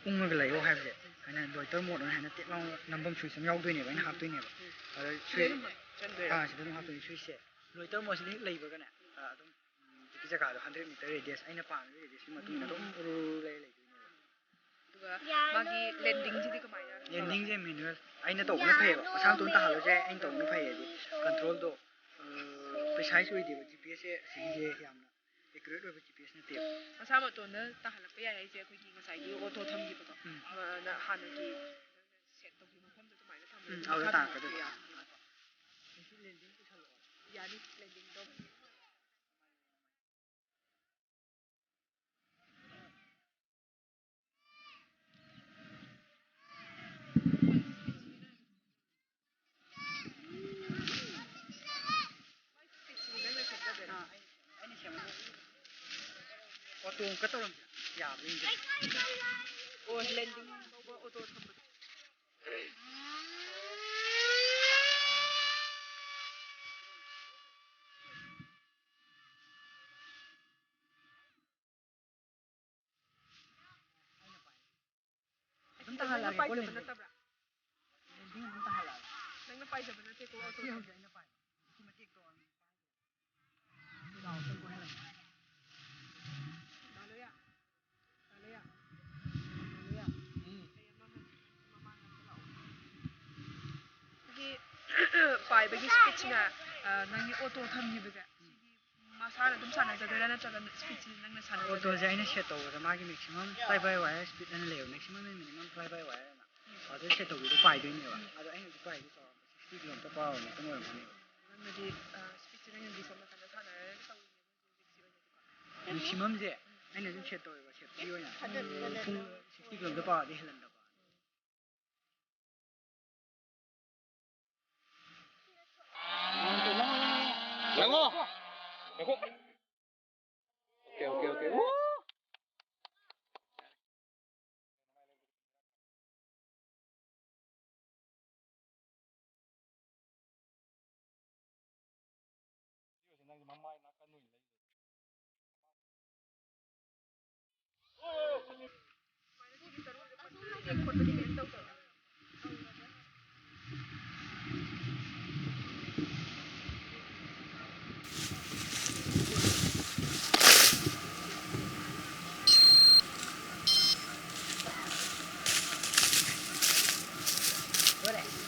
ꯎꯪꯉꯒ ꯂꯩꯌꯣ ꯍꯥꯏꯕꯁꯦ, ꯑꯩꯅ ꯂꯣꯏꯇꯔ ꯃꯣꯠ ꯑꯅ ꯍꯥꯏꯅ ꯇꯦꯛ ꯂꯥꯎꯅ ꯅꯝꯐꯝ ꯁ꯭ꯋꯤꯆ ꯑꯃ ꯌꯥꯎꯗꯣꯏꯅꯦꯕ, ꯑꯩꯅ ꯍꯥꯞꯇꯣꯏꯅꯦꯕ꯫ ꯎꯝ꯫ ꯑꯗ ꯁꯤꯗ ꯁ꯭ꯋꯤꯆ-, ꯑꯗꯨꯝ ꯆꯟꯗꯣꯏꯔꯥ? ꯑꯥ, ꯁꯤꯗ ꯑꯗꯨꯝ ꯍꯥꯞꯇꯣꯏꯅꯦ ꯁ꯭ꯋꯤꯆꯁꯦ꯫ ꯂꯣꯏꯇꯔ ꯃꯣꯠꯁꯤꯗ ꯍꯦꯛ ꯂꯩꯕꯒꯅꯦ, ꯑꯥ, ꯑꯗꯨꯝ, ꯎꯝ, ꯍꯧꯖꯤꯛꯀꯤ ꯖꯒꯥꯗꯣ hundred meter radius, ꯑꯩꯅ ꯄꯥꯝꯃꯤꯕ radiusꯀꯤ ꯃꯇꯨꯡ ꯏꯟꯅ ꯑꯗꯨꯝ ꯎꯔꯨ ꯂꯩꯔ ꯂꯩꯗꯣꯏꯅꯦꯕ꯫ ꯑꯗꯨꯒ ꯃꯥꯒꯤ landingꯁꯤꯗꯤ ꯀꯃꯥꯏꯅ? Landingꯁꯦ manual ꯑꯩꯅ ꯇꯧꯕꯅ ꯐꯩꯌꯦꯕ, ꯃꯁꯥ ꯃꯇꯣꯟ ꯇꯥꯍꯜꯂꯁꯨ ꯌꯥꯏ, ꯑꯩꯅ ꯇꯧꯕꯅ ꯐꯩꯌꯦ꯫ ꯍꯥꯏꯗꯤ controlꯗꯣ, ꯑ, precise ꯑꯣꯏꯗꯦꯕ, GPSꯁꯦ ꯑꯁꯤꯒꯤꯁꯦ ꯌꯥꯝꯅ accurate ꯑꯣꯏꯕ GPSꯅꯠꯇꯦꯕ꯫ ꯃꯁꯥ ꯃꯇꯣꯟꯗ ꯇꯥꯍꯜꯂꯛꯄ ꯌꯥꯏ ꯍꯥꯏꯁꯦ ꯑꯩꯈꯣꯏꯒꯤ ꯉꯁꯥꯏꯒꯤ ꯑꯣꯇꯣ ꯊꯝꯈꯤꯕꯗꯣ, ꯎꯝ꯫ ꯑ, ꯅ ꯍꯥꯟꯅꯒꯤ ꯁꯦꯠ ꯇꯧꯈꯤꯕ ꯃꯐꯝꯗꯣ ꯑꯗꯨꯃꯥꯏꯅ ꯊꯝꯕꯗꯣ ꯎꯝ, ꯑꯗꯨꯗ ꯃꯈꯥ ꯇꯥꯔꯛꯀꯗꯣꯏꯕ꯫ ꯇꯥꯔꯛꯄ ꯌꯥꯗꯣꯏꯅꯦꯕꯀꯣ꯫ ꯁꯤ landing ꯄꯨꯁꯜꯂꯛꯑꯣ꯫ ꯌꯥꯅꯤ, landingꯗꯣ꯫ ꯑꯣꯇꯣ ꯑꯃꯨꯛꯀ ꯇꯧꯔꯝꯁꯦ꯫ ꯌꯥꯕ꯭ꯔꯥ ꯌꯦꯡꯁꯦ꯫ ꯑꯣ, landing ꯇꯧꯕ ꯑꯣꯇꯣ ꯊꯝꯕꯗꯣ꯫ ꯑꯗꯨꯝ ꯇꯥꯍꯜꯂꯛꯑꯒꯦ ꯀꯣ, ꯅꯪꯅ ꯄꯥꯏꯖꯕ ꯂꯦꯟꯗꯤꯡ꯫ ꯅꯠꯇꯕ꯭ꯔꯥ? ꯂꯦꯟꯗꯤꯡ ꯑꯗꯨꯝ ꯇꯥꯍꯜꯂꯛꯑꯒꯦ꯫ ꯅꯪꯅ ꯄꯥꯏꯖꯕ ꯅꯠꯇꯦꯀꯣ, ꯁꯤ ꯑꯣꯇꯣꯁꯦ꯫ ꯍꯧꯖꯤꯛ ꯑꯩꯅ ꯄꯥꯏꯕ꯫ ꯁꯤ ꯃꯇꯦꯛꯇꯣ ꯑꯗꯨꯝ ꯄꯥꯏ꯫ ꯁꯤ ꯂꯥꯎ, ꯑꯝꯇꯪ ꯀꯣꯏꯍꯜꯂꯛꯀꯦ꯫ ꯗꯥ ꯂꯣꯌꯥ꯫ ꯗꯥ ꯂꯣꯌꯥ꯫ ꯗꯥ ꯂꯣꯌꯥ꯫ ꯎꯝ꯫ ꯑꯩ ꯑꯃ ꯃꯃꯥꯡ ꯑꯝꯇ ꯂꯥꯛꯑꯣ꯫ ꯁꯤꯒꯤ ꯄꯥꯏꯕꯒꯤ speedꯁꯤꯅ, ꯑ, ꯅꯪꯒꯤ ꯑꯣꯇꯣ ꯊꯝꯈꯤꯕꯁꯦ, ꯁꯤꯒꯤ ꯃꯁꯥꯅ ꯑꯗꯨꯝ ꯁꯥꯟꯅꯖꯗꯣꯏꯔꯥ, ꯅꯠꯇ꯭ꯔꯒ speedꯁꯤ ꯅꯪꯅ ꯁꯥꯟꯅꯖꯗꯣꯏꯔꯥ? ꯑꯣꯇꯣꯁꯦ ꯑꯩꯅ set ꯇꯧꯕꯗ ꯃꯥꯒꯤ maximum fly by wire speed ꯑꯅ ꯂꯩꯌꯦꯕ, maximum and minimum fly by wire ꯑꯅ꯫ ꯑꯗꯨ set ꯇꯧꯕꯤꯗꯣ ꯄꯥꯏꯗꯣꯏꯅꯦꯕ꯫ ꯑꯗꯣ ꯑꯩꯅ ꯍꯧꯖꯤꯛ ꯄꯥꯏꯔꯤꯁꯦ ꯆꯥꯎꯔꯥꯛꯄ sixty ꯁꯤꯛꯁꯇꯤ ꯀꯤꯂꯣꯃꯤꯇꯔ ꯄꯥꯔ ꯑꯣꯏꯔꯝꯒꯅꯤ꯫ ꯅꯪꯅꯗꯤ, ꯑ, ꯁ꯭ꯄꯤꯠꯁꯦ ꯅꯪꯅꯗꯤ ꯁꯣꯝ ꯅꯥꯀꯟꯗ ꯁꯥꯟꯅꯔꯒ ꯇꯧꯔꯤꯅꯦꯕ ꯍꯧꯖꯤꯛ ꯍꯧꯖꯤꯛꯁꯤ ꯑꯣꯏꯅꯗꯤꯀꯣ꯫ ꯃꯦꯛꯁꯤꯃꯝꯁꯦ ꯑꯩꯅ ꯑꯗꯨꯝ ꯁꯦꯠ ꯇꯧꯋꯦꯕ, ꯁꯦꯠ ꯐ꯭ꯔꯤ ꯑꯣꯏꯅ꯫ ꯊꯥꯗꯔ-, ꯊꯥꯗꯔ-, ꯄꯨꯡ ꯁꯤꯛꯁꯇꯤ ꯀꯤꯂꯣꯃꯤꯇꯔ ꯄꯥꯔꯗꯤ ꯍꯦꯜꯍꯟꯗꯕ꯫ ꯉꯥꯏꯈꯣ꯫ ꯉꯥꯏꯈꯣ꯫ Okay, okay, okay. ꯋꯨ! ꯅꯪꯒꯤ ꯃꯃꯥꯏ ꯅꯥꯀꯟ ꯑꯣꯏꯅ ꯂꯩ꯫ ꯂꯣꯏꯔꯦ꯫